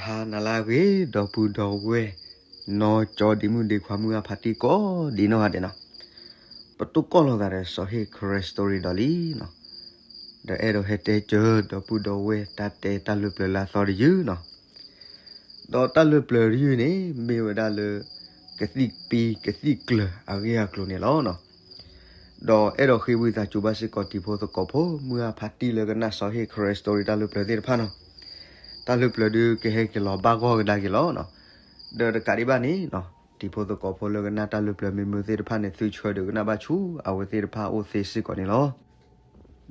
ဟါနၤလၢအဂ့ၤ ဒီပုၢ်ဒီဝဲၢ် နီၢ်ကၠီဒ့မုၣ်ဒ့ခွါ မုၢ်အါဖါတံၢ်ကိးဒ်နီၢ်ဂၤဒဲးနီၤ, ပတိၢ်ကီၢ်လိာ်သးဒီးစီၤဟ့ၣ် Karen Story ဒီးလံနီၤ, ဒီးအဲၣ်ဒိးဟဲတဲစၢၤ ဒီပုၢ်ဒီဝဲၢ် တၢ်တဲတၢ်လၢပျၢၤလၢအသီတယုၢ်နီၤ. ဒီးတၢ်လၢပျၢၤတယုၢ်န့ၣ် မ့ၢ်ဝဲဒၣ်လၢ ကသံၣ်ပံကသံၣ်ကျၢၤအဂ့ၢ်အကျိၤန့ၣ်လီၤ. ဒီးအဲၣ်ဒိးဃ့ဝံသးစူၤဘၣ်စ့ၢ်ကီးတံၤဖိသကိးဖိ မုၢ်အါဖါတံၢ်လၢကနၣ်စီၤဟ့ၣ် Karen Story တၢ်လၢပျၢၤသ့ၣ်တဖၣ်နီၤ, တၢ်လၢပျၢၤဒုးကဟဲက့ၤလီၤဘၣ်ဂီၢ်ကဒါက့ၤလီၤ. ဒီးတကးဒံးဘၣ်န့ၣ်နီၤ, တံၤဖိသကိးဖိလၢကနၣ်တၢ်လၢပျၢၤမ့ၢ်မုာ်သ့ၣ်တဖၣ်န့ၣ် သုဆှၢဒုးကနၣ်ဘၣ်ဆူအဝဲသ့ၣ်တဖၣ်အိၣ်သ့စ့ၢ်ကီးန့ၣ်လီၤ.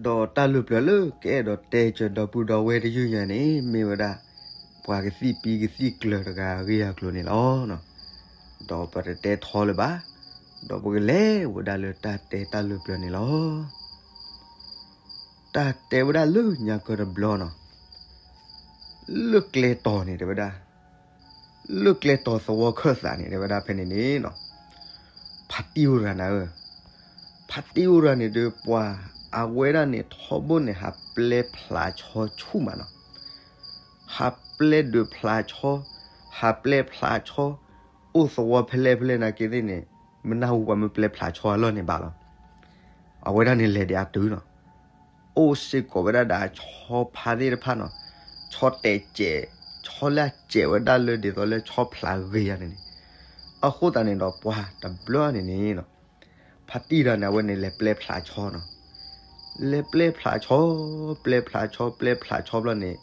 ဒီးတၢ်လၢပျၢၤလၢကအဲၣ်ဒိးတဲစၢၤဒီပုၢ်ဒီဝဲၢ်တယုၢ်ညါန့ၣ် မ့ၢ်ဝဲဒၣ် ပှၤကသံၣ်ပံကသံၣ်ကျၢၤတဂၤအဂ့ၢ်အကျိၤန့ၣ်လီၤ. ဒီးပတတဲထီလၢၤဘၣ်, ဒီးပကလဲၤဝဲဒၣ်လၢတၢ်တဲတၢ်လၢပျၢၤန့ၣ်လီၤ. တၢ်တဲဝဲဒၣ်လၢညါကၢတဘျီနီၤ, လၢကျဲတီၤန့ၣ်တဲဝဲဒၣ်, လၢကျဲတီၤသဝီခၢၣ်သးန့ၣ် တဲဝဲဒၣ်ဖဲန့ၣ်န့ၣ်နီၤ, ဖါတံၢ်အိၣ်တဂၤနၤဧၢ, ဖါတံၢ်အိၣ်တဂၤန့ၣ်ဒီး ပှၤအဝဲဒၣ်န့ၣ် ထီဘိန့ၣ် ဟးပျဲဖျးဆီဆူၣ်မးနီၤ, ဟးပျဲဒုးဖျးဆီ, ဟးပျဲဖျးဆီ, အိၣ်သဝီဖဲလဲၣ်ဖဲလဲၣ်နာ်က့သ့ၣ်န့ၣ် မနၢ်ဟူပှၤမ့ၢ်ပျဲဖျးဆီအလီၢ်န့ၣ်ဘၣ်လီၤ. အဝဲဒၣ်န့ၣ်လဲၤဒံးအတုၤနီၤ, အိၣ်စ့ၢ်ကီးဝဲဒၣ်ဒီးဆီဖါသ့ၣ်တဖၣ်နီၤ, ဆီတဲာ်စဲး, ဆီလၢအစဲးဝဲဒၣ်လၢဒ်သိးလၢဆီဖျးဂ့ၤယါန့ၣ်န့ၣ်, အဃိသတးန့ၣ်ဒီးပှၤတဘျီန့ၣ်န့ၣ်နီၤ, ဖါတံၢ်တဂၤန့ၣ် အဝဲန့ၣ်လဲၤပျဲဖျးဆီနီၤ, လဲၤပျဲဖျးဆီ, ပျဲဖျးဆီ ပျဲဖျးဆီဘျီန့ၣ်,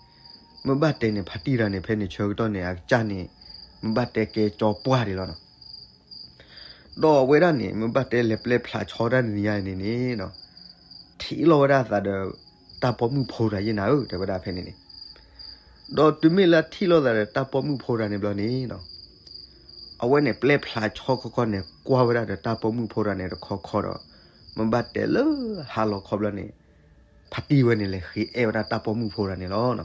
မ့ၢ်ဘၣ်တဲန့ၣ် ဖါတံၢ်တဂၤန့ၣ် ဖဲန့ၣ်ဆၢကတီၢ်န့ၣ် အကစၢ်န့ၣ် မ့ၢ်ဘၣ်တဲကဲကၠီပှၢ်ဒံးလီၤနီၤ. ဒီးအဝဲဒၣ်န့ၣ် မ့ၢ်ဘၣ်တဲလဲၤပျဲဖျးဆီတၢ်တနံၤညါန့ၣ်န့ၣ်နီၤ, ထံၣ်လိာ်ဝဲဒၣ်အသးဒီး တၢ်ပိာ်မုၣ်ဖိတဂၤယဲၢ်နၤဧၢ တဲဝဲဒၣ်ဖဲန့ၣ်န့ၣ်, ဒီးတုၤမ့ၢ်လၢထံၣ်လိာ်သးဒီးတၢ်ပိာ်မုၣ်ဖိတဂၤန့ၣ်ဘျီန့ၣ်နီၤ, အဝဲန့ၣ်ပျဲဖျးဆီခီခီန့ၣ် ကွၢ်ဝဲဒၣ်ဒီးတၢ်ပိာ်မုၣ်ဖိတဂၤန့ၣ်တခီခီဒီး, မ့ၢ်ဘၣ်တဲလၢဟါလီၤခီဘျီန့ၣ် ဖါတံၢ်ဝဲန့ၣ်လဲၤဃ့အဲၣ်ဝဲဒၣ်တၢ်ပိာ်မုၣ်ဖိတဂၤန့ၣ်လီၤ.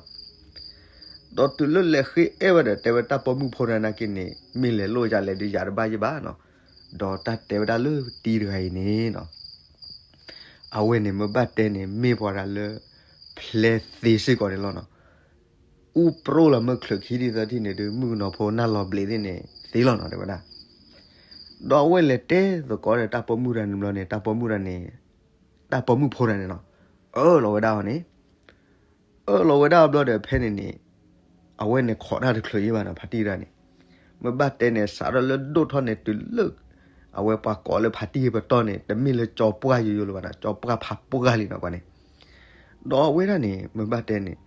ဒီးတုၤလၢလဲၤဃ့အဲၣ်ဝဲဒီး တဲဝဲတၢ်ပိာ်မုၣ်ဖိတဂၤနာ်က့န့ၣ် မ့ၢ်လဲၤလိာ်ယၤလဲၤဒုးယၤတဘၣ်ယဲၢ်ဘၣ်နီၤ, ဒီးတၢ်တဲဝဲဒၣ်လၢတံၤတဂၤအံၤန့ၣ်နီၤ, အဝဲန့ၣ်မ့ၢ်ဘၣ်တဲန့ၣ် မ့ၢ်ပှၤတဂၤလၢ ဖျဲးသ့စ့ၢ်ကီးန့ၣ်လီၤနီၤ, အူပြိၣ်လီၤမ့ၢ်ချုးခံထံၣ်သၢထံၣ်န့ၣ်ဒုး မုၣ်ကနီၤဖိနၢ်လီၤဘျံးသ့ၣ်န့ၣ် သ့လီၤနီၤ တဲဝဲဒၣ်. ဒီးအဝဲလဲၤတဲသကိးဒီးတၢ်ပိာ်မုၣ်တဂၤန့ၣ်ဘျီန့ၣ် တၢ်ပိာ်မုၣ်တဂၤန့ၣ်, တၢ်ပိာ်မုၣ်ဖိတဂၤန့ၣ်နီၤ, အၢၣ်လီၤဝဲဒၣ်အီၤန့ၣ် အၢၣ်လီၤဝဲဒၣ်အီၤဘျီဒီးဖဲန့ၣ်န့ၣ်, အဝဲန့ၣ်ခိးတၢ်တချုးယဲၢ်ဘၣ်နီၤ ဖါတံၢ်တဂၤန့ၣ်, မ့ၢ်ဘၣ်တဲန့ၣ် စးထီၣ်လၢဒိၣ်ထီၣ်န့ၣ်တုၤလၢ အဝဲပှၤကိးလၢဖါတံၢ်ပတီၢ်န့ၣ် တမ့ၢ်လၢကၠီပှၢ်ယိယိလၢၤဘၣ်နီၤ ကၠီပှၢ်ဖးပှၢ်လံနီၤပှၤန့ၣ်, ဒီးအဝဲဒၣ်န့ၣ် မ့ၢ်ဘၣ်တဲန့ၣ်,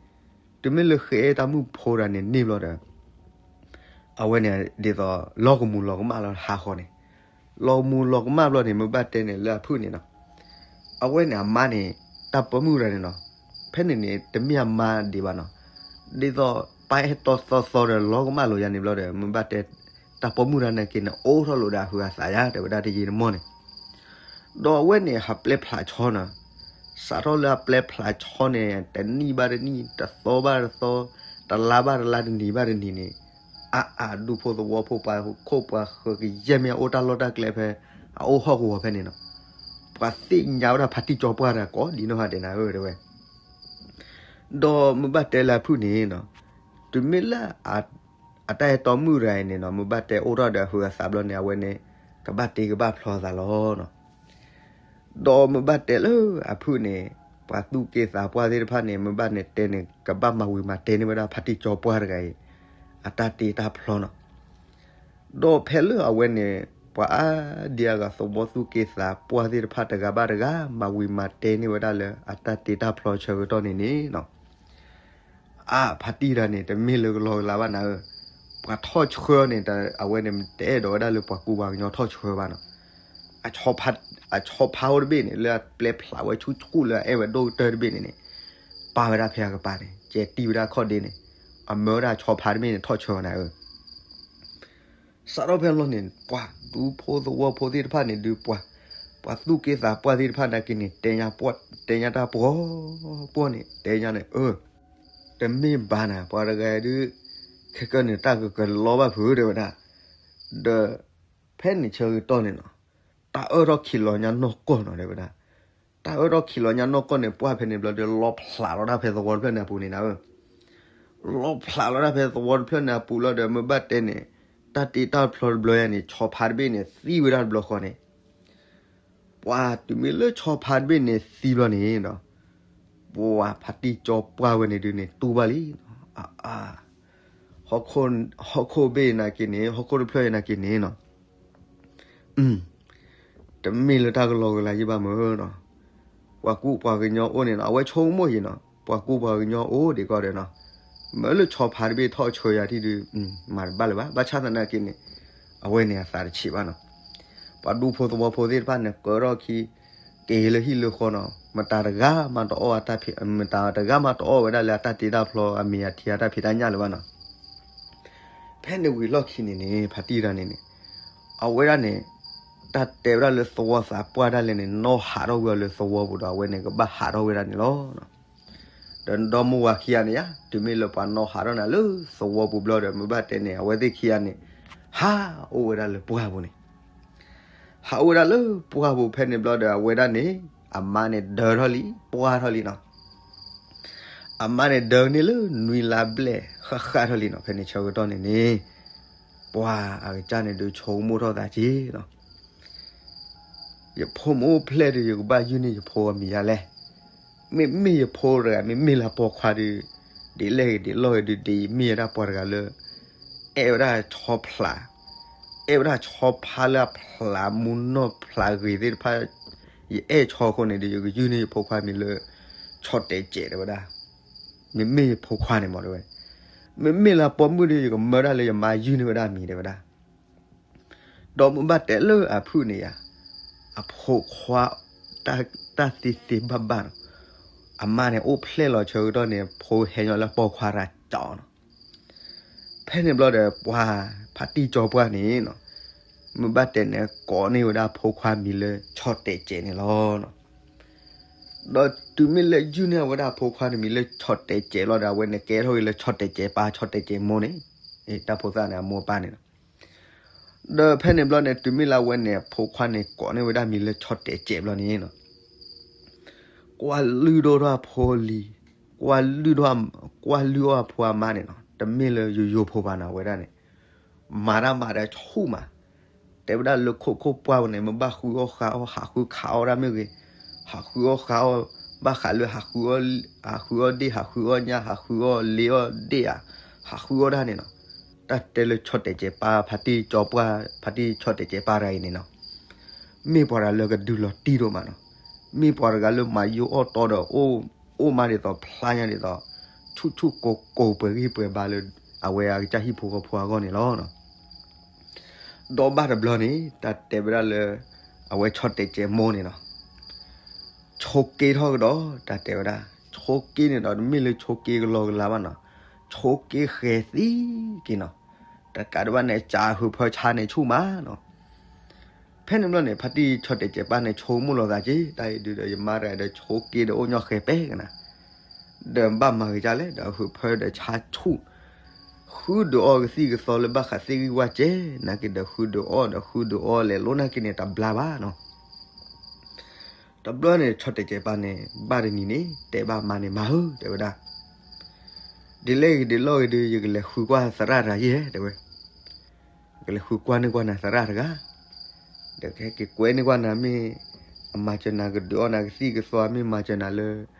တုၤမ့ၢ်လၢဃ့အဲၣ်တၢ်မုၣ်ဖိတဂၤန့ၣ်န့ၣ်ဘျီဒီး အဝဲန့ၣ်ဒ်သိး လီၤကမူၤလီၤကမၣ်လီၤဟးဃီန့ၣ်, လီၤကမူၤလီၤကမၣ်ဘျီန့ၣ် မ့ၢ်ဘၣ်တဲန့ၣ်လၢအဖုၣ်န့ၣ်နီၤ, အဝဲန့ၣ်အမါန့ၣ်, တၢ်ပိာ်မုၣ်တဂၤန့ၣ်နီၤ, ဖဲန့ၣ်န့ၣ် တမ့ၢ်အမါဒံးဘၣ်နီၤ, ဒ်သိး ပၢ်အဲၣ်တီသီသီဒီးလီၤကမၣ်လီၤယါန့ၣ်ဘျီဒီး မ့ၢ်ဘၣ်တဲ တၢ်ပိာ်မုၣ်တဂၤနာ်က့န့ၣ် အိၣ်ထီၣ်လိာ်ဒီးအဟုးအသးယါ တဲဝဲဒၣ်တယံာ်တမီၢ်န့ၣ် ဒီးအဝဲန့ၣ် ဟးပျဲဖျးဆီနီၤ, စးထီၣ်လၢအပျဲဖျးဆီန့ၣ် တနံၣ်ဘၣ်တနံၣ် တသီဘၣ်တသီ တလါဘၣ်တလါ တနံၤဘၣ်တနံၤန့ၣ်, အါအါဒူဖိသဝီဖိ ပှၤခိၣ်ပှၤဃၢၤကယဲၢ်မ့ၢ်အအိၣ်တၢ်လီၢ်တၢ်ကျဲဖဲ အအိၣ်ဟီၣ်ကဝီၤဖဲန့ၣ်နီၤ, ပှၤသ့ၣ်ညါဝဲဒၣ်ဖါတံၢ်ကၠီပှၢ်တဂၤကိးဒ်နီၢ်ဂၤဒဲးနၤဧၢ တဲဝဲ ဒီးမ့ၢ်ဘၣ်တဲလၢအဖုၣ်န့ၣ်နီၤ, တုၤမ့ၢ်လၢ အတၢ်အဲၣ်တီမုၣ်တဂၤအံၤန့ၣ်နီၤ မ့ၢ်ဘၣ်တဲအိၣ်ထီၣ်ဒီးအဟုးအသးဘျီန့ၣ် အဝဲန့ၣ် ကဘၣ်တ့ကဘၣ်ဖျီသးလီၤနီၤ, ဒီးမ့ၢ်ဘၣ်တဲလၢအဖုၣ်န့ၣ်, ပှၤသူၣ်က့သးပှၢ်သ့ၣ်တဖၣ်န့ၣ် မ့ၢ်ဘၣ်န့ၣ်တဲန့ၣ် ကဘၣ်မၤဝံၤမၤတဲန့ၢ်ဝဲဒၣ်ဖါတံၢ်ကၠီပှၢ်တဂၤအံၤ အတၢ်တ့တၢ်ဖျီနီၤ, ဒီးဖဲလၢအဝဲန့ၣ် ပှၤအါဒံအါဂၤသဝီသူၣ်က့သးပှၢ်သ့ၣ်တဖၣ်တဂၤဘၣ်တဂၤ မၤဝံၤမၤတဲန့ၢ်ဝဲဒၣ်လၢအတၢ်တ့တၢ်ဖျီဆၢကတီၢ်န့ၣ်န့ၣ်နီၤ, အါ ဖါတံၢ်တဂၤန့ၣ် တမ့ၢ်လၢကလီကလါဘၣ်နၤဧၢ, ပှၤထီၣ်ဆှၢန့ၣ် အဝဲန့ၣ်တအဲၣ်ဒိးဝဲဒၣ်လၢပှၤကူပှၤကညီထီၣ်ဆှၢဘၣ်နီၤ, အဆီဖါအိၣ်တဘ့ၣ်န့ၣ် လၢအပျဲဖျးဝဲဆူဆူၣ်လၢအအဲၣ်ဝဲဒိၣ်ကတၢၢ်တဘ့ၣ်န့ၣ်န့ၣ်, ပာ်ဝဲဒၣ်ဖဲအကပၤန့ၣ် ကဲတံၢ်ဝဲဒၣ်ခီၣ်ဒ့န့ၣ်, အမၢဝဲဒၣ်ဆီဖါတဘ့ၣ်န့ၣ် ထီၣ်ဆှၢနၤဧၢ စးထီၣ်ဖဲလီၤန့ၣ် ပှၤဒူဖိသဝီဖိသ့ၣ်တဖၣ်န့ၣ်ဒုးပှၤ, ပှၤသူၣ်က့သးပှၢ်သ့ၣ်တဖၣ်နာ်က့န့ၣ် တဲညါတၢ်ပှီၢ်ပှီၢ်န့ၣ် တဲညါန့ၣ် အၢ, တမ့ၢ်ဘၣ်နၤ ပှၤတဂၤဒုး, ခဲကနံၣ်တၢ်ကကလီဘၣ်ဖုးတဲဝဲဒၣ်, ဒီး, ဖဲန့ၣ်ဆၢကတီၢ်န့ၣ်နီၤ, တၢ်အၢၣ်ထီၣ်ခံးလီၤညါနီၢ်ကီၢ်နီၤတဲဝဲဒၣ်, တၢ်အၢၣ်ထီၣ်ခံးလီၤညါနီၢ်ကီၢ်န့ၣ် ပှၢ်ဖဲန့ၣ်ဘျီဒီးလီဖျးထီၣ်တၢ်ဖဲသဝီတဖျၢၣ်န့ၣ်အပူၤန့ၣ်နၤဧၢ လီၤဖျးလီၤတၢ်ဖဲသဝီတဖျၢၣ်န့ၣ်အပူၤလီၤဒီး မ့ၢ်ဘၣ်တဲန့ၣ် တၢ်တ့တၢ်ဖျီတဘျီယၤန့ၣ် ဆီဖါတဘ့ၣ်န့ၣ် သံဝဲဒၣ်တဘျီဃီန့ၣ် ပှၤတုၤမ့ၢ်လၢဆီဖါတဘ့ၣ်န့ၣ်သံဘျီန့ၣ်ဒီး ပှၤဖါတံၢ်ကၠီပှၢ်ဝဲန့ၣ်ဒုးန့ၣ် တူၢ်ဘၣ်လံ, အ ဟီၣ်ခိၣ်ဘ့ၣ်နာ်က့န့ၣ် ဟီၣ်ခိၣ်တဖျၢၣ်ယၤနာ်က့န့ၣ်နီၤ တမ့ၢ်လၢတၢ်ကလီကလီယံၢ်ဘၣ်မ့ၢ်နီၤ, ပှၤကူပှၤကညီအိၣ်န့ၣ်နီၤ အဝဲဆိကမိၣ်ယံၤနီၤ ပှၤကူပှၤကညီအိၣ်ဒံးကီးဒီးနီၤ, မ့ၢ်လၢဆီဖါတဘ့ၣ်ထီၣ်ဆၢယၤထံၣ်ဒုး မၤတဘၣ်လၢၤဘၣ်, ဘၣ်ဆၣ်သနာ်က့န့ၣ် အဝဲန့ၣ်အသးတဆံးဘၣ်နီၤ, ပှၤဒူဖိသဝီဖိသ့ၣ်တဖၣ်န့ၣ် ကၢထီၣ်ခံ က့ၤလၢဟံၣ်လၢဃီနီၤ, မတၤတဂၤမးတအီၣ်အတၢ်ဖံး မတၤတဂၤမးတအီၣ်ဝဲဒၣ်လၢအတၢ်တ့တၢ်ဖျီအမ့ၤအထံအတၢ်ဖံးတၢ်ညၣ်လၢၤဘၣ်နီၤ ဖဲန့ၣ်ဝံၤလီၢ်ခံန့ၣ်န့ၣ် ဖါတံၢ်တဂၤန့ၣ်န့ၣ် အဝဲဒၣ်န့ၣ် တၢ်တဲဝဲဒၣ်လၢသဝီသးပှၢ်ဒၣ်လဲာ်န့ၣ် နီၢ်ဟးထီၣ်ဝဲအီၤလၢသဝီပူၤဒီး အဝဲန့ၣ်ကဘၣ်ဟးထီၣ်ဝဲဒၣ်န့ၣ်လီၤ. ဒီးဒီမါဝၤခံဂၤန့ၣ်ယါ တုၤမ့ၢ်လၢပှၤနီၢ်ဟးထီၣ်န့ၣ်လၢသဝီပူၤဘျီဒီး မ့ၢ်ဘၣ်တဲန့ၣ် အဝဲသ့ၣ်ခံဂၤန့ၣ် ဟးအိၣ်ဝဲဒၣ်လၢပှၢ်ပူၤန့ၣ် ဟးအိၣ်ဝဲဒၣ်လၢပှၢ်ပူၤဖဲန့ၣ်ဘျီဒီး အဝဲဒၣ်န့ၣ် အမါန့ၣ်ဒၢထီၣ်လံ ပှၢ်ထီၣ်လံနီၤ အမါန့ၣ်ဒၢန့ၢ်လၢနွံလါဘျဲၣ်ဃၣ်ဃၣ်ထီၣ်လံနီၤ, ဖဲန့ၣ်ဆၢကတီၢ်န့ၣ်န့ၣ် ပှၤအကစၢ်န့ၣ်ဒုးဆိကမိၣ်ထီၣ်သးက့နီၤ, ယဖိမ့ၢ်အိၣ်ဖျဲၣ်ဒီး ယကဘၣ်ယုၢ်န့ၢ်ယဖိအမံၤယါလဲၣ်, မ့မ့ၢ်ယဖိတဂၤ မ့မ့ၢ်လၢပိာ်ခွါဒီး ဒ်လဲၣ်ဂ့ၤဒ်လဲၣ်ဂ့ၤဒုး ဒ်ယမ့ၢ်ဝဲဒၣ်ပှၤတဂၤလၢ အဲၣ်ဝဲဒၣ်ဆီဖျး, အဲၣ်ဝဲဒၣ်ဆီဖါလၢအဖျးမူနီၢ်ဖျးဂ့ၤသ့ၣ်တဖၣ်, ယအဲၣ်ဆီအဃိန့ၣ်ဒီး ယကယုၢ်န့ၢ်ယဖိခွါမံၤလၢ ဆီတဲာ်စဲးတဲဝဲဒၣ်, မ့မ့ၢ်ယဖိခွါန့ၣ်မ့ၢ်တဲဝဲ, မ့မ့ၢ်လၢပိာ်မုၣ်ဒီး ယကမၢဒၣ်လၢယမါယုၢ်န့ၢ်ဝဲဒၣ်မံၤတဲဝဲဒၣ် ဒီးမ့ၢ်ဘၣ်တဲလၢအဖုၣ်န့ၣ်ယါ, အဖိခွါ တၢ်သ့သ့ဘၣ်ဘၣ်နီၤ, အမါန့ၣ်အိၣ်ဖျဲၣ်လီၤဆၢကတီၢ်န့ၣ် ဖိဟဲညီလၢပိာ်ခွါတၢ်ကၠီနီၤ, ဖဲန့ၣ်ဘျီဒီး ပှၤဖါတံၢ်ကၠီပှၢ်န့ၣ်နီၤ, မ့ၢ်ဘၣ်တဲန့ၣ် ကိးန့ၢ်ဝဲဒၣ်ဖိခွါမံၤလၢဆီတဲာ်စဲးန့ၣ်လီၤ. ဒီးတုၤမ့ၢ်လၢယုၢ်န့ၢ်ဝဲဒၣ်ဖိခွါန့ၣ်မံၤလၢဆီတဲာ်စဲးလီၤဒီး အဝဲန့ၣ်ကဲထီၣ်က့ၤလၢဆီတဲာ်စဲးပၢ် ဆီတဲာ်စဲးမိၢ်န့ၣ်, တၢ်ဖိသၣ်န့ၣ် အမိၢ်အပၢ်န့ၣ်နီၤ ဒီးဖဲန့ၣ်ဘျီန့ၣ် တုၤမ့ၢ်လၢအဝဲန့ၣ် ဖိခွါန့ၣ်ကိးန့ၢ်ဝဲဒၣ်မံၤလၢဆီတဲာ်စဲးဘျီန့ၣ်နီၤ, ကွၢ်လုၢ်ဒိၣ်ထီၣ်အဖိအလံၤ, ကွၢ်လုၢ်ဒိၣ်, ကွၢ်လုၢ်အီၣ်အဖိအမါန့ၣ်နီၤ, တမ့ၢ်လၢယိယိဖိဘၣ်နီၤ အဝဲဒၣ်န့ၣ်, မၤတၢ်မၤဒီးဆူၣ်မး, တဲဝဲဒၣ်လၢခိၣ်ခိၣ်ပှၢ်ပူၤန့ၣ် မ့ၢ်ဘၣ်ဃုအီၣ်ဃါအီၣ် ဟးဃုခးအီၣ်ဒၣ်မ့ၢ်ဂ့ၤ, ဟးဃုအီၣ်ဃါအီၣ်, ဘၣ်ဃးလၢ ဟးဃုအီၣ်ဒ့ၣ် ဟးဃုအီၣ်ညၣ် ဟးဃုအီၣ်လ့အီၣ်ဒ့ၣ်ဧါ, ဟးဃုအီၣ်ဒၣ်န့ၣ်နီၤ, တၢ်တဲလၢဆီတဲာ်စဲးပၢ် ဖါတံၢ်ကၠီပှၢ် ဖါတံၢ်ဆီတဲာ်စဲးပၢ်တဂၤအံၤန့ၣ်နီၤ, မ့ၢ်ပှၤတဂၤလၢကဒုးလီၤတံၢ်ဒိၣ်မးနီၤ, မ့ၢ်ပှၤတဂၤလၢမၤယိအီၣ်တီဒီး အိၣ်မးဒ်သိးဖျါညါဒ်သိး, ဆူၣ်ဆူၣ်ကိၤကိၤပှဲၤဂံၢ်ပှဲၤဘါလၢ အဝဲအကစၢ်ဟံၣ်ဖိဃီဖိအဂီၢ်န့ၣ်လီၤ. ဒီးဘၣ်တဘျီန့ၣ် တၢ်တဲဝဲဒၣ်လၢ အဝဲဆီတဲာ်စဲးမိၢ်န့ၣ်နီၤ, ဆိးက့ထီၣ်ကဒီး တၢ်တဲဝဲဒၣ်, ဆိးက့န့ၣ်ဒီး တမ့ၢ်လၢဆိးက့ကလီကလီဘၣ်နီၤ, ဆိးက့ဃဲၤသံက့ၤနီၤ, တကးဒံးဘၣ်န့ၣ် စးဟုးဖၢဆါန့ၣ်ဆူၣ်မးနီၤ ဖဲန့ၣ်ဘျီန့ၣ် ဖါတံၢ်ဆီတဲာ်စဲးပၢ်န့ၣ် ဆိကမိၣ်လီၤသးက့ တၢ်အံၤဒုးဒီး ယမါတဂၤဒီးဆိးက့ဒီးအိၣ်ညီဃဲၤပဲကနၤ, ဒီးဘၣ်မၤဂ့ၤကၢ်လဲၣ်ဒီးဟုးဖၢဒီးဆါဆူၣ်, ဃုဒုးအီၣ်ကသံၣ်ကသီလၢဘၣ်ဃးသ့ၣ်ဂံၢ်ဝၣ်စဲး နာ်က့ဒီး ဃုဒုးအီၣ်ဒီးဃုဒုးအီၣ်လဲၤလိနာ်က့န့ၣ် တဘျါဘၣ်နီၤ တဘျီန့ၣ် ဆီတဲာ်စဲးပၢ်န့ၣ် ဘၣ်တနံၤန့ၣ် တဲဘၣ်မါန့ၣ် မါဧၢ တဲဝဲဒၣ်, ဒ်လဲၣ်ဂ့ၤဒ်လဲၣ်ဂ့ၤဒီး ယကလဲၤဃုကွၢ်သရၣ်တဂၤယဲၢ် တဲဝဲ, ကလဲၤဃုကွၢ်န့ၢ်ကွၢ်နၤသရၣ်တဂၤ, ဒီးကဟဲက့ၤကွဲန့ၢ်ကွၢ်နၤမ့ၢ် အမၤစၢၤနၤကဒုးအီၣ်နၤကသံၣ်ကသီ မ့ၢ်မၤစၢၤနၤလၢ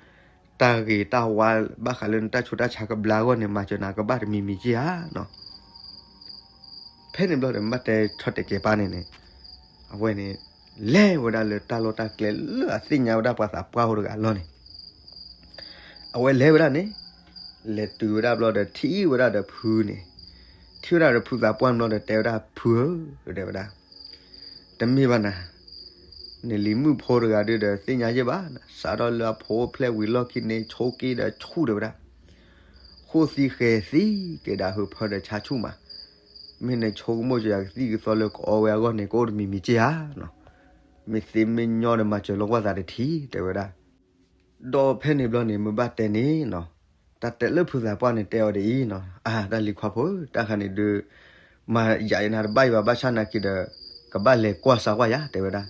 တၢ်ဂ့ၤတၢ်ဝါ ဘၣ်ဃးလၢနတၢ်ဆူးတၢ်ဆါကဘျါအဂီၢ်န့ၣ် မၤစၢၤနၤကဘၣ်တမံၤမံၤက့ဧါနီၤ ဖဲန့ၣ်ဘျီဒီး မ့ၢ်ဘၣ်တဲဆီတဲာ်စဲးပၢ်န့ၣ်န့ၣ်, အဝဲန့ၣ် လဲၤဝဲဒၣ်လၢတၢ်လီၢ်တၢ်ကျဲလၢအသ့ၣ်ညါဝဲဒၣ်ပှၤသးပှၢ်ဖိတဂၤအလီၢ်န့ၣ်, အဝဲလဲၤဝဲဒၣ်န့ၣ်, လဲၤတုၤဝဲဒၣ်ဘျီဒီးထံၣ်ဝဲဒၣ်ဒီးဖုန့ၣ်, ထံၣ်ဝဲဒၣ်ဒီးဖုသးပှၢ်န့ၣ်ဘျီဒီးတဲဝဲဒၣ်ဖုဧၢ, တဲဝဲဒၣ် တမ့ၢ်ဘၣ်နၤ, နလံၤမုၣ်ဖိတဂၤဒုးဒီးသ့ၣ်ညါယဲၢ်ဘၣ်, စးထီၣ်လၢအဖိအိၣ်ဖျဲၣ်ဝံၤလီၢ်ခံန့ၣ် ဆိးက့ဒီးဆူၣ်တဲဝဲဒၣ်, ဃိၣ်သံဃဲၤသံက့ၤဒီးဟုးဖၢဒီးဆါဆူၣ်မး, မ့ၢ်နဆိကမိၣ်က့ၤယၤကသံၣ်ကသီလၢကအီဝဲအဂီၢ်န့ၣ် ကအိၣ်တမံၤမံၤက့ဧါနီၤ, မ့ၢ်သ့မ့ၢ်ညီဒီးမၤစၢၤလိာ်ကွၢ်သးတထံၣ် တဲဝဲဒၣ် ဒီးဖဲန့ၣ်ဘျီန့ၣ် မ့ၢ်ဘၣ်တဲန့ၣ်နီၤ, တၢ်တဲလၢဖုသးပှၢ်န့ၣ်တဲအီၤဒ်အံၤနီၤ, အါ တၢ်လံၤခွါဖိဧၢ, တၢ်ခါန့ၣ်ဒုး မၤယၤယနၤတဘၣ်အံၤဘၣ် ဘၣ်ဆၣ်နာ်က့ဒီး ကဘၣ်လဲၤကွၢ်စၢကွၢ်ယၤ တဲဝဲဒၣ်.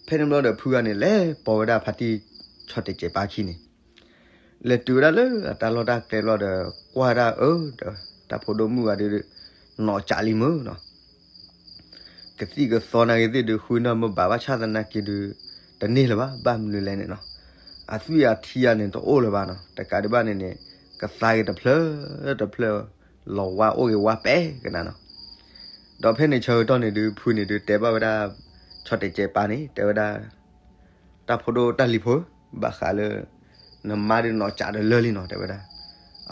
ဖဲန့ၣ်ဘျီဒီးဖုဂၤန့ၣ် လဲၤပိာ်ဝဲဒၣ်ဖါတံၢ်ဆီတဲာ်ကဲးပၢ်ခံန့ၣ်, လဲၤတုၤဝဲဒၣ်လၢအတၢ်လီၢ်တၢ်ကျဲဘျီဒီး ကွၢ်ဒၣ်အၢ ဒီးတၢ်ဖိဒိၣ်မုၣ်ဂၤဒုး နီၢ်ကၠးလံမုၢ်နီၤ, ကသံၣ်ကသီနာ်က့ၤသ့ၣ်ဒုး ဃုနီၢ်မ့ၢ်ဘၣ်ဘၣ်ဆၣ်သနာ်က့ၤဒုး တန့ၢ်လၢၤဘၣ်, ဘၣ်မနုၤလဲၣ်န့ၣ်နီၤ, အသွံၣ်အထံအါန့ၣ်တအိၣ်လၢၤဘၣ်နီၤ, တကးဒံးဘၣ်န့ၣ်န့ၣ် ကသါက့ၤတဖျၢၣ်တဖျၢၣ် လီၤဝါအိၣ်က့ၤဝါပဲာ်ကနၤနီၤ, ဒီးဖဲန့ၣ်ဆၢကတီၢ်န့ၣ်ဒုး ဖုန့ၣ်ဒုးတဲဘၣ်ဝဲဒၣ် ဆီၣ်တဲာ်ကဲးပၢ်န့ၣ် တဲဝဲဒၣ် တၢ်ဖိဒိၣ်တၢ်လံၤဖိ, ဘၣ်ဃးလၢ နမါဒုးနီၢ်ကၠးဒီးလၢလံနီၤ တဲဝဲဒၣ်,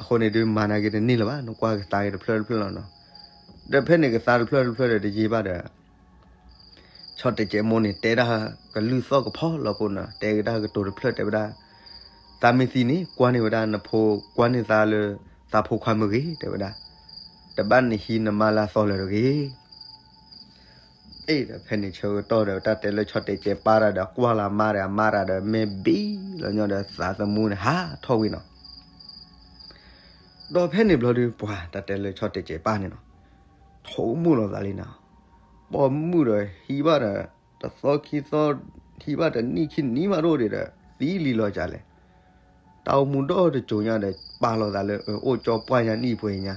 အဃိန့ၣ်ဒုးမၤနာ်က့ၤတန့ၢ်လၢၤဘၣ်, နကွၢ်ကသါက့ၤတဖျၢၣ်တဖျၢၣ်လီၤနီၤ, ဒီးဖဲန့ၣ်ကသါတဖျၢၣ်တဖျၢၣ်ဒီးတယံာ်ဘၣ်ဒီး ဆီၣ်တဲာ်ကဲးမိၢ်န့ၣ် တဲဒၣ်ကလုၢ်သီၣ်ကဖီလီၤပူၤနီၤ, တဲကဒါကတိၤတဖျၢၣ်တဲဝဲဒၣ်, သးမ့ၢ်သံန့ၣ် ကွၢ်န့ၢ်ဝဲဒၣ်နဖိ, ကွၢ်န့ၢ်သးလၢ သးဖိခွါမ့ၢ်ဂ့ၤ တဲဝဲဒၣ်, တဘၣ်နဟံးနမါလၢအသီလၢၤတဂ့ၤ အ့ ဒီးဖဲန့ၣ်ဆၢကတီၢ်ဒီး တၢ်တဲလၢဆီၣ်တဲာ်ကဲးပၢ်တၢ်ဒီး ကွၢ်လၢအမါဒီး အမါတၢ်ဒီး မ့ၢ်ဘံလီၤညီဒီး သးသမူန့ၣ်ဟးထီၣ်ဝံၤနီၤ, ဒီးဖဲန့ၣ်ဘျီဒုး ပှၤတၢ်တဲလၢဆီၣ်တဲာ်ကဲးပၢ်န့ၣ်နီၤ, ဆိကမိၣ်လီၤသးလံနီၤ, ပိာ်မုၣ်ဒီးဟံးဘၣ်ဒီး တသီခံသီ ဟံးဘၣ်တနံၣ်ခံနံၣ်မးတအိၣ်ဒံးဒီး သံလံလီၤကလဲၣ် တၢ်အိၣ်မူဒီတစိၤညါဒီး ပာ်လီၤသးလၢ အိၣ်ကၠီပှၢ်ညါနံၣ်ပှဲၤညါ,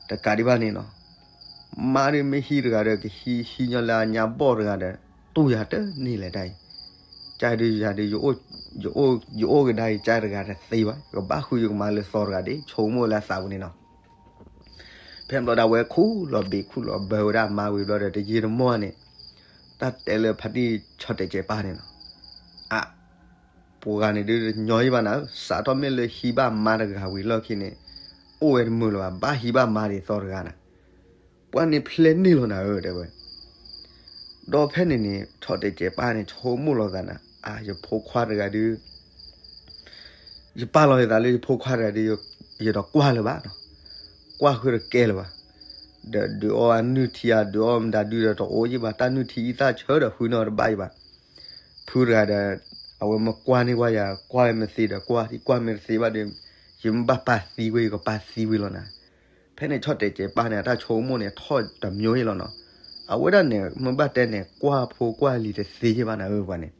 တကးဒံးဘၣ်န့ၣ်နီၤ, မါဒုးမ့ၢ်ဟံးတဂၤဒီး ကဟံးဟံးညီလၢအညါဘီၣ်တဂၤဒီး တူၢ်ယၤတန့ၢ်လဲၣ်တၢ်အံၤ, ကၢ်ဒုးယၤဒုး ယအိၣ်ကဒါအံၤ ကၢ်တဂၤတသ့ဘၣ်, ကဘၣ်ဃုယကမါလၢသီတဂၤဒ် ဆိကမိၣ်လၢအသးပူၤန့ၣ်နီၤ, ဖဲဘျီဒၣ်ဝဲခူၣ်လီၤဘ့ၣ်ခူၣ်လီၤဘၢဝဲဒၣ်အမါဝံၤဘျီဒီး တယံာ်တမီၢ်န့ၣ်, တၢ်တဲလၢဖါတံၢ်ဆီၣ်တဲာ်ကဲးပၢ်န့ၣ်နီၤ, အ ပှၤဂၤန့ၣ်ဒုးတညီယံၢ်ဘၣ်နၤဧၢ, စးထီၣ်မ့ၢ်လၢဟံးဘၣ်မါတဂၤဝံၤလီၢ်ခံန့ၣ်, အိၣ်ဝဲတမုာ်လၢၤဘၣ်, ဘၣ်ဟံးဘၣ်မါဒ်သိးတဂၤနၤ, ပှၤန့ၣ်ဖျဲးန့ၢ်လီၤနၤဧၢ တဲဝဲ, ဒီးဖဲန့ၣ်န့ၣ် ဆီၣ်တဲာ်ကဲးပၢ်န့ၣ် ဆိကမိၣ်လီၤသးနၤ, အါ ယဖိခွါတဂၤဒုး ယပာ်လီၤယသးလၢယဖိခွါတဂၤဒုး ယတကွၢ်လၢၤဘၣ်နီၤ, ကွၢ်ဃုတကဲလၢၤဘၣ်, ဒီးဒုးအီအနုၢ်ထံအါ ဒုးအီမတၤဒုးဒီးတအိၣ်ယံၢ်ဘၣ်, တၢ်နုၢ်ထံအံသၣ်ဆၢဒီးဃုနီၢ်တဘၣ်ယံၢ်ဘၣ်, ဖုတဂၤဒီး အဝဲမ့ၢ်ကွၢ်န့ၢ်ကွၢ်ယၤ ကွၢ်မ့ၢ်သ့ဒီးကွၢ် ကွၢ်မ့ၢ်တသ့ဘၣ်ဒီး ယမ့ၢ်ဘၣ်ပာ်သံဝဲ ယကပာ်သံဝဲလီၤနၤ, ဖဲန့ၣ်ဆီၣ်တဲာ်ကဲးပၢ်န့ၣ် အတၢ်ဆိကမိၣ်န့ၣ် ထီၣ်တမျိုးယံၢ်လီၤနီၤ, အဝဲဒၣ်န့ၣ် မ့ၢ်ဘၣ်တဲန့ၣ် ကွၢ်ဖိကွၢ်လံၤတသ့ယံၢ်ဘၣ်နၤဧၢ ပှၤန့ၣ်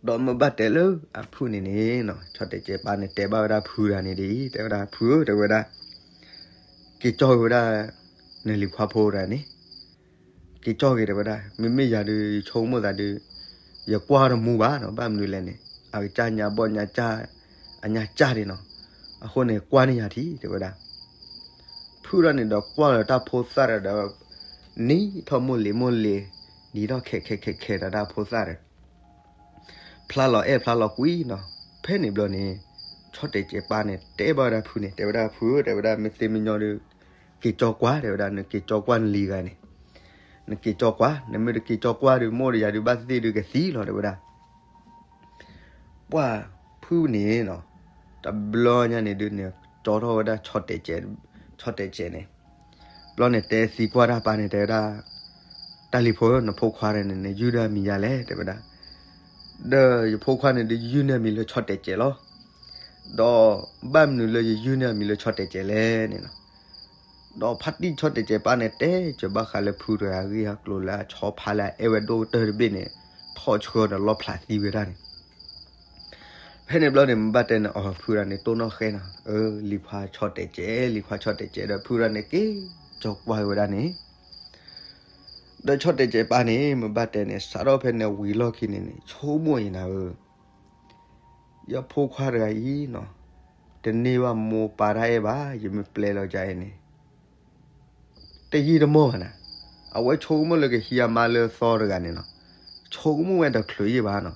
ဒီးမ့ၢ်ဘၣ်တဲလၢအဖုၣ်န့ၣ်န့ၣ်နီၤ, ဆီၣ်တဲာ်ကဲးပၢ်န့ၣ် တဲဘၣ်ဝဲဒၣ်ဖုတဂၤန့ၣ်ဒ်အံၤ, တဲဝဲဒၣ် ဖုဧၢ တဲဝဲဒၣ်, က့ၤကၠီၣ်က့ၤဝဲဒၣ် နလံၤခွါဖိတဂၤန့ၣ်, က့ၤကၠီၣ်က့ၤတဲဝဲဒၣ်, မ့မ့ၢ်ယၤဒုး ယဆိကမိၣ်သးဒုး ယကွၢ်တမူဘၣ်နီၤ, ဘၣ်မနုၤလဲၣ်န့ၣ် အကစၢ်ညါဘီၣ်ညါကၢ် အညါကၢ်ဒံးနီၤ, အဃိန့ၣ် ကွၢ်န့ၢ်ယၤထံ တဲဝဲဒၣ်, ဖုတဂၤန့ၣ်ဒီးကွၢ်လီၤတၢ်ဖိသၣ်ဒီး နံၤထီၣ်မိၢ်လ့ၤမိၢ်လ့ၤ, နံၤထီၣ်ခဲးခဲးခဲးခဲးဒီးတၢ်ဖိသၣ်ဒီး ဖျါလီၤအဲၣ်ဖျါလီၤကွံနီၤ, ဖဲန့ၣ်ဘျီန့ၣ် ဆီၣ်တဲာ်ကဲးပၢ်န့ၣ် တဲဘၣ်ဝဲဒၣ်ဖုန့ၣ် တဲဝဲဒၣ်ဖုဧၢ တဲဝဲဒၣ် မ့ၢ်သ့မ့ၢ်ညီဒီး က့ၤကၠီၣ်ကွၢ် တဲဝဲဒၣ် နက့ၤကၠီၣ်ကွၢ်နလံၤဂၤန့ၣ်, နက့ၤကၠီၣ်ကွၢ် နမ့ၢ်တက့ၤကၠီၣ်ကွၢ်ဒုး မိၢ်ဒီးယၤဒုးဘၣ်သ့ၣ်ဒုးကသံလီၤ တဲဝဲဒၣ် ပှၢ်ဖုန့ၣ်နီၤ, တဘျီညါန့ၣ်ဒုးန့ၣ် ကၠီထီၣ်ဝဲဒၣ် ဆီၣ်တဲာ်ကဲးန့ၣ်, ဘျီန့ၣ်တဲသံကွၢ်တၢ်ပၢ်န့ၣ် တဲဝဲဒၣ်, တၢ်လံၤဖိဧၢ နဖိခွါတဂၤန့ၣ်န့ၣ် ယုၢ်ဒၢအမံၤယၤလဲၣ် တဲဝဲဒၣ်, ဒီးယဖိခွါန့ၣ်ဒုး ယုၢ်န့ၢ်အမံၤလၢဆီၣ်တဲာ်ကဲးလီၤ, ဒီးဘၣ်မနုၤလၢယယုၢ်န့ၢ်အမံၤလၢဆီၣ်တဲာ်ကဲးလဲၣ်န့ၣ်လီၤ. ဒီးဖါတံၢ်ဆီၣ်တဲာ်ကဲးပၢ်န့ၣ် တဲစၢၤဘၣ်ဃးလၢဖုတဂၤအဂ့ၢ်အကျိၤလၢအဆီဖါလၢအအဲၣ်ဝဲဒိၣ်ကတၢၢ်တဘ့ၣ်န့ၣ် ထီၣ်ဆှၢဒီးလီၣ်ဖျးသံဝဲဒၣ်န့ၣ် ဖဲန့ၣ်ဘျီန့ၣ် မ့ၢ်ဘၣ်တဲန့ၣ် အီၤဖုတဂၤန့ၣ် တိၢ်နီၣ်ဃဲနီၤ, အၢ လံၤခွါဆီၣ်တဲာ်ကဲး လံၤခွါဆီၣ်တဲာ်ကဲးဒီးဖုတဂၤန့ၣ် က့ၤကၠီၣ်ကွၢ်ဝဲဒၣ်န့ၣ်, ဒီးဆီၣ်တဲာ်ကဲးပၢ်န့ၣ် မ့ၢ်ဘၣ်တဲန့ၣ် စးထီၣ်ဖဲန့ၣ်ဝံၤလီၢ်ခံန့ၣ်န့ၣ် ဆိကမိၣ်အံၤနၤဧၢ ယဖိခွါတဂၤအံၤနီၤ, တန့ၢ်ဘၣ်မိၢ်ပၢ်တၢ်အဲၣ်ဘၣ်, ယမ့ၢ်ပျဲလီၤကဒါအံၤန့ၣ် တယံာ်တမီၢ်ဘၣ်နၤ, အဝဲဆိကမိၣ်လၢကဟံးအမါလၢသီတဂၤန့ၣ်နီၤ, ဆိကမိၣ်ဝဲတချုးယံာ်ဘၣ်နီၤ,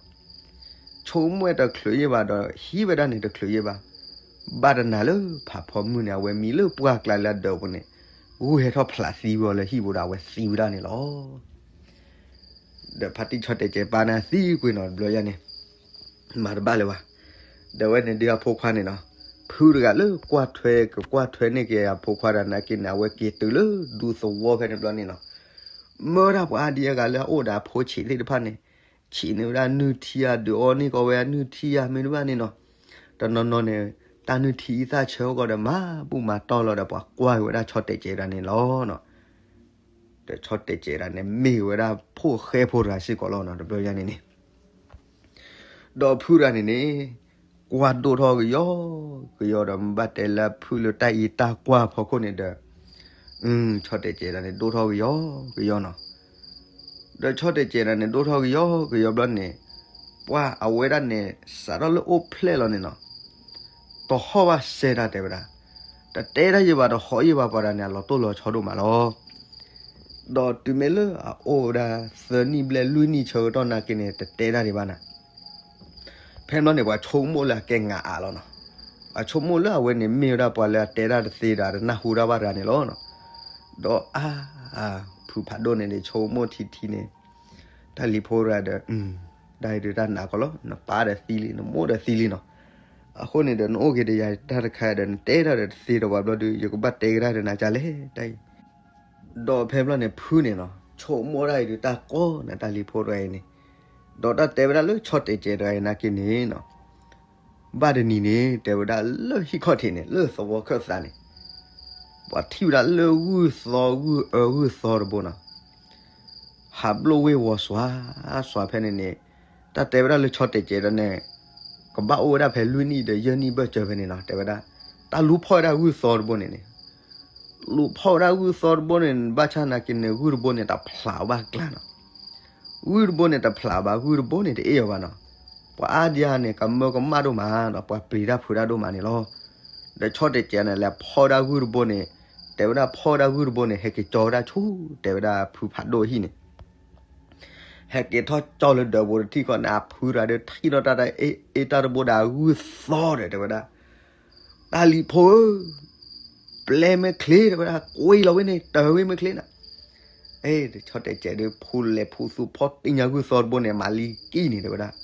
ဆိကမိၣ်ဝဲတချုးယံာ်ဘၣ်ဒီး ဟံးဝဲဒၣ်န့ၣ်တချုးယံာ်ဘၣ်, ဘၣ်တနၤလၢဖးဖီမုၢ်န့ၣ် အဝဲမံလၢပှၢ်ကျါလၢအဒၢးပူၤန့ၣ်, ဂုၢ်ဟဲထီၣ်ဖျးသံဝဲအီၤလၢဟံၣ်ပူၤဒီး အဝဲသံဝဲဒၣ်န့ၣ်လီၤ. ဒီးဖါတံၢ်ဆီၣ်တဲာ်ကဲးပၢ်န့ၣ်သံကွံာ်နီၤ တဘျီယါန့ၣ် မၤတဘၣ်လၢၤဘၣ်. ဒီးဝဲန့ၣ်ဒုးအဖိခွါန့ၣ်နီၤ, ဖုတဂၤလၢကွၢ်ထွဲ ကကွၢ်ထွဲန့ၢ်က့ၤအဖိခွါတဂၤနာ်က့န့ၣ် အဝဲက့ၤတုၤလၢဒူသဝီဖဲန့ၣ်ဘျီန့ၣ်နီၤ, မၢဒၣ်ပှၤအါဒံအါဂၤလၢအအိၣ်ဒီးအဖိဆံးသ့ၣ်တဖၣ်န့ၣ်, ဆံးန့ၢ်ဝဲဒၣ်နုၢ်ထံဧါ ဒုးအီန့ၢ်ကီးဝဲဒၣ်နုၢ်ထံဧါ မ့ၢ်တဘၣ်န့ၣ်နီၤ, တနီၤနီၤန့ၣ် တၢ်နုၢ်ထံအံသၣ်ဆၢကီးဒီး မၤဘူၣ်မၤတီၢ်လီၤဒီး ပှၤကွၢ်က့ၤဝဲဒၣ်ဆီၣ်တဲာ်ကဲးတဂၤန့ၣ်လီၤနီၤ. ဒီးဆီၣ်တဲာ်ကဲးတဂၤန့ၣ် မ့ၢ်ဝဲဒၣ်ဖိၣ်ဃဲဖိတဂၤစ့ၢ်ကီးလီၤနီၤ တဘျီယါန့ၣ်န့ၣ် ဒီးဖုတဂၤန့ၣ်န့ၣ် ကွၢ်ဒိၣ်ထီၣ်ကယီကယီဒီး မ့ၢ်ဘၣ်တဲလၢအဖုၣ်လၢတၢ်အံၤတၢ်ကွၢ်ဖီခိၣ်န့ၣ်ဒီး ဆီၣ်တဲာ်ကဲးဒၣ်န့ၣ် ဒိၣ်ထီၣ်ကယီကယီနီၤ. ဒီးဆီၣ်တဲာ်ကဲးဒၣ်န့ၣ် ဒိၣ်ထီၣ်ကယီကယီဘျီန့ၣ် ပှၤအဝဲဒၣ်န့ၣ် စးထီၣ်လၢအိၣ်ဖျဲၣ်လီၤန့ၣ်နီၤ, တဟီၣ်ဘၣ်စဲတၢ်တဲဝဲဒၣ်, တတဲတၢ်ယဘၣ် တဟီၣ်ယဘၣ်ပှၤဒၣ်န့ၣ် အလီၤတိၢ်လီၤဆီဒိၣ်မးလီၤ. ဒီးတုၤမ့ၢ်လၢအအိၣ်ဝဲဒၣ်သၢနံၣ်ဘျဲၣ်လွံၢ်နံၣ်ဆၢကတီၢ်နာ်က့န့ၣ် တတဲတၢ်ဒံးဘၣ်နၤ. ဖဲဘျီန့ၣ် ပှၤဆိကမိၣ်လၢအကဲနးအါလီၤနီၤ. ပှၤဆိကမိၣ်လၢအဝဲန့ၣ်မ့ၢ်ဝဲဒၣ်ပှၤလၢအတဲတၢ်တသ့ဒီး အတနၢ်ဟူတၢ်ဘၣ်တဂၤန့ၣ်လီၤ. ဒီးအါ ဖုဖးဒိၣ်န့ၣ်ဒီး ဆိကမိၣ်ထံထံန့ၣ် တၢ်လံၤဖိတဂၤဒီး တၢ်အံၤဒုးတၢ်နးကီလီၤ, နပၢ်ဒီးသံလံ နမိၢ်ဒီးသံလံနီၤ. အဃိန့ၣ်ဒီး နအိၣ်က့ၤဒီးယၤတၢ်တခါဒီး နတဲတၢ်ဒီးတသ့ဒီးပှၤဘျီဒုး ယကဘၣ်တဲကဒါဒီးနၤကလဲၣ် တၢ်အံၤ. ဒီးဖဲဘျီန့ၣ် ဖုန့ၣ်နီၤ ဆိကမိၣ်ဒၣ်အံၤဒုးတၢ်ကီနၤ တၢ်လံၤဖိတဂၤအံၤန့ၣ်, ဒီးတၢ်တဲဝဲဒၣ်လၢဆီၣ်တဲာ်ကဲးတဂၤအံၤနာ်က့န့ၣ်နီၤ ဘၣ်တနံၤန့ၣ် တဲဝဲဒၣ်လၢဟံၣ်ခီၣ်ထံးန့ၣ် လၢသဝီခၢၣ်သးန့ၣ် ပှၤထံၣ်ဝဲဒၣ်လၢဂုၢ်သီဂုၢ်အၢဂုၢ်သီတဘိနီၤ ဟးဘျိၣ်ဝ့ၢ်ဝီၤစွါစွါဖဲန့ၣ်န့ၣ်, တၢ်တဲဝဲဒၣ်လၢဆီၣ်တဲာ်ကဲးဒၣ်န့ၣ် ကဘၣ်အိၣ်ဝဲဒၣ်ဖဲလွံၢ်နံၣ်ဒီးယဲၢ်နံၣ်ဘၢၣ်စၢၤဖဲန့ၣ်နီၤ တဲဝဲဒၣ်, တၢ်လူၤဖီၣ်ဝဲဒၣ်ဂုၢ်သီတဘိန့ၣ်န့ၣ် လူၤဖီၣ်ဝဲဒၣ်ဂုၢ်သီတဘိန့ၣ် ဘၣ်ဆၣ်နာ်က့န့ၣ် ဂုၢ်တဘိန့ၣ် တဖျးအီၤဘၣ်ကျါနီၤ. ဂုၢ်တဘိန့ၣ်တဖျးဘၣ် ဂုၢ်တဘိန့ၣ်တအ့ၣ်အီၤဘၣ်နီၤ. ပှၤအါဒံအါန့ၣ် ကမၢကမၣ်ဒိၣ်မးဒီး ပှၤပျံၤတၢ်ဖုးတၢ်ဒိၣ်မးန့ၣ်လီၤ. ဒီးဆီၣ်တဲာ်ကဲးန့ၣ် လဲၤဖီၣ်ဝဲဒၣ်ဂုၢ်တဘိန့ၣ်, တဲဝဲဒၣ်ဖီၣ်ဝဲဒၣ်ဂုၢ်တဘိန့ၣ် ဟဲက့ၤကၠီဝဲဒၣ်ဆူ တဲဝဲဒၣ်ဖုဖးဒိၣ်အဟံၣ်န့ၣ် ဟဲက့ၤထီၣ်ကၠီလၢဒၢးဘိတထံၣ်ဃီန့ၣ် အဖုတဂၤဒီးထံၣ်ထီၣ်တၢ်တၢ်အ့ၣ်တၢ်တဘိဒီးဂုၢ်သီဒီး တဲဝဲဒၣ်, တၢ်လံၤဖိဧၢ, ပျဲမ့ၢ်ချ့ တဲဝဲဒၣ် ကွံာ်လီၤဝဲန့ၣ် တၢ်ဝဲမ့ၢ်ချ့နၤ. ဆီၣ်တဲာ်ကဲးဒီး ဖူလဲၤဖူသူဖီၣ်တံၢ်ညါဂုၢ်သီတဘိန့ၣ် မၤလံကံၢ်န့ၣ် တဲဝဲဒၣ်.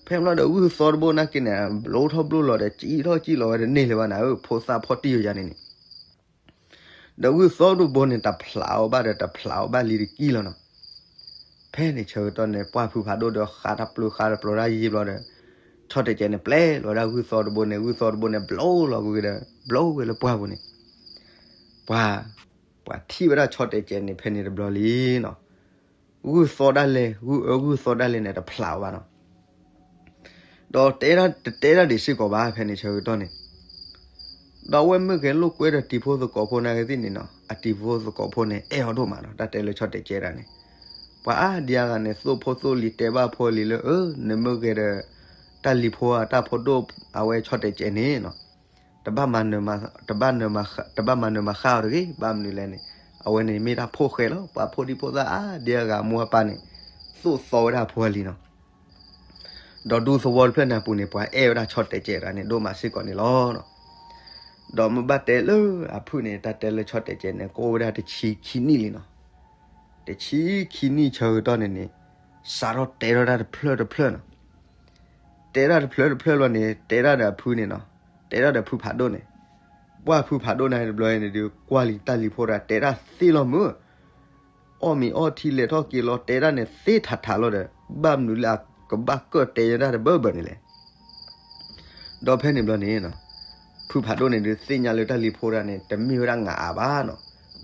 ဖဲဘျီဒီးဂုၢ်သီတဘိနာ်က့န့ၣ် ဘျိထီၣ်ဘျိလီၤဒီး ကံၣ်ထီၣ်ကံၣ်လီၤဝဲတန့ၢ်လၢၤဘၣ်နၤဧၢ, ဖိသၣ်ဖီၣ်တံၢ်ယိာ်ယၤန့ၣ်န့ၣ် ဒီးဂုၢ်သီတဘိန့ၣ် တဖျးအီၤဘၣ်ဒီး တဖျးအီၤဘၣ်လံတကံၢ်လီၤနီၤ. ဖဲန့ၣ်ဆၢကတီၢ်န့ၣ် ပှၢ်ဖုဖးဒိၣ်ဒီးဃါတၢ်ပျုၤဃါတပျီတၢ်ယံာ်ဘျီဒီး ဆီၣ်တဲာ်ကဲးန့ၣ် ပျဲလီၤဝဲဒၣ်ဂုၢ်သီတဘိန့ၣ် ဂုၢ်သီတဘိန့ၣ် ဘျိလီၤကွံာ်ဒီး ဘျိဝဲလၢပှၢ်ပူၤန့ၣ် ပှၤ ပှၤထံၣ်ဝဲဒၣ်ဆီၣ်တဲာ်ကဲးန့ၣ် ဖဲန့ၣ်တဘျီလံနီၤ. ဂုၢ်သီဒၣ်လဲာ် ဂုၢ်အၢဂုၢ်သီဒၣ်လဲာ်န့ၣ် တဖျးအီၤဘၣ်နီၤ. ဒီးတဲတၢ်တတဲတၢ်ဒံးစ့ၢ်ကီးဘၣ် ဖဲန့ၣ်ဆၢကတီၢ်န့ၣ် ဒီးအဝဲမ့ၢ်ဂဲၤလိာ်ကွဲဒီးတံၤဖိသကိးဖိနာ်က့သ့ၣ်န့ၣ်နီၤ, အတံၤဖိသကိးဖိန့ၣ် အဲၣ်အီၤဒိၣ်မးနီၤ, တၢ်တဲလၢဆီၣ်တဲာ်ကဲးဒၣ်န့ၣ် ပှၤအါဒံအါဂၤန့ၣ် သိၣ်ဖိသိၣ်လံၤတဲဘၣ်ဖိလံၤလၢ အၢ နမ့ၢ်ဂဲၤဒီး တၢ်လံၤဖိအတၢ်ဖိဒိၣ်အဝဲဆီၣ်တဲာ်ကဲးန့ၣ်နီၤ, တဘၣ်မၤနၢၤမၤ တဘၣ်မၤ တဘၣ်မၤနၢၤမၤဃၣ်အီၤတဂ့ၤ, ဘၣ်မနုၤလဲၣ်န့ၣ် အဝဲန့ၣ်မ့ၢ်တၢ်ဖိၣ်ဃဲလီၤ, ပှၤဖိဒံဖိသၣ်အါဒံအါဂၤအမိၢ်အပၢ်န့ၣ် သိၣ်သီဝဲဒၣ်အဖိအလံၤနီၤ. ဒီးဒူသဝီတဖျၢၣ်န့ၣ်အပူၤန့ၣ် ပှၤအဲၣ်ဝဲဒၣ်ဆီၣ်တဲာ်ကဲးတဂၤန့ၣ် ဒိၣ်မးစ့ၢ်ကီးန့ၣ်လီၤ. ဒီးမ့ၢ်ဘၣ်တဲလၢအဖုၣ်န့ၣ် တၢ်တဲလၢဆီၣ်တဲာ်ကဲးန့ၣ် ကအိၣ်ဝဲဒၣ်တဆံခံနံၣ်လံနီၤ. တဆံခံနံၣ်ဆၢကတီၢ်န့ၣ်န့ၣ် စးထီၣ်တဲထီၣ်တၢ်တဖျၢၣ်တဖျၢၣ်နီၤ. တဲတၢ်တဖျၢၣ်တဖျၢၣ်လီၤန့ၣ် တဲတၢ်ဒီးအဖုန့ၣ်နီၤ, တဲတၢ်ဒီးဖုဖးဒိၣ်န့ၣ်, ပှၢ်ဖုဖးဒိၣ်န့ၣ်တဘျီန့ၣ်ဒုး ကွၢ်လံတၢ်လံၤဖိတဂၤ တဲတၢ်သ့လီၤမုၢ် အီၣ်မ့ၤအီထံလဲၤထီၣ်က့ၤလီၤ တဲတၢ်န့ၣ်သ့ထးထးလီၤဒီး ဘၣ်မနုၤလၢအကဘၣ်ကၢၣ်တဲယဲဒၣ်တဘၢဘၢန့ၣ်လဲၣ်. ဒီးဖဲန့ၣ်ဘျီန့ၣ် ဖုဖးဒိၣ်န့ၣ်ဒုးသ့ၣ်ညါလၢတၢ်လံၤဖိတဂၤန့ၣ် တမ့ၢ်ဝဲဒၣ်နးအါဘၣ်နီၤ,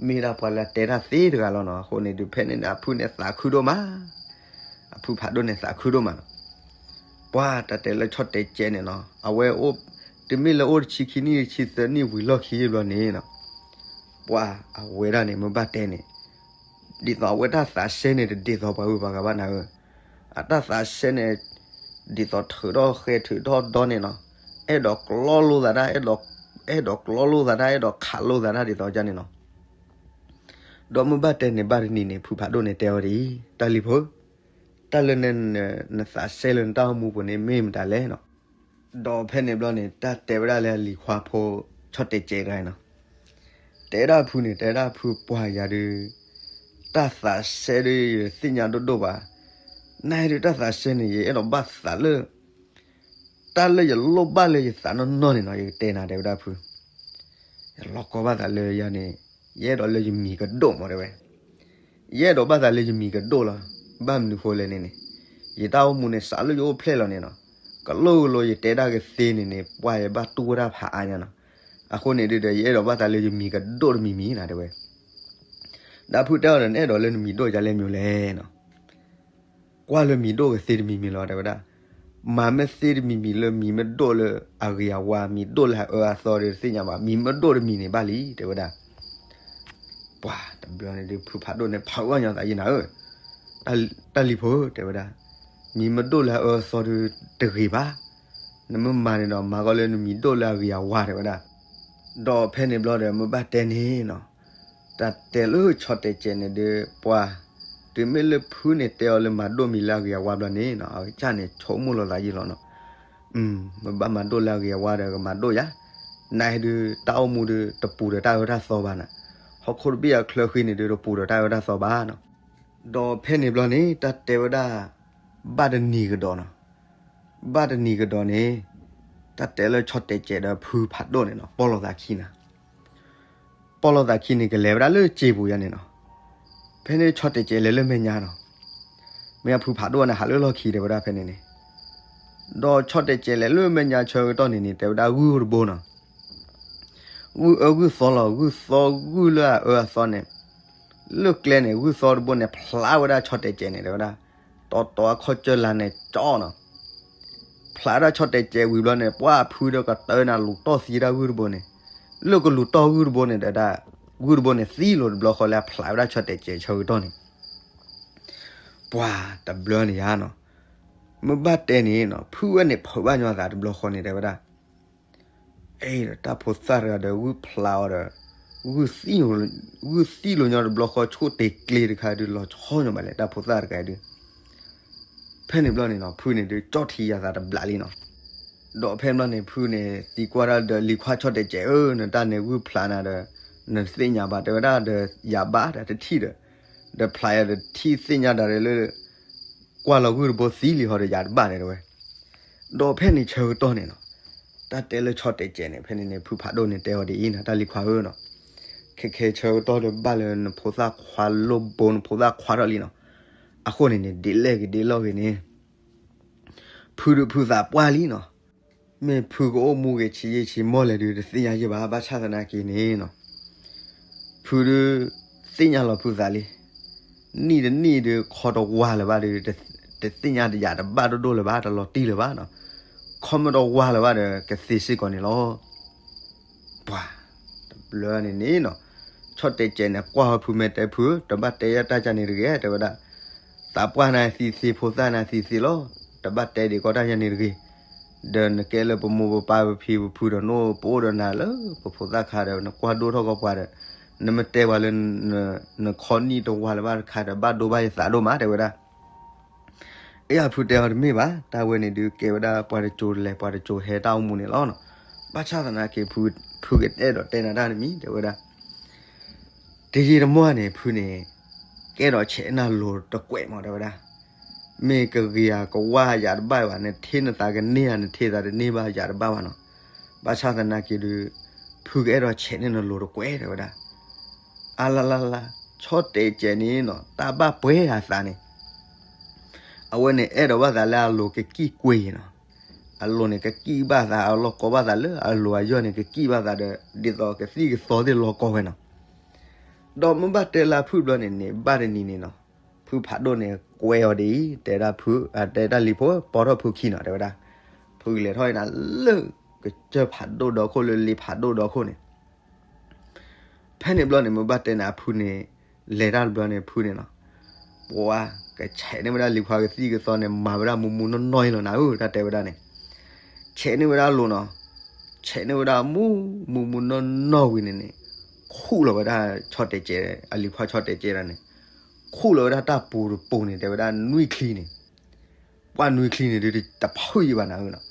မ့ၢ်ဒၣ်ပှၤလၢတဲတၢ်သ့တဂၤလီၤနီၤ. အဃိန့ၣ်ဒုး ဖဲန့ၣ်န့ၣ် အဖုန့ၣ်သးခုဒိၣ်မး, အဖုဖးဒိၣ်န့ၣ်သးခုဒိၣ်မးနီၤ. ပှၤတၢ်တဲလၢဆီၣ်တဲာ်ကဲးန့ၣ်နီၤ အဝဲအိၣ် တမ့ၢ်လၢအိၣ်တဆံခံနံၣ် တဆံသၢနံၣ်ဝံၤလီၢ်ခံဘျီန့ၣ်နီၤ ပှၤအဝဲဒၣ်န့ၣ် မ့ၢ်ဘၣ်တဲန့ၣ် ဒ်သိးအဝဲတၢ်သးစဲန့ၣ် တဒ်သိးပှၤဂုၤပှၤဂၤဘၣ်နၤဧၢ, အတၢ်သးစဲန့ၣ် ဒ်သိးထုးထီၣ်ဃဲၤထုးထီၣ်ဒီန့ၣ်နီၤ, အဲၣ်ဒိးကျီလိာ်သးတၢ် အဲၣ်ဒိးကျီလိာ်သးတၢ် အဲၣ်ဒိးခးလိာ်သးတၢ်ဒ်သိးန့ၣ်နီၤ. ဒီးမ့ၢ်ဘၣ်တဲန့ၣ် ဘၣ်တနံၤန့ၣ် ဖုဖးဒိၣ်န့ၣ်တဲဝဲဒ်အံၤ, တၢ်လံၤဖိ, တၢ်လၢနသးစဲလၢနတၢ်အိၣ်မူပူၤန့ၣ် မ့ၢ်မတၤလဲၣ်နီၤ. ဒီးဖဲန့ၣ်ဘျီန့ၣ် တၢ်တဲဝဲဒၣ်လၢအလံၤခွါဖိ ဆီၣ်တဲာ်ကဲးတဂၤနီၤ, တဲဒၣ်ဖုန့ၣ် တဲဒၣ်ဖုပှၤယၤဒုး တၢ်သးစဲဒုးယသ့ၣ်ညါဒိၣ်ဒိၣ်ဘၣ်, နဒုးတၢ်သးစဲန့ၣ် ယအဲၣ်ဒိးဘၣ်သးလၢ တၢ်လၢယလိၣ်ဘၣ်လၢယသးနီၢ်နီၢ်န့ၣ်နီၤ ယကတဲနၤ တဲဝဲဒၣ်ဖု, ယလီၤကီဘၣ်သးလၢယၤန့ၣ် ယအဲၣ်ဒိးလၢယမံၤကဒိၣ်မးတဲဝဲ, ယအဲၣ်ဒိးဘၣ်သးလၢယမံၤကဒိၣ်လီၤ. ဘၣ်မနုၤဃိလဲၣ်န့ၣ်န့ၣ် ယတၢ်အိၣ်မူန့ၣ် စးလၢယအိၣ်ဖျဲၣ်လီၤန့ၣ်နီၤ, ကလိၣ်ကလိၤယတဲဒၣ်ကသ့န့ၣ်န့ၣ် ပှၤယဘၣ်တူၢ်ဝဲဒၣ်ဖးအါညါနီၤ. အဃိန့ၣ်ဒုးဒီး ယအဲၣ်ဒိးဘၣ်သးလၢယမံၤကဒိၣ်တမံၤမံၤနၤတဲဝဲ, ဒီးဖုတဲအီၤဒီး နအဲၣ်ဒိးလၢနမံၤဒိၣ်ဒ်လဲၣ်မနုၤလဲၣ်နီၤ. ကွၢ်လၢမံၤဒိၣ်ကသ့တမံၤမံၤလီၤ တဲဝဲဒၣ်. မၤမ့ၢ်သ့တမံၤမံၤလၢမံၤမ့ၢ်ဒိၣ်လၢအဂ့ၤအဝါ မံၤဒိၣ်လၢအအၢအသီဒီးတသ့ၣ်ညါဘၣ်, မံၤမ့ၢ်ဒိၣ်တမံၤန့ၣ်ဘၣ်လံ တဲဝဲဒၣ်. ပှၤတဘျီန့ၣ်ဒုးဖုဖးဒိၣ်န့ၣ်ဖးဝဲညီသးယံၤနၤဧၢ, တၢ်လံၤဖိဧၢ တဲဝဲဒၣ်, မံၤမ့ၢ်ဒိၣ်လၢအအၢအသီဒီးတဂ့ၤဘၣ်, နမ့ၢ်မၤန့ၣ်ဒီး မၤကီးလၢနမံၤဒိၣ်လၢအဂ့ၤအဝါ တဲဝဲဒၣ်. ဒီးဖဲန့ၣ်ဘျီဒီး မ့ၢ်ဘၣ်တဲန့ၣ်နီၤ, တၢ်တဲလၢဆီတဲာ်ကဲးန့ၣ်ဒီး ပှၤ တုၤမ့ၢ်လၢဖုန့ၣ်တဲအီၤလၢမၤဒိၣ်မံၤလၢအဂ့ၤအဝါဘျီန့ၣ်နီၤ, အကစၢ်န့ၣ်ဆိကမိၣ်လီၤသးယံၤလီၤနီၤ. မ့ၢ်ဘၣ်မၤဒိၣ်လၢအဂ့ၤအဝါဒီးကမၤဒိၣ်ယၤ, နဟဲဒုးတၢ်အိၣ်မူဒုးတပူၤဒီးတၢ်အၢတၢ်သီဘၣ်နၤ, ဟီၣ်ခိၣ်တဘ့ၣ်အချၢဃံန့ၣ်ဒုး တပူၤဒီးတၢ်အၢတၢ်သီဘၣ်နီၤ. ဒီးဖဲန့ၣ်ဘျီန့ၣ် တၢ်တဲဝဲဒၣ် ဘၣ်တနံၤကဒီးနီၤ, ဘၣ်တနံၤကဒီးန့ၣ် တၢ်တဲလၢဆီတဲာ်ကဲးဒီးဖုဖးဒိၣ်န့ၣ်နီၤ ပီၢ်လိာ်သးခံနၤ, ပီၢ်လိာ်သးခံန့ၣ် ကလဲၤဝဲဒၣ်လၢစ့ပူၤယါန့ၣ်နီၤ. ဖဲန့ၣ်ဆီတဲာ်ကဲးလဲၤလၢမဲာ်ညါနီၤ, မ့ၢ်အဖုဖးဒိၣ်န့ၣ် ဟးလၢလီၢ်ခံတဲဝဲဒၣ်ဖဲန့ၣ်န့ၣ်, ဒီးဆီတဲာ်ကဲးလဲၤလၢမဲာ်ညါဆၢကတီၢ်န့ၣ်န့ၣ် တဲဝဲဒၣ်ဂုၢ်တဘိနီၤ, ဂုၢ်အၢဂုၢ်သီလီၤ, ဂုၢ်သီဂုၢ်လၢအအၢအသီန့ၣ်, လၢကျဲန့ၣ် ဂုၢ်သီတဘိန့ၣ် ဖျးဝဲဒၣ်ဆီတဲာ်ကဲးန့ၣ် တဲဝဲဒၣ်, တီတီအခီၣ်ကၢၢ်လါန့ၣ်ကၠီနီၤ. ဖျးဒၣ်ဆီတဲာ်ကဲးဝံၤဘျီန့ၣ် ပှၢ်ဖုဒီးကတၢၢ်န့ၣ် လူၤတီၢ်သံဒၣ်ဂုၢ်တဘိန့ၣ်, လၢကလူၤတီၢ်ဂုၢ်တဘိန့ၣ် တဲဝဲဒၣ်, ဂုၢ်တဘိန့ၣ်သံလိာ်တဘျီဃီလၢအဖျးဝဲဒၣ်ဆီတဲာ်ကဲးဆၢကတီၢ်န့ၣ် ပှၤတဘျီန့ၣ်ယါနီၤ, မ့ၢ်ဘၣ်တဲန့ၣ်နီၤ ဖုဝဲန့ၣ်ဖုးဘၣ်ညီသးတဘျီဃီန့ၣ် တဲဝဲဒၣ်, အဲ တၢ်ဖိသၣ်တဂၤဒီးဂုၢ်ဖျးအီၤဒီး, ဂုၢ်သံၣ်, ဂုၢ်သံၣ်လိာ်ညီတဘျီဃီဆိၣ်တ့ကျ့တခါဒုး လီၤဆီညီဘၣ်လဲၣ် တၢ်ဖိသၣ်တဂၤဒုး. ဖဲန့ၣ်ဘျီန့ၣ်နီၤ ဖုန့ၣ်ဒုး ကၠီၣ်ထံယၤသးတဘျးလံနီၤ. ဒီးဖဲဘျီန့ၣ် ဖုန့ၣ် သံကွၢ်တၢ်ဒီး လံၤခွါဆီၣ်တဲာ်ကဲးဧၢ, နတၢ်န့ၣ်ဂုၢ်ဖျးနၤဒီး နသ့ၣ်ညါဘၣ် တဲဝဲဒၣ်ဒီး ယၤဘၣ်တၢ်တထံၣ်ဒီး, ဒီးဖျးယၤတထံၣ်သ့ၣ်ညါတၢ်ဒီးလၢ ကွၢ်လီၤဂုၢ်တဘိသံလံဟီဒီးယၤတဘၣ်န့ၣ်တဲဝဲ. ဒီးဖဲန့ၣ်ဆၢကတီၢ်န့ၣ်နီၤ, တၢ်တဲလၢဆီၣ်တဲာ်ကဲးန့ၣ် ဖဲန့ၣ်န့ၣ် ဖုဖးဒိၣ်န့ၣ်တဲအီၤဒ်အံၤနီၤ တၢ်လံၤခွါဧၢနီၤ, ခဲခဲဆၢကတီၢ်ဒီးဘၣ်လၢ နဖိသၣ်ခွါလိၣ်ဘိ နဖိသၣ်ခွါထီၣ်လံနီၤ. အဃိန့ၣ်န့ၣ် ဒ်လဲၣ်ဂ့ၤဒ်လဲၣ်ဂ့ၤန့ၣ် ဖုဒုးဖုးသးပှၢ်လံနီၤ. မ့ၢ်ဖုကအိၣ်မူဂ့ၤဆံးယံာ်ဆံးမီၢ်လဲၣ်ဒုး တသ့ၣ်ညါယံာ်ဘၣ် ဘၣ်ဆၣ်သနာ်က့န့ၣ်နီၤ ဖုဒုး သ့ၣ်ညါလီၤဖုးသးလံ. နံၣ်တနံၣ်ဒုး ခီတဝါလၢၤဘၣ်ဒုး တသ့ၣ်ညါတယၤတဘၣ်ဒိၣ်ဒိၣ်လၢၤဘၣ် တလီၤတံၢ်လၢၤဘၣ်နီၤ. ခီမ့ၢ်တဝါလၢၤဘၣ်ဒီး ကသ့စ့ၢ်ကီးန့ၣ်လီၤ. ပှၤ တဘျီန့ၣ်န့ၣ်နီၤ ဆီၣ်တဲာ်ကဲးန့ၣ် ကွၢ်ဟီဖုမဲာ်တဲဖု တဘၣ်တဲယၤတၢ်ကန့ၣ်တဂ့ၤ တဲဝဲဒၣ်. သးပှၢ်နၤသံသ့ ဖိသၣ်နၤသံသ့လီၤ. တဘၣ်တဲဒံးကီးတၢ်ယၤန့ၣ်တဂ့ၤ. ဒီးနကဲလၢပမိၢ်ပပၢ်ပဖံပဖုဒီး နအိၣ်ပအိၣ်ဒီးနၤလၢပဖိသၣ်ခါဒီး နကွၢ်ဒိၣ်ထီၣ်ကီးပှၤဒီး နမ့ၢ်တဲပှၤလၢ နခီနံၣ်တဝါလၢၤဘၣ်တခါဒီး ဘၣ်ဒိဘၣ်ယသးဒိၣ်မး တဲဝဲဒၣ်. အ့ အဖုတဲအီၤတမ့ၢ်ဘၣ်, တၢ်ဝဲန့ၣ်ဒုးကဲဝဲဒၣ်ပှၤတစိၤလဲၤပှၤတစိၤဟဲတၢ်အိၣ်မူန့ၣ်လီၤနီၤ. ဘၣ်ဆၣ်သနာ်က့ ဖုကအဲၣ်ဒိးတဲနၤတၢ်တမံၤ တဲဝဲဒၣ်. တယံာ်တမီၢ်န့ၣ် ဖုန့ၣ် ကအဲၣ်ဒိးဆဲးနၤလိၤတကွဲးမး တဲဝဲဒၣ်. မ့ၢ်ကဂ့ၤဧါကဝါဧါယၤတဘၣ်ဘၣ်, နထံၣ်နသးကန့ၢ်ဧါ နထံၣ်သးတန့ၢ်ဘၣ်ယၤတဘၣ်ဘၣ်နီၤ. ဘၣ်ဆၣ်သနာ်က့ဒုး ဖုကအဲၣ်ဒိးဆဲးန့ၢ်နလိၤတကွဲး တဲဝဲဒၣ်. အလါလါလါ, ဆီၣ်တဲာ်ကဲးန့ၣ်နီၤ တၢ်ဘၣ်ပှဲၤအသးန့ၣ် အဝဲန့ၣ်အဲၣ်ဒိးဘၣ်သးလၢအလိၤကကံၣ်ကွ့ၢ်နီၤ. အလိၤန့ၣ်ကကံၣ်ဘၣ်သး အလီၤကီဘၣ်သးလၢအလိၤအယီၢ်န့ၣ် ကကံၣ်ဘၣ်သးဒီး ဒ်သိးကသံၣ်ကသီသ့ၣ်လီၤကီဝဲနီၤ. ဒီးမ့ၢ်ဘၣ်တဲလၢအဖုတဘျီန့ၣ်န့ၣ် ဘၣ်တနံၤန့ၣ်နီၤ ဖုဖးဒိၣ်န့ၣ်ကွဲးအီၤဒ်အံၤ တဲဒၣ်ဖု, တဲတၢ်လံၤဖိ ပိာ်ထီၣ်ဖုခံနီၤ တဲဝဲဒၣ်. ဖုကလဲၤထီၣ်အံၤနၤလၢ ကစၢၢ်ဖးဒိၣ်ဒီခိၣ် လၢလ့ဖးဒိၣ်ဒီခိၣ်န့ၣ် ဖဲန့ၣ်ဘျီန့ၣ် မ့ၢ်ဘၣ်တဲန့ၣ် အဖုန့ၣ် လဲၤတၢ်တဘျီန့ၣ် ဖုန့ၣ်နီၤ ပှၤကဆဲးန့ၢ်ဝဲဒၣ်လံၤခွါကသံၣ်ကသီန့ၣ် မၤဝဲဒၣ်မူမူနီၢ်နီၢ်အံၤလီၤနၤဧၢ တၢ်တဲဝဲဒၣ်န့ၣ်. ဆဲးန့ၢ်ဝဲဒၣ်အလိၤနီၤ, ဆဲးန့ၢ်ဝဲဒၣ်မူမူမူနီၢ်နီၢ်ဝံၤန့ၣ်န့ၣ် ခူၣ်လီၤဝဲဒၣ်ဆီၣ်တဲာ်ကဲး, အလံၤခွါဆီၣ်တဲာ်ကဲးဒၣ်န့ၣ် ခူၣ်လီၤဝဲဒၣ်တၢ်ပူၤတပူၤန့ၣ် တဲဝဲဒၣ်နွံချံန့ၣ် ပှၢ်နွံချံန့ၣ်ဒုးတဖုးယံၤဘၣ်နၤဧၢနီၤ.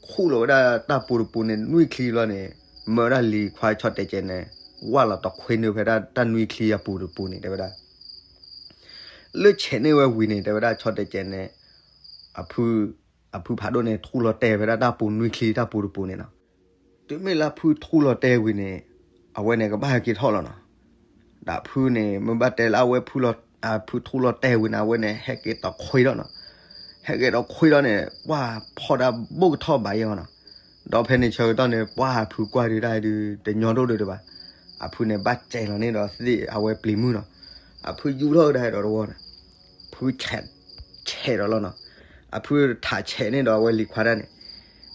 ခူၣ်လီၤဝဲဒၣ်တၢ်ပူၤတပူၤန့ၣ် နွံချံဘျီန့ၣ် မၢဝဲဒၣ်လံၤခွါဆီၣ်တဲာ်ကဲးန့ၣ် ဝၢ်လီၤတခွ့နုာ်ဖဲဒၣ်တၢ်နွံချံအပူၤတပူၤန့ၣ် တဲဝဲဒၣ်. လၢဆဲးန့ၢ်ဝဲဝံၤန့ၣ် တဲဝဲဒၣ်ဆီၣ်တဲာ်ကဲးန့ၣ် အဖု, အဖုဖးဒိၣ်န့ၣ် ထူလီၤတဲာ်ဖဲဒၣ်တၢ်ပူၤနွံချံတၢ်ပူၤတပူၤန့ၣ်နီၤ. တုၤမ့ၢ်လၢအဖုထူလီၤတဲာ်ဝံၤန့ၣ် အဝဲန့ၣ်ကဘၣ်ဟဲက့ၤထီၣ်လီၤနီၤ. ဒီးအဖုန့ၣ် မ့ၢ်ဘၣ်တဲလၢအဝဲ အဖုထူလီၤတဲာ်ဝံၤန့ၣ် အဝဲန့ၣ် ဟဲက့ၤတခွ့ဒီးနီၤ. ဟဲက့ၤတခွ့ဒီးန့ၣ် ပှၢ်ဖီၣ်တၢ်ဘိၣ်ကထီၣ်ဘၣ်ယဲၢ်နီၤ. ဒီးဖဲန့ၣ်ဆၢကတီၢ်န့ၣ် ပှၢ်အဖုကွၢ်ဒုးတၢ်ဒုး တညီဒိၣ်ဒုးတဘၣ်. အဖုန့ၣ် ဘၣ်စဲးလီၤန့ၢ်ဒီးသ့ၣ်အဝဲပျံၤမုၢ်နီၤ. အဖုယူၢ်ထီၣ်ကဒါဒီးတဝီန့ၣ် ဖုဆဲး, ဆဲးဒီးလီၤနီၤ. အဖုထးဆဲးန့ၣ်ဒီးအဝဲလံၤခွါတၢ်န့ၣ်,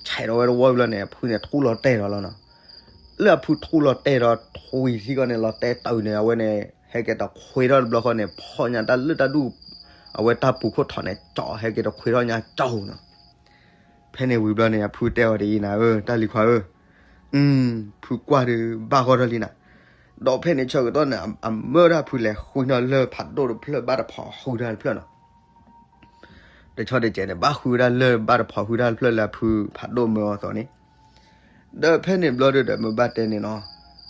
ဆဲးဒီးဝဲတဝီဘျီန့ၣ် အဖုန့ၣ်ထူၣ်လီၤတဲာ်ဒီးလီၤနီၤ. လၢအဖုထူၣ်လီၤတဲာ်ဒီးထွံၣ်ထံကီၢ်န့ၣ် လီၤတဲာ်တုၤန့ၣ် အဝဲန့ၣ် ဟဲက့ၤတခွ့ထီၣ်တဘျီဃီန့ၣ် ဖီၣ်ညါတၢ်လၢတၢ်ဒူၣ်, အဝဲတၢ်ပူၤခိၣ်ထီၣ်န့ၣ် ကၠီဟဲက့ၤတခွ့ထီၣ်ညါကၠီနီၤ. ဖဲန့ၣ်ဝံၤဘျီန့ၣ် အဖုတဲအီၤဒ်အံၤနၤဧၢ တၢ်လံၤခွါဧၢ, ဖုကွၢ်ဒုးဘၣ်ဂီၢ်ထီၣ်လံနၤ. ဒီးဖဲန့ၣ်ဆၢကတီၢ်န့ၣ် အမၢဒၣ်ဖုလဲၤဃုထီၣ်လၢၢ်ဖးဒိၣ်တဖျၢၣ်ဘၣ်တဖီဃုထီၣ်တဖျၢၣ်နီၤ. ဒီးဆီတဲာ်ကဲးန့ၣ် ဘၣ်ဃုဝဲဒၣ်လၢၢ်ဘၣ်တဖီဃုထီၣ်တဖျၢၣ်လၢအဖုဖးဒိၣ်မၢအီၤအသိးန့ၣ်, ဒီးဖဲန့ၣ်ဘျီဒုးဒီးမ့ၢ်ဘၣ်တဲန့ၣ်နီၤ,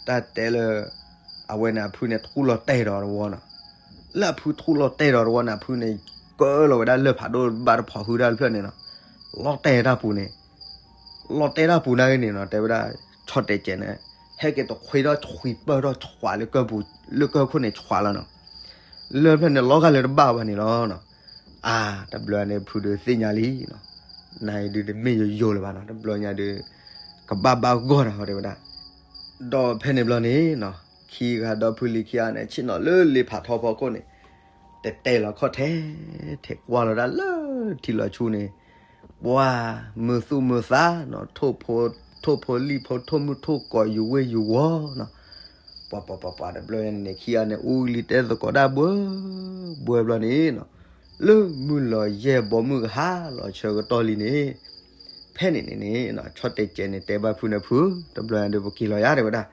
တၢ်တဲလၢ အဝဲန့ၣ်အဖုန့ၣ်ထူၣ်လီၤတဲာ်ဒီးတဝီနီၤ. လၢအဖုထူၣ်လီၤတဲာ်ဒီးတဝီန့ၣ် အဖုန့ၣ် ကၢလီၤဝဲဒၣ်လၢၢ်ဖးဒိၣ်ဘၣ်တဖီဃုထီၣ်တဖျၢၣ်န့ၣ်နီၤ, လီၤတဲာ်တၢ်ပူၤန့ၣ် လီၤတဲာ်တၢ်ပူၤနာ်က့န့ၣ်နီၤ တဲဝဲဒၣ် ဆီတဲာ်ကဲးန့ၣ် ဟဲက့ၤတခွ့ထီၣ်ထွံၣ်ပၢၢ်ထီၣ်ဆွးလၢကၢၢ်ပူၤ လၢကၢၢ်ခိၣ်န့ၣ်ဆွးလီၤနီၤ. လၢၢ်ဖျၢၣ်န့ၣ်လီၤဂာ်လၢတဘၣ်ဘၣ်န့ၣ်လီၤနီၤ. အါ တဘျီန့ၣ် ဖုဒုးသ့ၣ်ညါလံနီၤ, နၤအံၤဒုးတမ့ၢ်ယိယိလၢၤဘၣ်နီၤ, တဘျီညါဒုး ကဘၣ်ဘၣ်ဂီၢ်တၢ်ဃီတဲဝဲဒၣ်. ဒီးဖဲန့ၣ်ဘျီန့ၣ်နီၤ ခံဂၤဒီဖုလံၤခံဂၤန့ၣ် ဆ့ၣ်နီၤလၢလ့ဖးထီဖီခိၣ်န့ၣ် တတဲလီၤခီၣ်ထဲ ထဲကွၢ်လီၤဒၣ်လၢထံလီၤဆူန့ၣ် ပှၤမုာ်သူၣ်မုာ်သးနီၤ, ထိၣ်ဖိလံၣ်ဖိ ထိၣ်မုၢ်ထိၣ်ကိး ယူၤဝ့ၢ်ယူၤဝီနီၤ. ပှၤပှၤပှၤပှၤတဘျီန့ၣ် ခံဂၤန့ၣ် အူလံတဲသကိးဒၣ်ဘှဲဘှဲဘျီန့ၣ်နီၤ, လၢမုၢ်လီၤယဲၢ်ဘီမုၢ်ကဟါလီၤဆၢကတီၢ်လံန့ၣ်, ဖဲန့ၣ်န့ၣ်န့ၣ် ဆီတဲာ်ကဲးန့ၣ် တဲဘၣ်ဖုန့ၣ်ဖု, တဘျီညါဒုးပက့ၤလီၤယါတဲဝဲဒၣ်.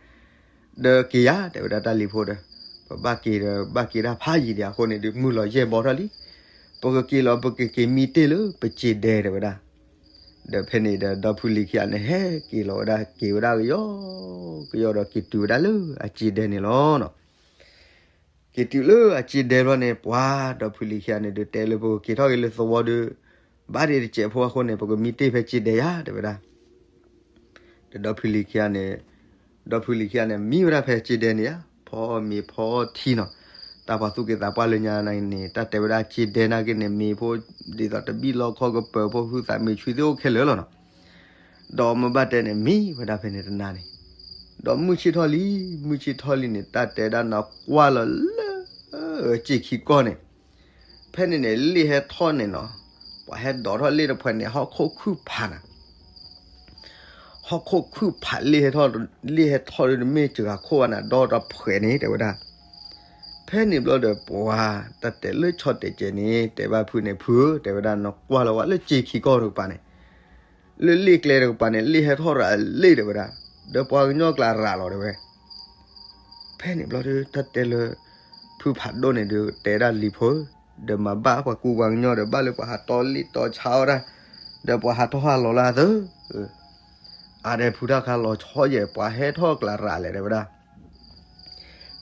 ဒီးက့ၤယါတဲဝဲဒၣ်တၢ်လံၤဖိဒီး, ပဘၣ်က့ၤဒီး ဘၣ်က့ၤတၢ်ဖးယံၤဒံးအဃိန့ၣ်ဒုး မုၢ်လီၤယဲၢ်ဘီထီၣ်လံ. ပကက့ၤလီၤ ပကက့ၤမံတ့ၢ်လၢပစ့ဒဲတဲဝဲဒၣ်. ဒီးဖဲန့ၣ်ဒီး ဒီဖုလံၤခံဂၤန့ၣ် ဟဲက့ၤလီၤဝဲဒၣ် က့ၤဝဲဒၣ်ကယီကယီဒီး က့ၤတုၤဝဲဒၣ်လၢအစ့ဒဲန့ၣ်လီၤနီၤ. က့ၤတုၤလၢအစ့ဒဲဘျီန့ၣ် ပှၤဒီဖုလံၤခံဂၤန့ၣ်ဒုး တဲလၢပကက့ၤထီၣ်က့ၤလၢသဝီဒီး ဘၣ်ဒံးတစဲးဖိအဃိန့ၣ် ပကမံတ့ၢ်ဖဲစ့ဒဲယါတဲဝဲဒၣ်. ဒီးဒီဖုလံၤခံဂၤန့ၣ်, ဒီဖုလံၤခံဂၤန့ၣ် မံဝဲဒၣ်ဖဲစ့ဒဲန့ၣ်ဧါ, ဖီမ့ၤဖီထံနီၤ. တၢ်ပှၤသူၣ်က့သးပှၢ်လၢညါန့ၣ် တၢ်တဲဝဲဒၣ်စ့ဒဲနာ်က့န့ၣ် မ့ၤဖိဒ်သိးတဘံၣ်လီခီကပၢၤဖိ ဟုသးမ့ၤဆှံသ့ၣ်အိၣ်ခဲလၢာ်လီၤနီၤ. ဒီးမ့ၢ်ဘၣ်တဲန့ၣ် မံဝဲဒၣ်ဖဲန့ၣ်တနၤန့ၣ်, ဒီးမုၢ်ဆ့ၣ်ထီၣ်လံ, မုၢ်ဆ့ၣ်ထီၣ်လံန့ၣ် တၢ်တဲဒၣ်နၤကွၢ်လီၤလၢ စ့ခံကီၢ်န့ၣ်, ဖဲန့ၣ်န့ၣ် လ့ၣ်ဟဲထီၣ်န့ၣ်နီၤ, ပှၤဟဲဒိးထီၣ်လ့ၣ်တဖှဲးန့ၣ် ဟီၣ်ခိၣ်ခုၣ်ဖးနၤ ဟီၣ်ခိၣ်ခုၣ်ဖး လ့ၣ်ဟဲထီၣ်, လ့ၣ်ဟဲထီၣ်ဒ်တမ့ၢ်စှၤခိၣ်ဘၣ်နၤ ဒီတဖှဲးန့ၣ် တဲဝဲဒၣ်. ဖဲန့ၣ်ဘျီဒီး ပှၤတၢ်တဲလၢဆီတဲာ်ကဲးန့ၣ် တဲဘၣ်ဖုန့ၣ် ဖုဧၢ တဲဝဲဒၣ် နကွၢ်လီၤဝဲလၢစ့ခံကီၢ်တကပၤန့ၣ်, လၢလ့ၣ်ကျဲတကပၤန့ၣ် လ့ၣ်ဟဲထီၣ်ရၤလ့ၣ်တဲဝဲဒၣ်, ဒီးပှၤကညီကျါရၤလီၤတဲဝဲ. ဖဲန့ၣ်ဘျီဒီး တၢ်တဲလၢ ဖုဖးဒိၣ်န့ၣ်ဒီး တဲဒၣ်လံၤဖိဧၢ, ဒီးမၤဘၣ်ပှၤကူပှၤကညီဒီး ဘၣ်လၢပှၤဟးတီလ့ၣ်တီဆါဝဲဒၣ်, ဒီးပှၤဟးထီၣ်ဟးလီၤလၢအသၢ, အါဒဲးဖုတၢ်ခါလီၤဆီယဲၢ် ပှၤဟဲထီၣ်ကျါရၤလဲၣ်တဲဝဲဒၣ်.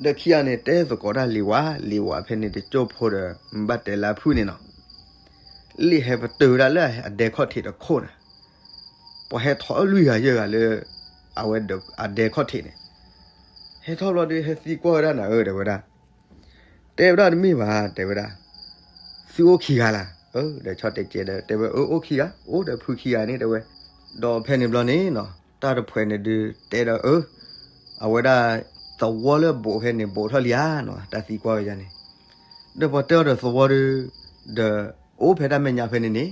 ဒီးခံဂၤန့ၣ် တဲသကိးတၢ်လံၤဝၤ, လံၤဝၤဖဲန့ၣ်တကၠိၢ်ဖိဒီး မ့ၢ်ဘၣ်တဲလၢအဖုန့ၣ်နီၤ, လ့ၣ်ဟဲပတုာ်ဝဲဒၣ်လၢအဒဲခီၣ်ထံးတခိၣ်နၤ, ပှၤဟဲထီၣ်လွံၢ်ဂၤယဲၢ်ဂၤလၢ အဝဲအဒဲခီၣ်ထံးန့ၣ်, ဟဲထီၣ်ဘျီဒီး ဟဲသံကွၢ်ဝဲဒၣ်နၤဧၢ တဲဝဲဒၣ်. တဲဝဲဒၣ်တမ့ၢ်ဘၣ် တဲဝဲဒၣ်, သုအိၣ်ခံဂၤလၢ်, ဒီးဆီတဲာ်ကဲးဒီး တဲဝဲအၢ အိၣ်ခံဂၤ, အိၣ်ဒီးဖုခံဂၤန့ၣ် တဲဝဲ. ဒီးဖဲန့ၣ်ဘျီန့ၣ်နီၤ တၢ်တဖှဲးန့ၣ်ဒုးတဲဒီးအၢ, အဝဲဒၣ်သဝီလၢအဘူးဖဲန့ၣ် ဘူးထီၣ်လံဧါနီၤ တၢ်သံကွၢ်ဝဲယါန့ၣ်, ဒီးပှၤတဲအီၤဒီးသဝီဒီး, ဒီးအိၣ်ဖဲတၢ်မဲာ်ညါဖဲန့ၣ်န့ၣ်,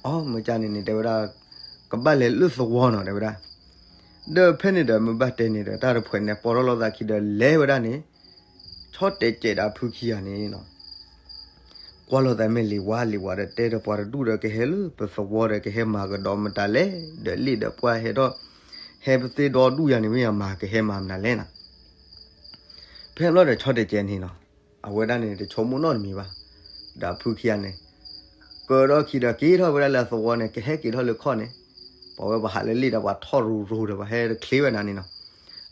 အီ မ့ၢ်ကန့ၣ်န့ၣ် တဲဝဲဒၣ်, ကဘၣ်လဲၤလၢသဝီနီၤ တဲဝဲဒၣ်. ဒီးဖဲန့ၣ်ဒီး မ့ၢ်ဘၣ်တဲန့ၣ်ဒီး တၢ်တဖှဲးန့ၣ် ပိာ်ထီၣ်လိာ်သးခံဒီးလဲၤဝဲဒၣ်န့ၣ်, ဆီတဲာ်ကဲးဒီးအဖုခံဂၤန့ၣ်နီၤ ကွၢ်လိာ်သးမ့ၢ်လံၤဝါ လံၤဝါဒီးတဲဒီးပှၤတဒူၣ်ဒီး ကဟဲလၢပသဝီဒီး ကဟဲမၤကဒီးမတၤလဲၣ်, ဒီးလ့ၣ်ဒီးပှၢ်ဟဲထီၣ်, ဟဲပသ့ဒီဒူၣ်ယၤန့ၣ် မ့ၢ်ယမၤကဟဲမၤမနုၤလဲၣ်နီၤ. ဖဲဘျီဒီးဆီတဲာ်ကဲးန့ၣ်နီၤ, အဝဲဒၣ်န့ၣ် တဆိကမိၣ်နီတမံၤဘၣ်. ဒီးအဖုခံဂၤန့ၣ် ကၢထီၣ်ခံဒီးက့ၤထီၣ်ဝဲဒၣ်လၢအသဝီန့ၣ် ကဟဲက့ၤထီၣ်လၢခီၣ်န့ၣ်, ပှၤဝဲပှၤဟးလၢလ့ၣ်ဒီးပှၤထီၣ်ရူၤရူၤဒီး ပှၤဟဲတချ့ဝဲနၤန့ၣ်နီၤ.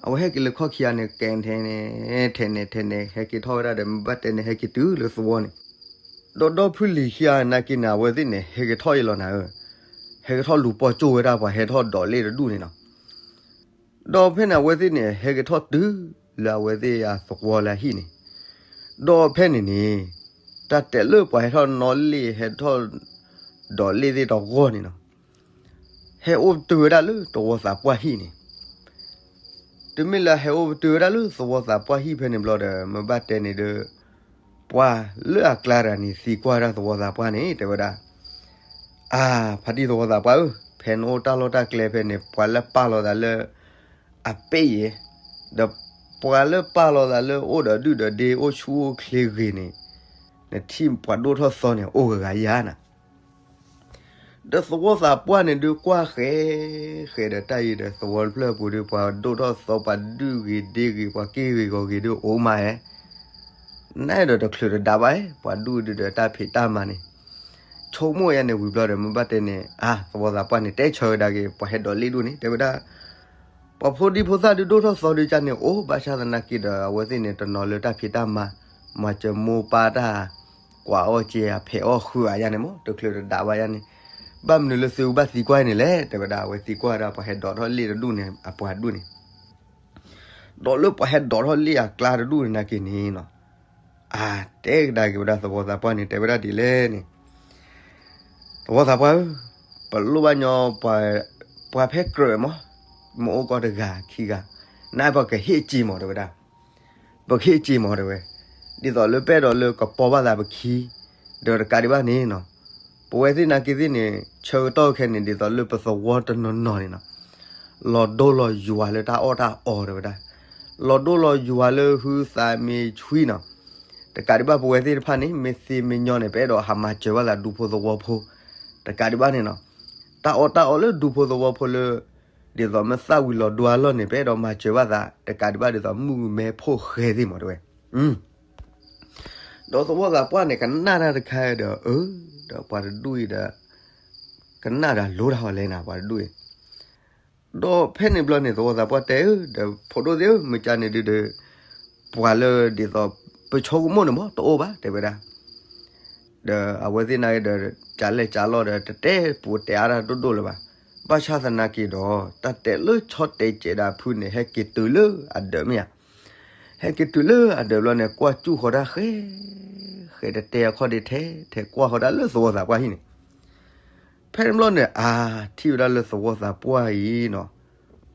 အဝဲဟဲက့ၤလၢခီၣ်ခံဂၤန့ၣ် ကဲထဲန့ၣ်, ထဲန့ၣ် ထဲန့ၣ် ဟဲက့ၤထီၣ်ဝဲဒၣ်ဒီး မ့ၢ်ဘၣ်တဲန့ၣ် ဟဲက့ၤတုၤလၢသဝီန့ၣ်, ဒီးဒီဖုလံၤခံဂၤနာ်က့န့ၣ် အဝဲသ့ၣ်န့ၣ် ဟဲက့ၤထီၣ်အံၤလီၤနၤဧၢ, ဟဲက့ၤထီၣ်လူၤပိာ်ကၠိၣ်ဝဲဒၣ်ပှၤဟဲထီၣ်ဒိးလ့ၣ်တဒူၣ်န့ၣ်နီၤ. ဒီးဖဲန့ၣ် အဝဲသ့ၣ်န့ၣ် ဟဲက့ၤထီၣ်တုၤလၢအဝဲသ့ၣ်အသဝီလၢအဟံၣ်န့ၣ်, ဒီးဖဲန့ၣ်န့ၣ် တၢ်တဲလၢပှၤဟဲထီၣ်နီၣ်လ့ၣ် ဟဲထီၣ်ဒိးလ့ၣ်သ့ၣ်တဂီၢ်န့ၣ်နီၤ, ဟဲအိၣ်ပတုာ်ဝဲဒၣ်လၢသဝီသးပှၢ်ဟံၣ်န့ၣ်, တမ့ၢ်လၢဟဲအိၣ်ပတုာ်ဝဲဒၣ်လၢသဝီသးပှၢ်ဟံၣ်ဖဲန့ၣ်ဘျီဒီး မ့ၢ်ဘၣ်တဲန့ၣ်ဒီး ပှၤလၢအကျါတဂၤန့ၣ် သံကွၢ်ဝဲဒၣ်သဝီသးပှၢ်န့ၣ် တဲဝဲဒၣ်, အါ, ဖါတံၢ်သဝီသးပှၢ်ဧၢ, ဖဲနအိၣ်တၢ်လီၢ်တၢ်ကျဲဖဲန့ၣ် ပှၤလၢပာ်လီၤသးလၢ အပ့ၢ်ယဲၢ်, ဒီးပှၤလၢပာ်လီၤသးလၢအိၣ်ဒီးဒုၣ်ဒီးဒ့ အိၣ်ဆူၣ်အိၣ်ချ့ဂ့ၤန့ၣ်, နထံၣ်ပှၤဒိၣ်ထီၣ်သီန့ၣ် အိၣ်ဂၤဂၤယၤနၤ. ဒီးသဝီသးပှၢ်န့ၣ်ဒုးကွၢ်ဃဲ, ဃဲဒီးတၢ်အံၤဒီးသဝီတဖျၢၣ်အပူၤဒီး ပှၤဒိၣ်ထီၣ်သီ ပှၤဒုၣ်ဂ့ၤဒ့ဂ့ၤ ပှၤက့ၢ်ဂ့ၤဂီၤဂ့ၤဒီးအိၣ်မးဧဲ, နအဲၣ်ဒိးတချုးတဒါဘၣ်ဧဲ, ပှၤဒူၣ်ဒုးဒီးတၢ်ဖံးတၢ်မၤန့ၣ်, ဆိကမိၣ်ယါန့ၣ်ဝံၤဘျီဒီး မ့ၢ်ဘၣ်တဲန့ၣ် အါ, သဝီသးပှၢ်န့ၣ် တဲဆၢကဒါက့ၤ ပှၤဟဲဒိးလ့ၣ်ဒူၣ်န့ၣ် တဲဝဲဒၣ် ပှၤဖိဒံဖိသၣ်ဒုးဒိၣ်ထီၣ်သီဒုးကန့ၣ် အိၣ်ဘၣ်ဆၣ်သနာ်က့ဒီး အဝဲသ့ၣ်န့ၣ် တနီၤလၢတၢ်ဖံးတၢ်မၤ, မၤစၢၤမိၢ်ပၢ်တၢ်, ကွၢ်အီၣ်က့ၤအဖဲးအီၣ်ဃုာ်အယါန့ၣ်မး တချုးတဒါဘၣ်ယါန့ၣ်, ဘၣ်မနုၤလၢသုကဘၣ်သံကွၢ်အံၤန့ၣ်လဲၣ် တဲဝဲဒၣ် အဝဲသံကွၢ်ဝဲဒၣ် ပှၤဟဲဒိးထီၣ်လ့ၣ်တဒူၣ်န့ၣ် အပှၤဒူၣ်န့ၣ် ဒီးလၢပှၤဟဲဒိးထီၣ်လ့ၣ်အကျါတဒူၣ်န့ၣ်နာ်က့န့ၣ်နီၤ, အါ, တဲကဒါက့ၤဝဲဒၣ်သဝီသးပှၢ်န့ၣ် တဲဝဲဒၣ်ဒ်လဲၣ်န့ၣ်, သဝီသးပှၢ်ဧၢ, ပလိၣ်ဘၣ်ညီ, ပှၤဖဲကြၢးမး, မ့ၢ်အိၣ်ကီးတဂၤခံဂၤ, နပကဟ့ၣ်စ့မး တဲဝဲဒၣ်, ပကဟ့ၣ်စ့မး တဲဝဲ, ဒ်သိးလၢပအဲၣ်ဒိးလၢကပီၤဘၣ်သးပခံ, ဒီးတကးဒံးဘၣ်န့ၣ်နီၤ, ပဝဲသ့ၣ်နာ်က့သ့ၣ်န့ၣ် ဆၢကတီၢ်ခဲန့ၣ် ဒ်သိးလၢပသဝီတနီၤနီၤန့ၣ်နီၤ လီၤဒိလီၤယွၤလၢတၢ်အီၣ်တၢ်အီတဲဝဲဒၣ်, လီၤဒိလီၤယွၤလၢဟုသးမ့ၢ်ဆှံနီၤ, တကးဒံးဘၣ်ပဝဲသ့ၣ်တဖၣ်န့ၣ် မ့ၢ်သ့မ့ၢ်ညီန့ၣ် ပအဲၣ်ဒိးဟးမၤစၢၤဘၣ်သးဒူဖိသဝီဖိ, တကးဒံးဘၣ်န့ၣ်နီၤ, တၢ်အီၣ်တၢ်အီလၢဒူဖိသဝီဖိလၢ ဒ်သိးမ့ၢ်သၣ်ဝံၤလီၤဒိအလီၢ်န့ၣ် ပအဲၣ်ဒိးမၤစၢၤဘၣ်သး တကးဒံးဘၣ်ဒ်သိးမုၣ်မဲဖိၣ်ဃဲသ့ၣ်မးတဲဝဲ ဒီးသဝီသးပှၢ်န့ၣ် ကနၣ်တၢ်တခါဒီး အၢ, ဒီးပှၤတဒူၣ်အံၤဒီး ကနၣ်ဒီးလိၤတၢ်ဟီလဲၣ်နၤ ပှၤတဒူၣ်အံၤ, ဒီးဖဲန့ၣ်ဘျီန့ၣ် သဝီသးပှၢ်တဲဧၢ, ဒီးဖိဒိၣ်သ့ၣ်ဧၢ, မုၢ်ကၢန့ၣ်ဒုးဒီး ပှၤလၢဒ်သိး ပဆိကမိၣ်န့ၣ်မး တအိၣ်ဘၣ် တဲဝဲဒၣ်, ဒီးအဝဲသ့ၣ်နာ်က့ဒီး ကလဲၢ်ကလီၢ်ဒီး တတဲပူၤတဲအါတၢ်ဒိၣ်ဒိၣ်လၢၤဘၣ်, ဘၣ်ဆၣ်သနာ်က့ဒီး တၢ်တဲလၢဆီတဲာ်ကဲးဒီးအဖုန့ၣ် ဟဲက့ၤတုၤလၢအဒၢးမ့ၢ်ဧါ, ဟဲက့ၤတုၤလၢအဒၢးဘျီန့ၣ် ကွၢ်စူၣ်ဃီၤတၢ်ဃဲ, ဃဲတတဲအခီၣ်ဒ့ထဲ ထဲကွၢ်ဃီၤတၢ်လၢသဝီသးပှၢ်ဟံၣ်န့ၣ်, ဖဲန့ၣ်ဘျီန့ၣ် အါ, ထံၣ်ဝဲဒၣ်လၢသဝီသးပှၢ်အံၤနီၤ,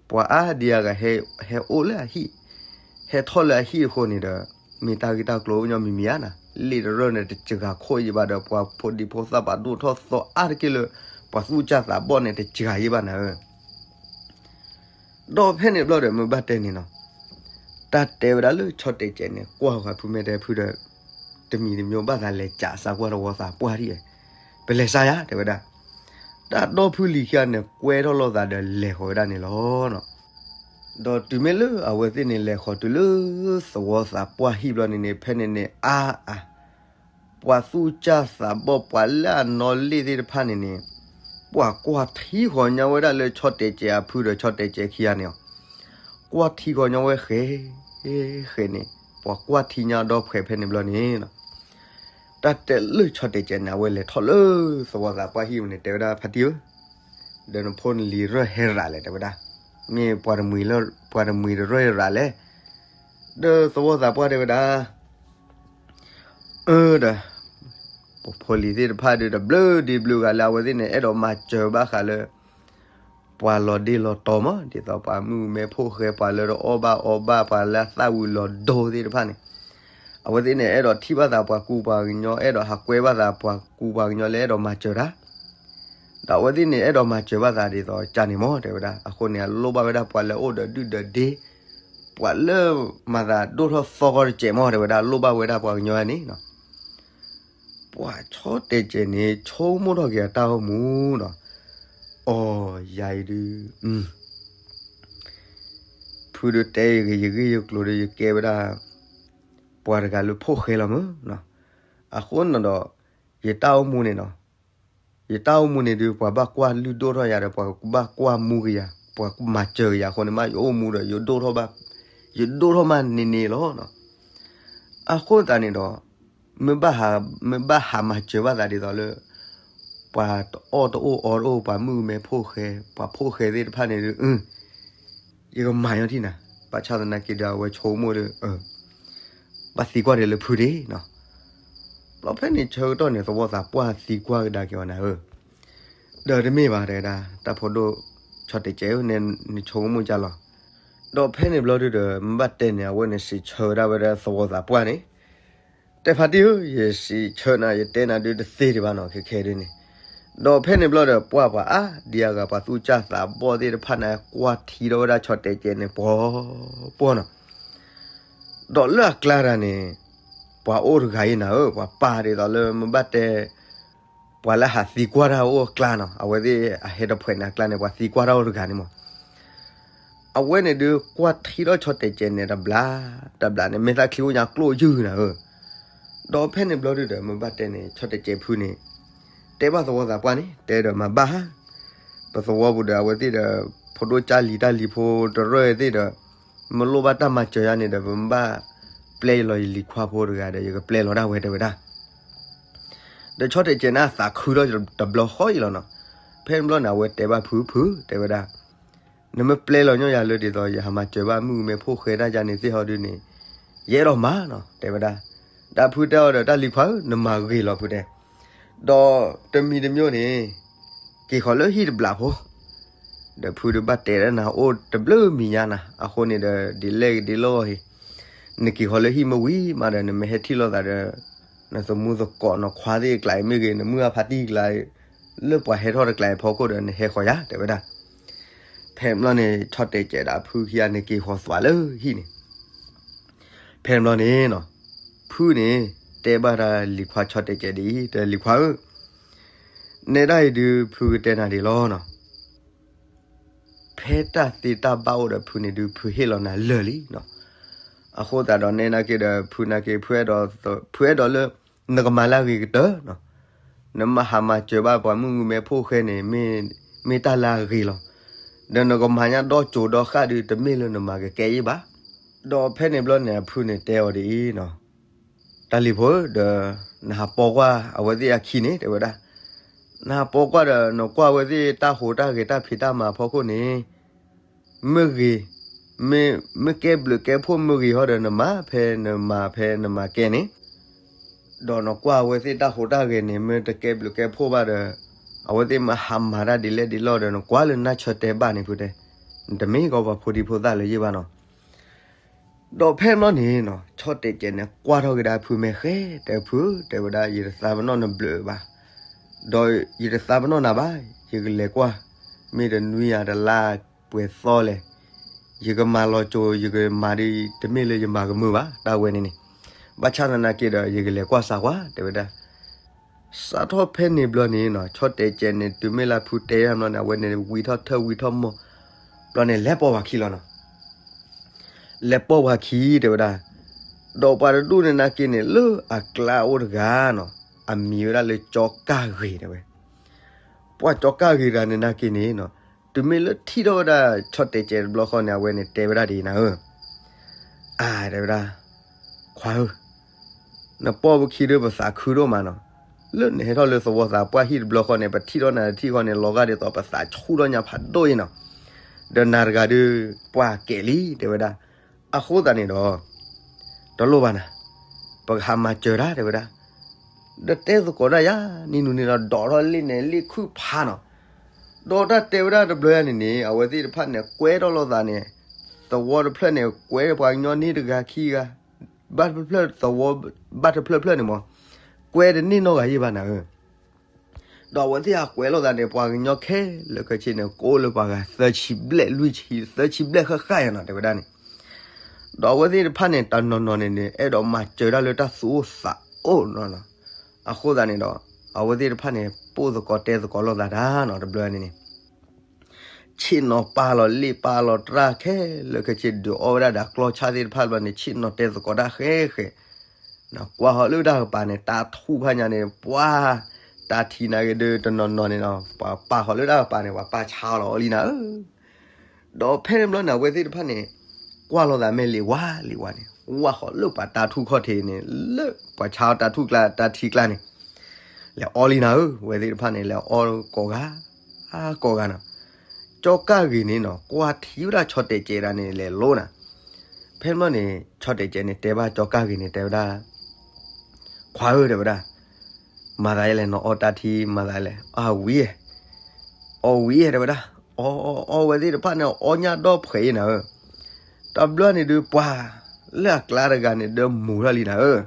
ပှၤအါဒံအါဂၤ ဟဲအိၣ်လၢအဟံၣ်, ဟဲထီၣ်လၢအဟံၣ်အဃိန့ၣ်ဒီး မ့ၢ်တၢ်ဂ့ၢ်တၢ်ကျိၤညီမံၤမံၤဧါနၤ, လ့ၣ်တရၢၢ်န့ၣ် တစှၤခိၣ်ယံၤဘၣ်ဒီး ပှၤဖိဒံဖိသၣ်ပှၤဒိၣ်ထီၣ်သီအါတက့ၢ်လၢ ပှၤသူၣ်စၢ်သးဘီၣ်န့ၣ် တစှၤယံၤဘၣ်နၤဧၢ ဒီးဖဲန့ၣ်ဘျီဒီး မ့ၢ်ဘၣ်တဲန့ၣ်နီၤ, တၢ်တဲဝဲဒၣ်လၢဆီတဲာ်ကဲးန့ၣ် ကွၢ်ဃီၤဖုမဲာ်တဲဖုဒီး တမံၤတမံၤဘၣ်သးလဲၤကးစးကွၢ်သဝီသးပှၢ်ဒ်အံၤ, ပလဲၤစါယၤ တဲဝဲဒၣ်, တၢ်ဒီဖုလံၤခံဂၤန့ၣ် ကွဲထီၣ်လိာ်သးဒီးလဲၤဃီၤဝဲဒၣ်န့ၣ်လီၤ. ဒီးတုၤမ့ၢ်လၢအဝဲသ့ၣ်န့ၣ် လဲၤဃီၤတုၤလၢသဝီသးပှၢ်ဟံၣ်ဘျီန့ၣ်န့ၣ် ဖဲန့ၣ်န့ၣ် အါအါ ပှၤသူၣ်စၢ်သးဘီၣ် ပှၤလၢအနီၢ်လ့ၣ်သ့ၣ်တဖၣ်န့ၣ်န့ၣ်, ပှၤကွၢ်ထံဃီၤညီဝဲဒၣ်လၢဆီတဲာ်ကဲးအဖုဒီးဆီတဲာ်ကဲးခံဂၤန့ၣ်လီၤ. ကွၢ်ထံဃီၤညီဝဲဃဲ, ဃဲန့ၣ်, ပှၤကွၢ်ထံညီဒီဖှဲးဖဲန့ၣ်ဘျီန့ၣ် တၢ်တဲလၢဆီတဲာ်ကဲးန့ၣ် အဝဲလဲၤထီၣ်လၢသဝီသးပှၢ်ဟံၣ်န့ၣ် တဲဝဲဒၣ် ဖါတံၢ်ဧၢ, ဒီးနဖိနလံၤရၢၢ်ဟဲရၤလဲၣ် တဲဝဲဒၣ်, မ့ၢ်ပှၤတမှံၤလၢ ပှၤတမှံၤတရၢၢ်ဟဲရၤလဲၣ်, ဒီးသဝီသးပှၢ်တဲဝဲဒၣ် အၢ ဒီး ပဖိလံၤသ့ၣ်တဖၣ်ဒုးတဘျုးဒ့ဘျုးဂၤလၢ အဝဲသ့ၣ်န့ၣ် အဲၣ်ဒိးမၤစၢၤဘၣ်ဃးလၢ ပှၤလီၤဒ့လီၤတီၤမး ဒ်သိးပှၤမုၣ်မဲဖိၣ်ဃဲ ပှၤလၢတအီၣ်ဘၣ်အီဘၣ် ပှၤလၢအသၣ်ဝံၤလီၤဒိသ့ၣ်တဖၣ်န့ၣ်, အဝဲသ့ၣ်န့ၣ် အဲၣ်ဒိးထံၣ်ဘၣ်သးပှၤကူပှၤကညီ အဲၣ်ဒိးဟးကွဲဘၣ်သးပှၤကူပှၤကညီလၢအဲၣ်ဒိးမၤစၢၤတၢ် ဒီးအဝဲသ့ၣ်န့ၣ် အဲၣ်ဒိးမၤစၢၤဘၣ်သးဒ်သိးကၢ်န့ၣ်မး တဲဝဲဒၣ်. အဃိန့ၣ် အလိၣ်ဘၣ်ဝဲဒၣ်ပှၤလၢအိၣ်ဒီးဒုၣ်ဒီးဒ့, ပှၤလၢမၤသးဒိၣ်ထီၣ်သီကီတစဲးမး တဲဝဲဒၣ်, လိၣ်ဘၣ်ဝဲဒၣ်ပှၤကညီန့ၣ်. ပှၤဆီတဲာ်ကဲးန့ၣ် ဆိကမိၣ်ထီၣ်က့ၤအတၢ်အိၣ်မူဒီး, အီ, ယၤအံၤဒုး ဖုဒုးတဲယဂ့ၤယဂ့ၢ်ယကျိၤဒီး ယကဲဝဲဒၣ် ပှၤတဂၤလၢဖိၣ်ဃဲလီၤမး. အဃိန့ၣ်ဒီး ယတၢ်အိၣ်မူန့ၣ်နီၤ, ယတၢ်အိၣ်မူန့ၣ်ဒုး ပှၤဘၣ်ကွၢ်လုၢ်ဒိၣ်ထီၣ်ယၤဒီး ပှၤဘၣ်ကွၢ်မူက့ၤယၤ, ပှၤမၤစၢၤက့ၤယၤအဃိန့ၣ် မ့ၢ်ယအိၣ်မူဒီး ယဒိၣ်ထီၣ်ဘၣ်, ယဒိၣ်ထီၣ်မးန့ၣ်န့ၣ်လီၤ. အဃိသတးန့ၣ်ဒီး မ့ၢ်ဘၣ်ဟးမၤစၢၤဘၣ်သးဒ်သိးလၢ ပှၤတအီၣ်တအိၣ်အီတအိၣ် ပှၤမုၣ်မဲဖိၣ်ဃဲ ပှၤဖိၣ်ဃဲသ့ၣ်တဖၣ်န့ၣ်ဒုး ယကမၤညီထံၣ်နၤ, ဘၣ်ဆၣ်သနာ်က့ဒီး အဝဲဆိကမိၣ်ဒီး ဘၣ်သံကွၢ်ဒီးလၢဖုဒ့နီၤ. ဘျီဖဲန့ၣ်ဆၢကတီၢ်န့ၣ် သဝီသးပှၢ်သံကွၢ်ကဒါက့ၤအီၤနၤဧၢ, ဒီးတမ့ၢ်ဘၣ်တဲဝဲဒၣ် တၢ်ဖိဒိၣ်ဆီတဲာ်ကဲးဧၢ, နဆိကမိၣ်ကၢ်လီၤ. ဒီးဖဲန့ၣ်ဘျီဒုးဒီး မ့ၢ်ဘၣ်တဲန့ၣ် အဝဲန့ၣ်စံးဆၢဝဲဒၣ်ဝဲဒၣ်သဝီသးပှၢ်န့ၣ်, တဲဖါတံၢ်ဧၢ, ယစံးဆၢနၤ ယတဲနၤဒုးတသ့ဒံးဘၣ်နီၤ, ခဲခဲဒုးန့ၣ်, ဒီးဖဲန့ၣ်ဘျီဒီး ပှၢ်ပှၤအါဒံအါဂၤ ပှၤသူၣ်စၢ်သးဘီၣ်သ့ၣ်တဖၣ်န့ၣ် ကွၢ်ထံထီၣ်ဝဲဒၣ်ဆီတဲာ်ကဲးန့ၣ် ပှီၤပှီၤနီၤ. ဒီးလၢအကျါတဂၤန့ၣ် ပှၤအိၣ်တဂၤအံၤနၤဧၢ, ပှၤပၢ်ဒ်သိးလၢမ့ၢ်ဘၣ်တဲ ပှၤလၢဟးသံကွၢ်တၢ်အိၣ်အကျါနီၤ, အဝဲသ့ၣ်အဟဲတဖှဲးန့ၣ်အကျါန့ၣ် ပှၤသံကွၢ်တၢ်အိၣ်တဂၤန့ၣ်မး. အဝဲန့ၣ်ဒုးကွၢ်ထံထီၣ်ဆီတဲာ်ကဲးန့ၣ် တဘျီတဘျီန့ၣ် မ့ၢ်သးချံအိၣ်ညါကျိၣ်ယုၢ်နၤဧၢ. ဒီးဖဲန့ၣ်ဘျီဒုးဒီး မ့ၢ်ဘၣ်တဲန့ၣ် ဆီတဲာ်ကဲးဖုန့ၣ် တဲဘၣ်သဝီသးပှၢ်န့ၣ် တဲဒီးမၤဘၣ်ဧါ, ပသဝီပူၤဒီး အဝဲသ့ၣ်ဒီး ဖိဒိၣ်ကၢ်လံၤတၢ်လံၤဖိတရၢၢ်သ့ၣ်ဒီး မ့ၢ်လိၣ်ဘၣ်တၢ်မၤစၢၤယါန့ၣ်ဒီး ပမ့ၢ်ဘၣ်ပျဲလီၤယလံၤခွါဖိတဂၤဒီး ယကပျဲလီၤဒၣ်ဝဲ တဲဝဲဒၣ်. ဒီးဆီတဲာ်ကဲးန့ၣ် အသးခုထီၣ်တဘျီဃီအံၤလီၤနီၤ. ဖဲန့ၣ်ဘျီန့ၣ် အဝဲတဲဘၣ်ဖု ဖု တဲဝဲဒၣ်, နမ့ၢ်ပျဲလီၤညီယၤလၢဒ်သိး ယဟးမၤစၢၤဘၣ်မုၣ်ကမဲဖိဃဲတၢ်ယါန့ၣ်သ့ၣ်ဟီဒုန့ၣ် ယအဲၣ်ဒိးမၤနီၤ တဲဝဲဒၣ်. ဒီးဖုတဲအီၤဒီး တၢ်လံၤခွါဧၢ နမၤဂ့ၤလီၤ ဖုတဲ. ဒီးတမံၤတမံၤန့ၣ် က့ၤဃီၤလၢဟံၣ်တဘျီဖိ ဒီးဖုဒုးဘၣ်တဲဒၣ်နၤ အိၣ်တဘျုးမံၤညါနၤ, အဃိန့ၣ်ဒီး ဒ်လဲၣ်ဂ့ၤဒ်လဲၣ်ဂ့ၤ နက့ၤဃီၤလၢဟံၣ်မ့ၢ်ဝံၤမးဒီး နမ့ၢ်ဟဲထံၣ်လိာ်သးဒီး နသမူသကိးနခွါသ့ၣ်အကျါအံၤမ့ၢ်ဂ့ၤ နမုၢ်အဖါတံၢ်အကျါ လၢပှၤဟဲထီၣ်တကျါအံၤဖီခိၣ်ဒီး နဟဲဃီၤယၤ တဲဝဲဒၣ်. ဖဲန့ၣ်ဘျီန့ၣ် ဆီတဲာ်ကဲးဒီးဖုခံဂၤန့ၣ် က့ၤဃီၤသွးလၢဟံၣ်န့ၣ်. ဖဲန့ၣ်ဘျီန့ၣ်နီၤ ဖုန့ၣ် တဲဘၣ်တၢ်လံၤခွါဆီတဲာ်ကဲးဒ်အံၤ, တၢ်လံၤခွါဧၢ, နဲဒၣ်အံၤဒုး ဖုကတဲနၤဒ်လီၤနီၤ. ဖဲတၢ်သ့တၢ်ဘၣ်အိၣ်ဒီးဖုန့ၣ်ဒုး ဖုဟ့ၣ်လီၤနၤလၢာ်လံနီၤ. အဃိသတးဒီး နဲနာ်က့ဒီး ဖုနာ်က့ ဖုအဲၣ်ဒိးလၢ နကမၤလၢအဂ့ၤကတၢၢ်နီၤ. နမ့ၢ်ဟးမၤစၢၤဘၣ်ပှၤမုၣ်ကမဲဖိဃဲန့ၣ် မ့ၢ်တၢ်လၢအဂ့ၤလီၤ. ဒီးနကမၤညါဒီးကၠိဒီးဃၣ်ဒုး တမ့ၢ်လၢနမၤကကဲအံၤဘၣ်. ဒီးဖဲန့ၣ်ဘျီန့ၣ် အဖုန့ၣ်တဲအီၤဒ်အံၤနီၤ, တၢ်လံၤဖိဧၢ, ဒီးနဟးပိာ်ကွၢ်အဝဲသ့ၣ်အခံန့ၣ် တဲဝဲဒၣ်. နဟးပိာ်ကွၢ်ဒီး နကွၢ်အဝဲသ့ၣ်တၢ်ဟူးတၢ်ဂဲၤတၢ်ဖံးတၢ်မၤအဖီခိၣ်န့ၣ် မ့ၢ်ဂ့ၤ, မ့ၢ်, မ့ၢ်ကဲဘျုးကဲဖှိၣ်မ့ၢ်ဂ့ၤဟီဒီး နမၤဖဲနမၤ ဖဲနမၤကဲန့ၣ်, ဒီးနကွၢ်အဝဲသ့ၣ်တၢ်ဟူးတၢ်ဂဲၤန့ၣ် မ့ၢ်တကဲဘျုးကဲဖှိၣ်ဘၣ်ဒီး အဝဲသ့ၣ်မ့ၢ်ဟးမၤတၢ်ဒ်လဲၣ်ဒ်လဲၣ်ဒီး နကွၢ်လၢနၢ်ဆၢတဲဘၣ်န့ၣ် ဖုတဲ, နတမ့ၢ်ကီးပှၤဖိဒံဖိသၣ်လၢၤယ့ၢ်ဘၣ်နီၤ. ဒီးဖဲန့ၣ်ဘျီန့ၣ်နီၤ ဆီတဲာ်ကဲးန့ၣ် ကွၢ်ထီၣ်က့ၤဒၣ်ဖုမဲာ်ဃဲ, တဲဖု, တဲဝဲဒၣ် ယတသးပနီၣ်နဘျုးဘၣ်, ဒီးယတသးပနီၣ်နၤဘၣ်, ယကလဲၤကွၢ်, မ့ၢ်တနွံယၤတလါပှဲၤသီလဲၣ်, ယကမၤလီၤကၠိ ယကမၤဒ် တမ့ၢ်လၢယမၤကမုာ်ဘၣ် တၢ်ဝဲန့ၣ်န့ၣ်, ဘၣ်ဆၣ်သနာ်က့ဒီး ယကလဲၤကွၢ်စးကွၢ် တဲဝဲဒၣ်. စးထီၣ်ဖဲန့ၣ်ဘျီန့ၣ်နီၤ ဆီတဲာ်ကဲးန့ၣ် တုၤမ့ၢ်လၢဖုတဲယါဘျီန့ၣ် အဝဲန့ၣ်ဝံထီၣ်ထၢၣ်ဝံထီၣ်မီၢ်, ဘျီန့ၣ် လဲၤပိာ်ပှၤခံလီၤနီၤ. လဲၤပိာ်ပှၤခံ တဲဝဲဒၣ်. ဒီးပှၤတဒူၣ်န့ၣ်နာ်က့န့ၣ် လၢအကျါအိၣ်တဂၤနီၤ, အမံၤဝဲဒၣ်လၢကၠီကၢ်ဂ့ၤ တဲဝဲ. ပှၤကၠီကၢ်ဂ့ၤတဂၤန့ၣ်နာ်က့န့ၣ်နီၤ, တုၤမ့ၢ်လၢထံၣ်ထီၣ်ဝဲဒၣ်ဆီတဲာ်ကဲးတဘျီဃီန့ၣ် အဝဲန့ၣ်တဲဝဲဒၣ်ဒ်အံၤနၤဧၢ, အါ တဲဝဲဒၣ်, ခွါဧၢ, နပိာ်ပခံဒီးပသးခုဒိၣ်မးနီၤ, လၢနဟဲထီၣ်လၢသဝီသးပှၢ်ဟံၣ်တဘျီဃီန့ၣ် ပထံၣ်ထီၣ်နၤတထံၣ်ဃီန့ၣ် လီၤဂာ်ဒ်သိးပသးဆူၣ်ထီၣ်ညါဖးဒိၣ်အံၤနီၤ, ဒီးနၤတဂၤဒီး ပှၢ်ကဲးလံ တဲဝဲဒၣ်. အဃိသတးန့ၣ်ဒီး တလိၣ်ဘၣ်နၤ, ပကဟးမၤစၢၤတၢ် တဲဝဲဒၣ်. ဒီးတဲသကိးတၢ်ယါ နံၤနုၤန့ၣ်ဒီး ဒိးထီၣ်လ့ၣ်န့ၣ် လ့ၣ်ခုၣ်ဖးနီၤ. ဒီးတၢ်တဲဝဲဒၣ်တဘျီယါန့ၣ်န့ၣ် အဝဲသ့ၣ်တဖၣ်န့ၣ် ကွဲထီၣ်လိာ်သးန့ၣ်, သဝီတဖျၢၣ်န့ၣ် ကွဲပှၤကညီန့ၢ်တဂၤခံဂၤ, ဘၣ်တဖျၢၣ်သဝီ, ဘၣ်တဖျၢၣ်ဖျၢၣ်န့ၣ်မး, ကွဲတန့ၢ်နီတဂၤယ့ၢ်ဘၣ်နၤဧၢ. ဒီးအဝဲသ့ၣ်ဟးကွဲးလိာ်သးန့ၣ် ပှၤကညီခဲလၢာ်ခဲဆ့န့ၣ် ကအိၣ်လၢပှၤဂၤသၢဆံဘျဲၣ်လွံၢ်ဆံ သၢဆံဘျဲၣ်ဃၣ်ဃၣ်ယါနီၤ တဲဝဲဒၣ်န့ၣ်. ဒီးအဝဲသ့ၣ်တဖၣ်န့ၣ် တနီၤနီၤန့ၣ်န့ၣ် အဲၣ်ဒိးမၤစၢၤတၢ်လၢတၢ်သူၣ်အိၣ်သးအိၣ်နီၤနီၤ. အဃိသတးန့ၣ်ဒီး အဝဲသ့ၣ်တဖၣ်န့ၣ် ပိာ်သကိးတဲသကိးလိာ်သးတၢ်နီၤ တဘျီန့ၣ်န့ၣ် ဆ့ၣ်နီၤပာ်လီၤလ့ၣ်ပာ်လီၤတြၢ်ခဲလၢာ်ခဲဆ့ ဒုးအီၣ်ဝဲဒၣ်ဒီးကျီၢ်ဆၣ်သ့ၣ်တဖၣ်တဘျီန့ၣ် ဆ့ၣ်နီၤတဲသကိးတၢ်ဃဲဃဲ ကွၢ်ဃီၤလၢတၢ်ကပၤန့ၣ် တၢ်ထူၣ်ဖးညါန့ၣ် ပှၤ တၢ်ထံၣ်နာ်က့ဒုးတနီၤနီၤန့ၣ်နီၤ ပှၤပာ်ဃီၤလၢတၢ်ကပၤန့ၣ် ပှၤပာ်ဆါလီၤအီၤလံနၤဧၢ. ဒီးဖဲန့ၣ်ဘျီန့ၣ် အဝဲသ့ၣ်တဖၣ်န့ၣ် ကွၢ်လိာ်သးမ့ၢ်လံဝါလံဝါန့ၣ် ဝၢ်ဃီၤလၢပှၤတၢ်ထူၣ်ခီၣ်ထံးန့ၣ် လၢပှၤဆါအီၤတၢ်ထူၣ်ကျါတၢ်ထံကျါန့ၣ် လဲၤအီလံနၤဧၢ. အဝဲသ့ၣ်တဖၣ်န့ၣ် လဲၤအီကိးဂၤ အါကိးဂၤနီၤ. ကၠီကၢ်ဂ့ၤန့ၣ်နီၤ ကွၢ်ထံဝဲဒၣ်ဆီတဲာ်ကဲးဒၣ်န့ၣ် လဲၤလိနၤ. ဖဲန့ၣ်ဘျီန့ၣ် ဆီတဲာ်ကဲးန့ၣ် တဲဘၣ်ကၠီကၢ်ဂ့ၤန့ၣ် တဲဝဲဒၣ် ခွါဧၢ တဲဝဲဒၣ်, မၤသးယဲလဲၣ် နအီတၢ်ထံ မၤသးလဲၣ်, အဝံၤ, အီဝံၤ တဲဝဲဒၣ်, အီအီအီဝဲသ့ၣ်တဖၣ်န့ၣ် အီညၣ်ဒီဖှဲးအံၤနၤဧၢ. တဘျီန့ၣ်ဒုး ပှၤလၢအကျါတဂၤန့ၣ် ဒုးမူၤထီၣ်လံနၤဧၢ.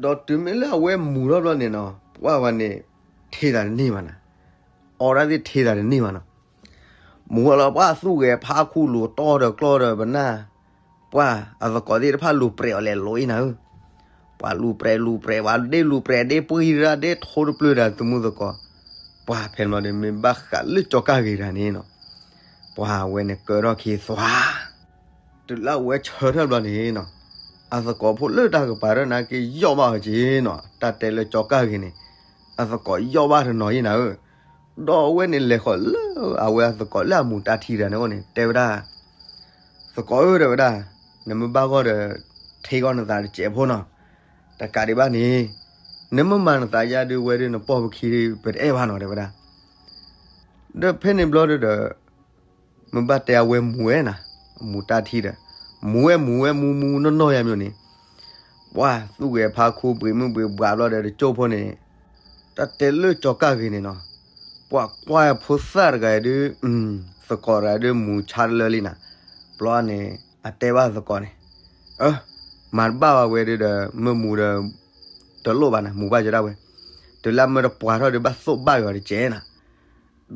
ဒီးတုၤမ့ၢ်လၢအဝဲမူၤထီၣ်ဘျီန့ၣ်နီၤ ပှၤဝဲန့ၣ် ထံၣ်သးတန့ၢ်ဘၣ်နၤ. အီၣ်ဒၣ်သ့ၣ်ထဲသးတန့ၢ်ဘၣ်နီၤ. မုၢ်ဝဲလီၤပှၤသူၣ်ဂဲၤဖးခူလူၤတီၢ်ဒီးကျီၢ်ဒီးပနၢ်, ပှၤအသကိးသ့ၣ်တဖၣ်လူၤပြဲးအီၤလဲၤလိၤအံၤနၤဧၢ, ပှၤလူၤပြဲးလူၤပြဲး ပှၤဒ့လူၤပြဲးဒ့ပှံၤတၢ်ဒ့ထိတပျၢၤတၢ် သမူသကိး, ပှၤဖဲန့ၣ်ဘျီဒီး မ့ၢ်ဘၣ်ဃးလၢကၠီၤကၣ်ဂ့ၤတၢ်န့ၣ်နီၤ, ပှၤအဝဲန့ၣ်ကၢထီၣ်ခံသွါ တုၤလၢအဝဲဆၢထၢၣ်ဘျီန့ၣ်နီၤ, အသကိးဖိလၢတၢ်ကပၤထၢၣ်နာ်က့ယီၣ်ဘၣ်အီၤက့ၤနီၤ, တၢ်တဲလၢကၠီၤကၣ်ဂ့ၤန့ၣ်, အသကိးယီၣ်ဘၣ်တနီၤအံၤနၤဧၢ, ဒီးအဝဲန့ၣ်လဲၤဃီၤလၢအဝဲအသကိးလၢအမူးတၢ်ထံတၢ်န့ၣ်အအိၣ်န့ၣ် တဲဝဲဒၣ်, သကိးဧၢ တဲဝဲဒၣ်, နမ့ၢ်ဘၣ်ဂီၢ်ဒီး ထ့ဂီၢ်နသးတစဲးဖိနီၤ, တကးဒံးဘၣ်န့ၣ်, နမ့ၢ်မၤနသးယါဒုးဝဲဒုးနပိာ်ပခံပတအဲၣ်ဘၣ်နီၤ တဲဝဲဒၣ်. ဒီးဖဲန့ၣ်ဘျီဒုးဒီး မ့ၢ်ဘၣ်တဲအဝဲမူးဝဲနၤ, မူးတၢ်ထံဒီး, မူးဝဲမူးဝဲမူးမူးနီၢ်နီၢ်ယါမျိၤန့ၣ်, ပှၤသူၣ်ဂဲၤဖးခူပှ့ၤမုၢ်ပှ့ၤဘှးဘျီဒီးတကၠိၢ်ဖိန့ၣ်, တၢ်တဲလၢကၠီၤကၣ်ဂ့ၤန့ၣ်နီၤ, ပှၤကွၢ်ဖိသၣ်တဂၤဒုး, သကိးတဂၤဒုးမူးဆါတလၢလံနၤ, ဘျီန့ၣ် အတဲဘၣ်သကိးန့ၣ်, အၢ, မၤတဘၣ်ဝဲဒုးဒီး မ့ၢ်မူးဒီး တလိၣ်ဘၣ်နၤ မူးဘၣ်ယိၣ်ဒၣ်ဝဲ, တုၤလၢမ့ၢ်တပှၤထီၣ်ဒုးဘၣ်သိၣ်ဘၣ်ယွၤတကဲနၤ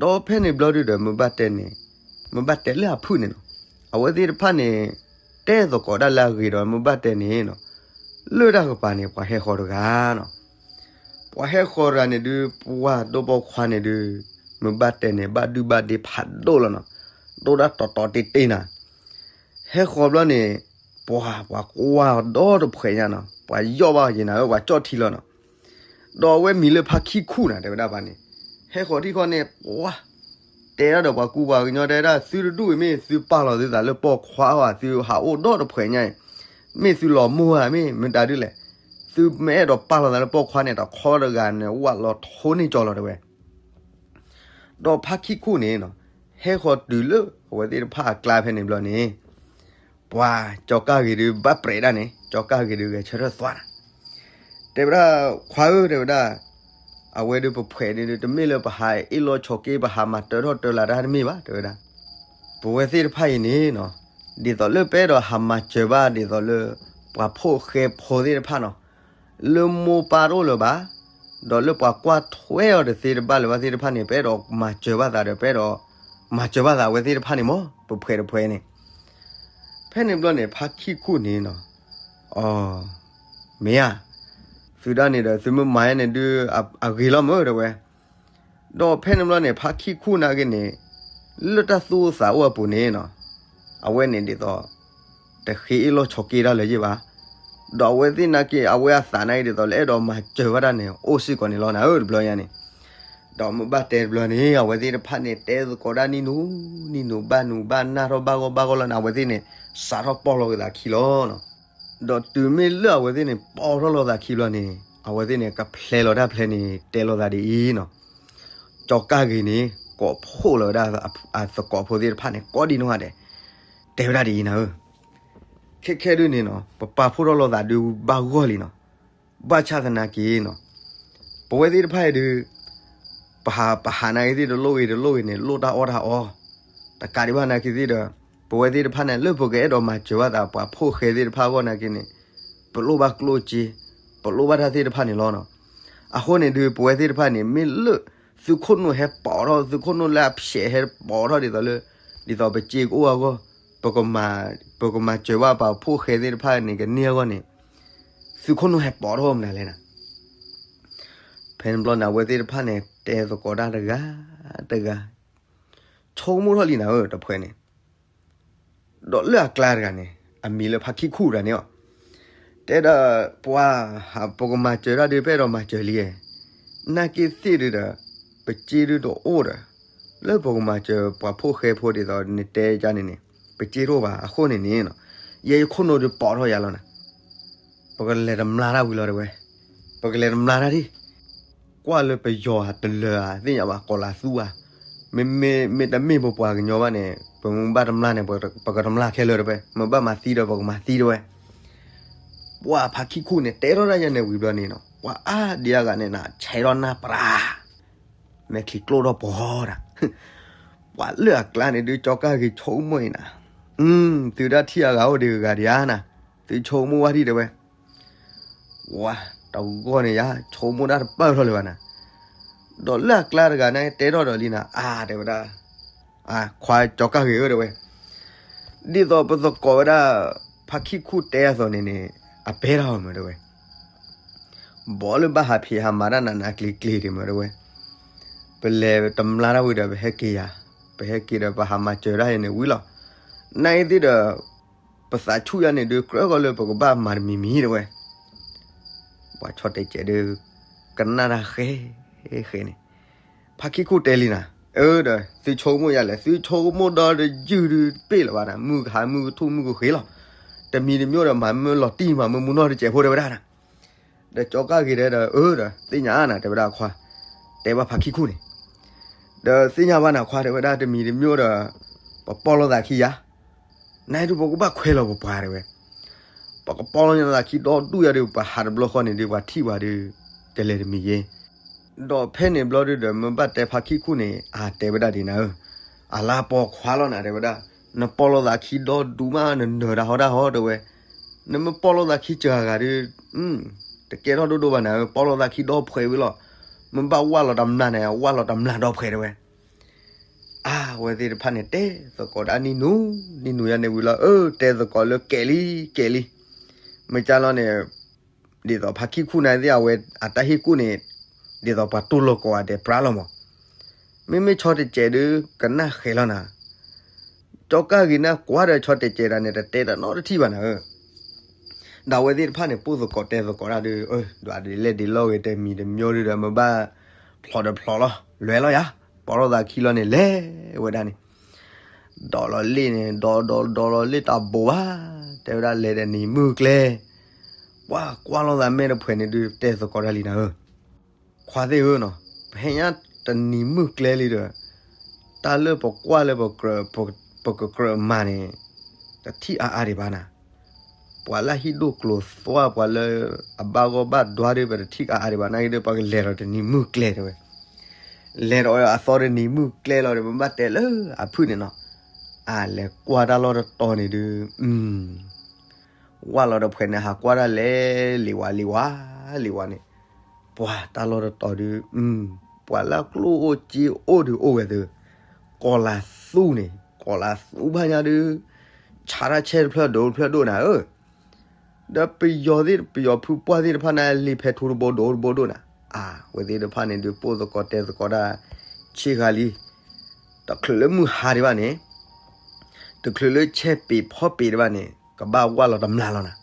ဒီးဖဲန့ၣ်ဘျီဒုးဒီး မ့ၢ်ဘၣ်တဲန့ၣ်, မ့ၢ်ဘၣ်တဲလၢအဖုၣ်န့ၣ်နီၤ, အဝဲသ့ၣ်တဖၣ်န့ၣ် တဲသကိးဒၣ်လၢအဂ့ၤဒီး မ့ၢ်ဘၣ်တဲန့ၣ်နီၤ, လၢတၢ်ကပၤန့ၣ် ပှၤဟဲဃီၤတဂၤနီၤ, ပှၤဟဲဃီၤတဂၤန့ၣ်ဒုး ပှၤဒီးပိာ်ခွါန့ၣ်ဒုး, မ့ၢ်ဘၣ်တဲန့ၣ် ဘၣ်ဒုၣ်ဘၣ်ဒ့ဖးဒိၣ်လီၤနီၤ, ဒိၣ်ဒၣ်တီၤတီၤတ့တ့နၤ ဟဲဃီၤဘျီန့ၣ်, ပှၤ, ပှၤကွၢ်ဒီတဖှဲးညါနီၤ, ပှၤယီၣ်ဘၣ်ယဲနၤဧၢ, ပှၤကၠီၣ်ထံလီၤနီၤ, ဒီးအဝဲမံၤလၢဖါခံခူၣ်နၤ တဲဝဲဒၣ်ပှၤန့ၣ်, ဟဲဃီၤထံၣ်ဃီန့ၣ်, ပှၤ, တဲဒၣ်ဒီးပှၤကူပှၤကညီတဲဒၣ် သုတဒူၣ်အံၤမ့ၢ် သုပာ်လီၤသုသးလၢပိာ်ခွါဧါ, သုဟးအိၣ်ဒီတဖှဲးညါအံၤ, မ့ၢ်သုလီၤမိၢ်ဧါ, မ့ၢ်မတၤဒုလဲၣ်, သုမ့ၢ်အဲၣ်ဒိးပာ်လီၤသးလၢပိာ်ခွါန့ၣ် တခီတဂၤန့ၣ် ဝၣ်လီၤထိန့ၢ်ကၠီလီၤတဲဝဲ ဒီးဖါခံခူၣ်န့ၣ်နီၤ, ဟဲဃီၤတုၤလၢအဝဲသ့ၣ်တဖၣ်အကျါဖဲန့ၣ်ဘျီန့ၣ်, ပှၤကၠီၤကၣ်ဂ့ၤဒုးဘၣ်ပြဲးဒၣ်န့ၣ် ကၠီၤကၣ်ဂ့ၤဒုးဂဲၤဆၢထၢၣ်သွါနၤ, တဲဝဲဒၣ်, ခွါဧၢ တဲဝဲဒၣ်, အဝဲဒုးပဖှဲးန့ၣ်ဒုး တမ့ၢ်လၢပဟးအ့ၣ်လိာ်ဆိးက့ ပဟးမၤတၢထီၣ်တၢလၤတၢ်တမ့ၢ်ဘၣ် တဲဝဲဒၣ်, ပဝဲသ့ၣ်တဖၣ်အံၤန့ၣ်နီၤ, ဒ်သိးလၢပအဲၣ်ဒိးဟးမၤစၢၤဘၣ်ဒ်သိးလၢ ပှၤဖိၣ်ဃဲဖိသ့ၣ်တဖၣ်နီၤ လၢမိၢ်ပၢ်တအိၣ်လၢၤဘၣ်, ဒီးလၢပှၤကွၢ်ထွဲအီၤတသ့တဘၣ်လၢၤဘၣ်သ့ၣ်တဖၣ်န့ၣ် ပအဲၣ်ဒိးမၤစၢၤဘၣ်သးဒီး ပအဲၣ်ဒိးမၤစၢၤဘၣ်သးအဝဲသ့ၣ်တဖၣ်န့ၣ်မ့ၢ် ပဖှဲးတဖှဲးန့ၣ်, ဖဲန့ၣ်ဘျီန့ၣ် ဖါခံခူၣ်န့ၣ်နီၤ, အီ, မ့ၢ်ဧါ, သုဒၣ်န့ၣ်ဒီး သုမ့ၢ်မၤယါန့ၣ်ဒုး အဂ့ၤလီၤမ့ၢ်တဲဝဲ ဒီးဖဲန့ၣ်ဘျီန့ၣ် ဖါခံခူၣ်နာ်က့န့ၣ်, လၢတၢ်သူၣ်အိၣ်သးအိၣ်အပူၤန့ၣ်နီၤ, အဝဲန့ၣ်ဒ်သိး တဃ့အ့ၣ်လိာ်ဆိးက့တၢ်လၢၤယ့ၢ်ဘၣ်, ဒီးအဝဲသ့ၣ်နာ်က့ အဝဲအသးနာ်က့ဒ်သိးလၢအဲၣ်ဒိးမၤစၢၤဘၣ်တၢ်န့ၣ် အိၣ်စ့ၢ်ကီးန့ၣ်လီၤနၤဧၢ တဘျီညါန့ၣ်, ဒီးမ့ၢ်ဘၣ်တဲတဘျီန့ၣ် အဝဲသ့ၣ်တဖၣ်န့ၣ် တဲသကိးဒၣ်နံၣ်နူၤ, နံၣ်နူၤဘၣ်နူၤဘၣ်နၢ်ထီၣ်ဘၣ်ဂီၢ်ဘၣ်ဂီၢ်လီၤန့ၣ် အဝဲသ့ၣ်န့ၣ် စးထီၣ်ပီၢ်လီၤက့ၤသးခံလီၤနီၤ. ဒီးတုၤမ့ၢ်လၢအဝဲသ့ၣ်န့ၣ် ပီၢ်ထီၣ်လီၤသးခံဘျီန့ၣ် အဝဲသ့ၣ်န့ၣ် ကဖျဲးလီၤတၢ်ဖျဲးန့ၣ် တဲလီၤသးဒ်အံၤနီၤ, ကၠီၤကၢ်ဂ့ၤန့ၣ် ကိးဖှိၣ်လီၤဝဲဒၣ်အသကိးဖိသ့ၣ်တဖၣ်န့ၣ် ကိးဒံနီၢ်ဂၤဒဲး, တဲဝဲဒၣ်ဒ်အံၤနၤဧၢ, ခဲခဲဒုန့ၣ်နီၤ ပပာ်ဖှိၣ်ထီၣ်လိာ်သးဒုဘၣ်ဂီၢ်လံနီၤ, ဘၣ်ဆၣ်သနာ်က့နီၤ ပဝဲသ့ၣ်တဖၣ်အံၤဒုး ပဟး ပဟးနာ်က့သ့ၣ်တလိၣ်ဂ့ၤတလိၣ်ဂ့ၤန့ၣ် လိၣ်တၢ်အီၣ်တၢ်အီ, တကးဒံးဘၣ်နာ်က့သ့ၣ်ဒီး ပဝဲသ့ၣ်တဖၣ်န့ၣ် လၢပကအဲၣ်ဒိးမၤစၢၤဘၣ်သး ပှၤဖိၣ်ဃဲသ့ၣ်တဖၣ်အဂီၢ်နာ်က့န့ၣ် ပလိၣ်ဘၣ်ကျိၣ်စ့, ပလိၣ်ဘၣ်တၢ်သ့ၣ်တဖၣ်န့ၣ်လီၤနီၤ. အဃိန့ၣ်ဒုး ပဝဲသ့ၣ်တဖၣ်န့ၣ် မ့ၢ်လၢ သုခိၣ်နူာ်ဟဲပိာ်ထီၣ် သုခိၣ်နူာ်လၢအဖျဲးဟဲပိာ်ထီၣ်ဒ်သိးလၢ ဒ်သိးပစ့ကအိၣ်အဂီၢ် ပကမၤစၢၤဘၣ်ပှၤဖိၣ်ဃဲသ့ၣ်တဖၣ်န့ၣ် ကန့ၢ်အဂီၢ်န့ၣ် သုခိၣ်နူာ်ဟဲပိာ်ထီၣ်မနုၤလဲၣ်နီၤ. ဖဲန့ၣ်ဘျီန့ၣ် အဝဲသ့ၣ်တဖၣ်န့ၣ် တဲသကိးတၢ်တဂၤတဂၤ ဆိကမိၣ်ထီၣ်လံနၤဧၢ တဖှဲးန့ၣ် ဒီးလၢအကျါတဂၤန့ၣ် အမံၤလၢဖါခံခူၣ်တဂၤန့ၣ်အီၤ တဲဒၣ် ပှၤ ပကမၤစၢၤတၢ်ဒုး ပအဲၣ်ဒိးမၤစၢၤလံ, နာ်က့သ့ၣ်ဒုးဒီး ပစ့ဒုးတအိၣ်ဒီး လၢပကမၤစၢၤပှၤဖိၣ်ဃဲဖိဒ်သိးနတဲကန့ၣ်န့ၣ် ပစ့တအိၣ်ဘၣ်. အဃိန့ၣ်န့ၣ် ယဲယခိၣ်နူာ်ဒုးပိာ်ထီၣ်ယၤလီၤနၤ, ပကလဲၤတမျါတၢ်ဝံၤလီၤတဲဝဲ, ပကလဲၤတမျါတၢ်ဒံး ကွၢ်လၢပယီၤဧါ တလၢၤဧါ သ့ၣ်ညါဘၣ် ကီၤလၤသူဧါ, မ့မ့ၢ် မ့ၢ်တမ့ၢ်ပပှၤကညီဘၣ်န့ၣ် ပမ့ၢ်ဘၣ်တမျါန့ၣ် ပကတမျါခဲလၢာ်တဲဝဲ, မ့ၢ်ဘၣ်မၤသံဒီး ပကမၤသံတဲဝဲ. ပှၤဖါခံခူၣ်န့ၣ် တဲထီၣ်တၢ်ယၤန့ၣ်ဝံၤဘျီန့ၣ်နီၤ ပှၤအါဒံအါဂၤန့ၣ်နၤ ဆဲးထီၣ်နၢ်ပြၤ မဲာ်ချံကျိၣ်ထီၣ်ပှီၤတၢ်, ပှၤလၢအကျါန့ၣ်ဒုး ကၠီကၢ်ဂ့ၤဆိကမိၣ်အံၤနၤ, သုဒၣ်ထံၣ်အဂၤအိၣ်ဒံးဂၤဒံးဧါနၤ, သုဆိကမိၣ်ဝဲဒံးတဲဝဲ ဝါ, တဂီၢ်န့ၣ်ယါ ဆိကမိၣ်တၢ်တပၢၢ်ထီၣ်လၢၤဘၣ်နၤ, ဒီးလၢအကျါတဂၤန့ၣ် တဲထီၣ်ဒီးလံနၤ, အါ တဲဝဲဒၣ်, အါ ခွါကၠီၤကၣ်ဂ့ၤဧၢ တဲဝဲ, ဒ်သိးပသကိးဝဲဒၣ် ဖါခံခူၣ်တဲအသိးန့ၣ်န့ၣ် အပဲတၢ်အီၤမ့ၢ် တဲဝဲ, ဘီလၢဘၣ်ဟးဖံးဟးမၤတၢ်နးနးကျံၤကျံၤဒံးမ့ၢ် တဲဝဲ, ပလဲၤတမျါတၢ်ဝံၤဒီး ပဟဲက့ၤယၤ, ပဟဲက့ၤဒီးပဟးမၤစၢၤတၢ်အံၤန့ၣ်ဝံၤလီၤ. နာ်အံၤသ့ၣ်ဒီး ပသးဆူၣ်ယၤန့ၣ်ဒုး ကြၢးကီးလၢပကဘၣ်မၤတမံၤမံၤ တဲဝဲ. ပှၤဆီတဲာ်ကဲးဒုး ကနၣ်တၢ်ဃဲ ဃဲန့ၣ်, ဖါခံခူၣ်တဲလံနၤ, အၢ ဒီး သုဆိကမိၣ်ယၤလဲၣ်, သုဆိကမိၣ်ဒီးတယုၢ်ဒုးတပ့ၢ်လၢၤဘၣ်နၤ, မုၢ်ကဟါမုၢ်ကထူၣ်မုၢ်ကဃ့လီၤ. တမံၤတမံၤဒီး မၤမ့ၢ်လီၤတံၢ် မၤမ့ၢ်မုၢ်နီၢ်တစဲးဖိ တဲဝဲဒၣ်နၤ. ဒီးကၠီၤကၣ်ဂ့ၤတဲဒီး အၢ ဒီး သ့ၣ်ညါနၤ တဲဝဲဒၣ်ခွါ, တဲဘၣ်ဖါခံခူၣ်န့ၣ်, ဒီးသ့ၣ်ညါဘၣ်နၤခွါ တဲဝဲဒၣ်, တမံၤတမံၤဒီး ပပီၢ်လိာ်သးခံယၤ, နဒုး ပကဘၣ်ခွဲးလီၤပပှၤ တဲဝဲ. ပကပီၢ်လိာ်သးခံဒီဒူၣ်ယၤဒုး ပှၤဟးတဘျီဃီန့ၣ်ဒုး ပှၤထံၣ်ပှၤဒုး ကလဲၤတမံၤယဲ, ဒီးဖဲန့ၣ်ဘျီဒုးဒီး မ့ၢ်ဘၣ်တဲဖါခံခူၣ်န့ၣ် အတဲဝဲဒၣ်ဒ်နၤဧၢ, အလါပိာ်ခွါလီၤနၤ တဲဝဲဒၣ်, နပီၢ်လိာ်သးခံဒီဒူၣ်မး နနၢၤတၢ်ဟီတၢ်ဟီ တဲဝဲ, နမ့ၢ်ပီၢ်လိာ်သးခံစှၤဂၤဒုး တကဲထီၣ်ဒိၣ်ဒိၣ်ဘၣ်နၤဧၢ, ပီၢ်လိာ်သးခံဒီဖှဲးဝံၤလီၤ. မ့ၢ်ဘၣ်ဝၣ်လီၤတမျါန့ၣ် ဝၣ်လီၤတမျါဒီဖှဲး တဲဝဲ. အါ အဝဲသ့ၣ်တဖၣ်န့ၣ် တဲသကိးဒၣ်နံၣ်နူ နံၣ်နူယၤန့ၣ်ဝံၤလီၤ, အၢ တဲသကိးလၢကဲးလံ ကဲးလံ, မ့ၢ်ကၢ်လီၤန့ၣ် ဒ်သိးဖါခံခူၣ်န့ၣ်သ့ၣ် အဝဲအတၢ်ဟ့ၣ်ကူၣ်န့ၣ် ဒ်သိးပှၤတူၢ်လိာ်ကိးဂၤဒဲးပြါလီၤမး, မ့မ့ၢ်ဆီတဲာ်ကဲးဒုး ကနၣ်ဃဲးလီၤနၤ. ကၠီၤကၣ်ဂ့ၤန့ၣ်ကွၢ်ဒီးဆီတဲာ်ကဲးတၢ်န့ၣ် တတဲတၢ်နီတထံၣ်ဘၣ်နၤဧၢ. ဒီးအဝဲသ့ၣ်တဖၣ်န့ၣ် ပိၢ်သကိးတဲသကိးတၢ်ဒုး ဒွးဒ်လဲၣ်ဒ်လဲၣ်ဂ့ၤ တမံၤတမံၤဒုးဒီး မ့ၢ်ဘၣ်ဖျိးဒီးဖျိးလီၤ လဲၤလီၤယၤ, ပီၢ်လိာ်သးခံလီၤန့ၣ် လဲၤဝဲဒၣ်န့ၣ် ဒီးလီၤလ့ၣ်န့ၣ် ဒီးဒီးဒီးလီၤလ့ၣ်တၢ်ဘိးဘၣ်, တဲဝဲဒၣ်လဲၤဒီးနံၤမုၢ်ကျဲ, ပှၤကွၢ်လိာ်သးမဲာ်တဖှဲးန့ၣ်ဒုး တဲသကိးတၢ်လံနၤဧၢ. ခွါသ့ၣ်ဧၢနီၤ, ပဟဲညါတနံၤမုၢ်ကျဲလံဒီး တၢ်လၢပကွၢ်လၢ ပကကြၢးမၤန့ၣ် တထံၣ်အါအါဒံးဘၣ်နၤ. ပှၤလၢဟံၣ်ဒိၣ်ကျိၤသွါ ပှၤလၢအဘၣ်ဂီၢ်ဘၣ်ဒွါဒီး ပတထံၣ်အါအါဒံးဘၣ် နာ်က့ဒီး ပကလဲၤဒီးတနံၤမုၢ်ကျဲတဲဝဲ. လဲၤဒီးအသီတနံၤမုၢ်ကျဲလီၤဒီး ပဘၣ်တဲလၢအဖုၣ်န့ၣ်နီၤ, အလဲၤကွၢ်တၢ်လီၢ်တတီၤန့ၣ်ဒုး ဝၣ်လီၤတဖှဲးန့ၣ် ဟးကွၢ်တၢ်လဲၤ လံၤဝါလံၤဝါ လံၤဝါန့ၣ်, ပှၤတၢ်လီၢ်တတီၤဒုး ပှၤလၢကျိၣ်အိၣ်စ့အိၣ်ဒုးအိၣ်ဝဲသု, ကီၤလၤသူန့ၣ် ကီၤလၤသူဘၣ်ညါဒုး ဆါတၢ်ဆဲတဖျၢၣ်ဒိၣ်တဖျၢၣ်ဒိၣ်နၤဧၢ. ဒီးပယီၤသ့ၣ် ပယီၤဖုပှၢ်သ့ၣ်တဖၣ်န့ၣ် လံာ်ဖဲထူတဘိဒိၣ်တဘိဒိၣ်နၤ, အဝဲသ့ၣ်တဖၣ်န့ၣ်ဒုး ပိၢ်သကိးတဲသကိးတၢ် ဆ့ၣ်ဃါလံ, တချုးလၢမုၢ်ဟါဒံးဘၣ်န့ၣ် တချုးလၢဆဲးပ့ၤဖီပ့ၤဒံးဘၣ်န့ၣ် ကဘၣ်ဝၣ်လီၤတမျါလီၤနၤ.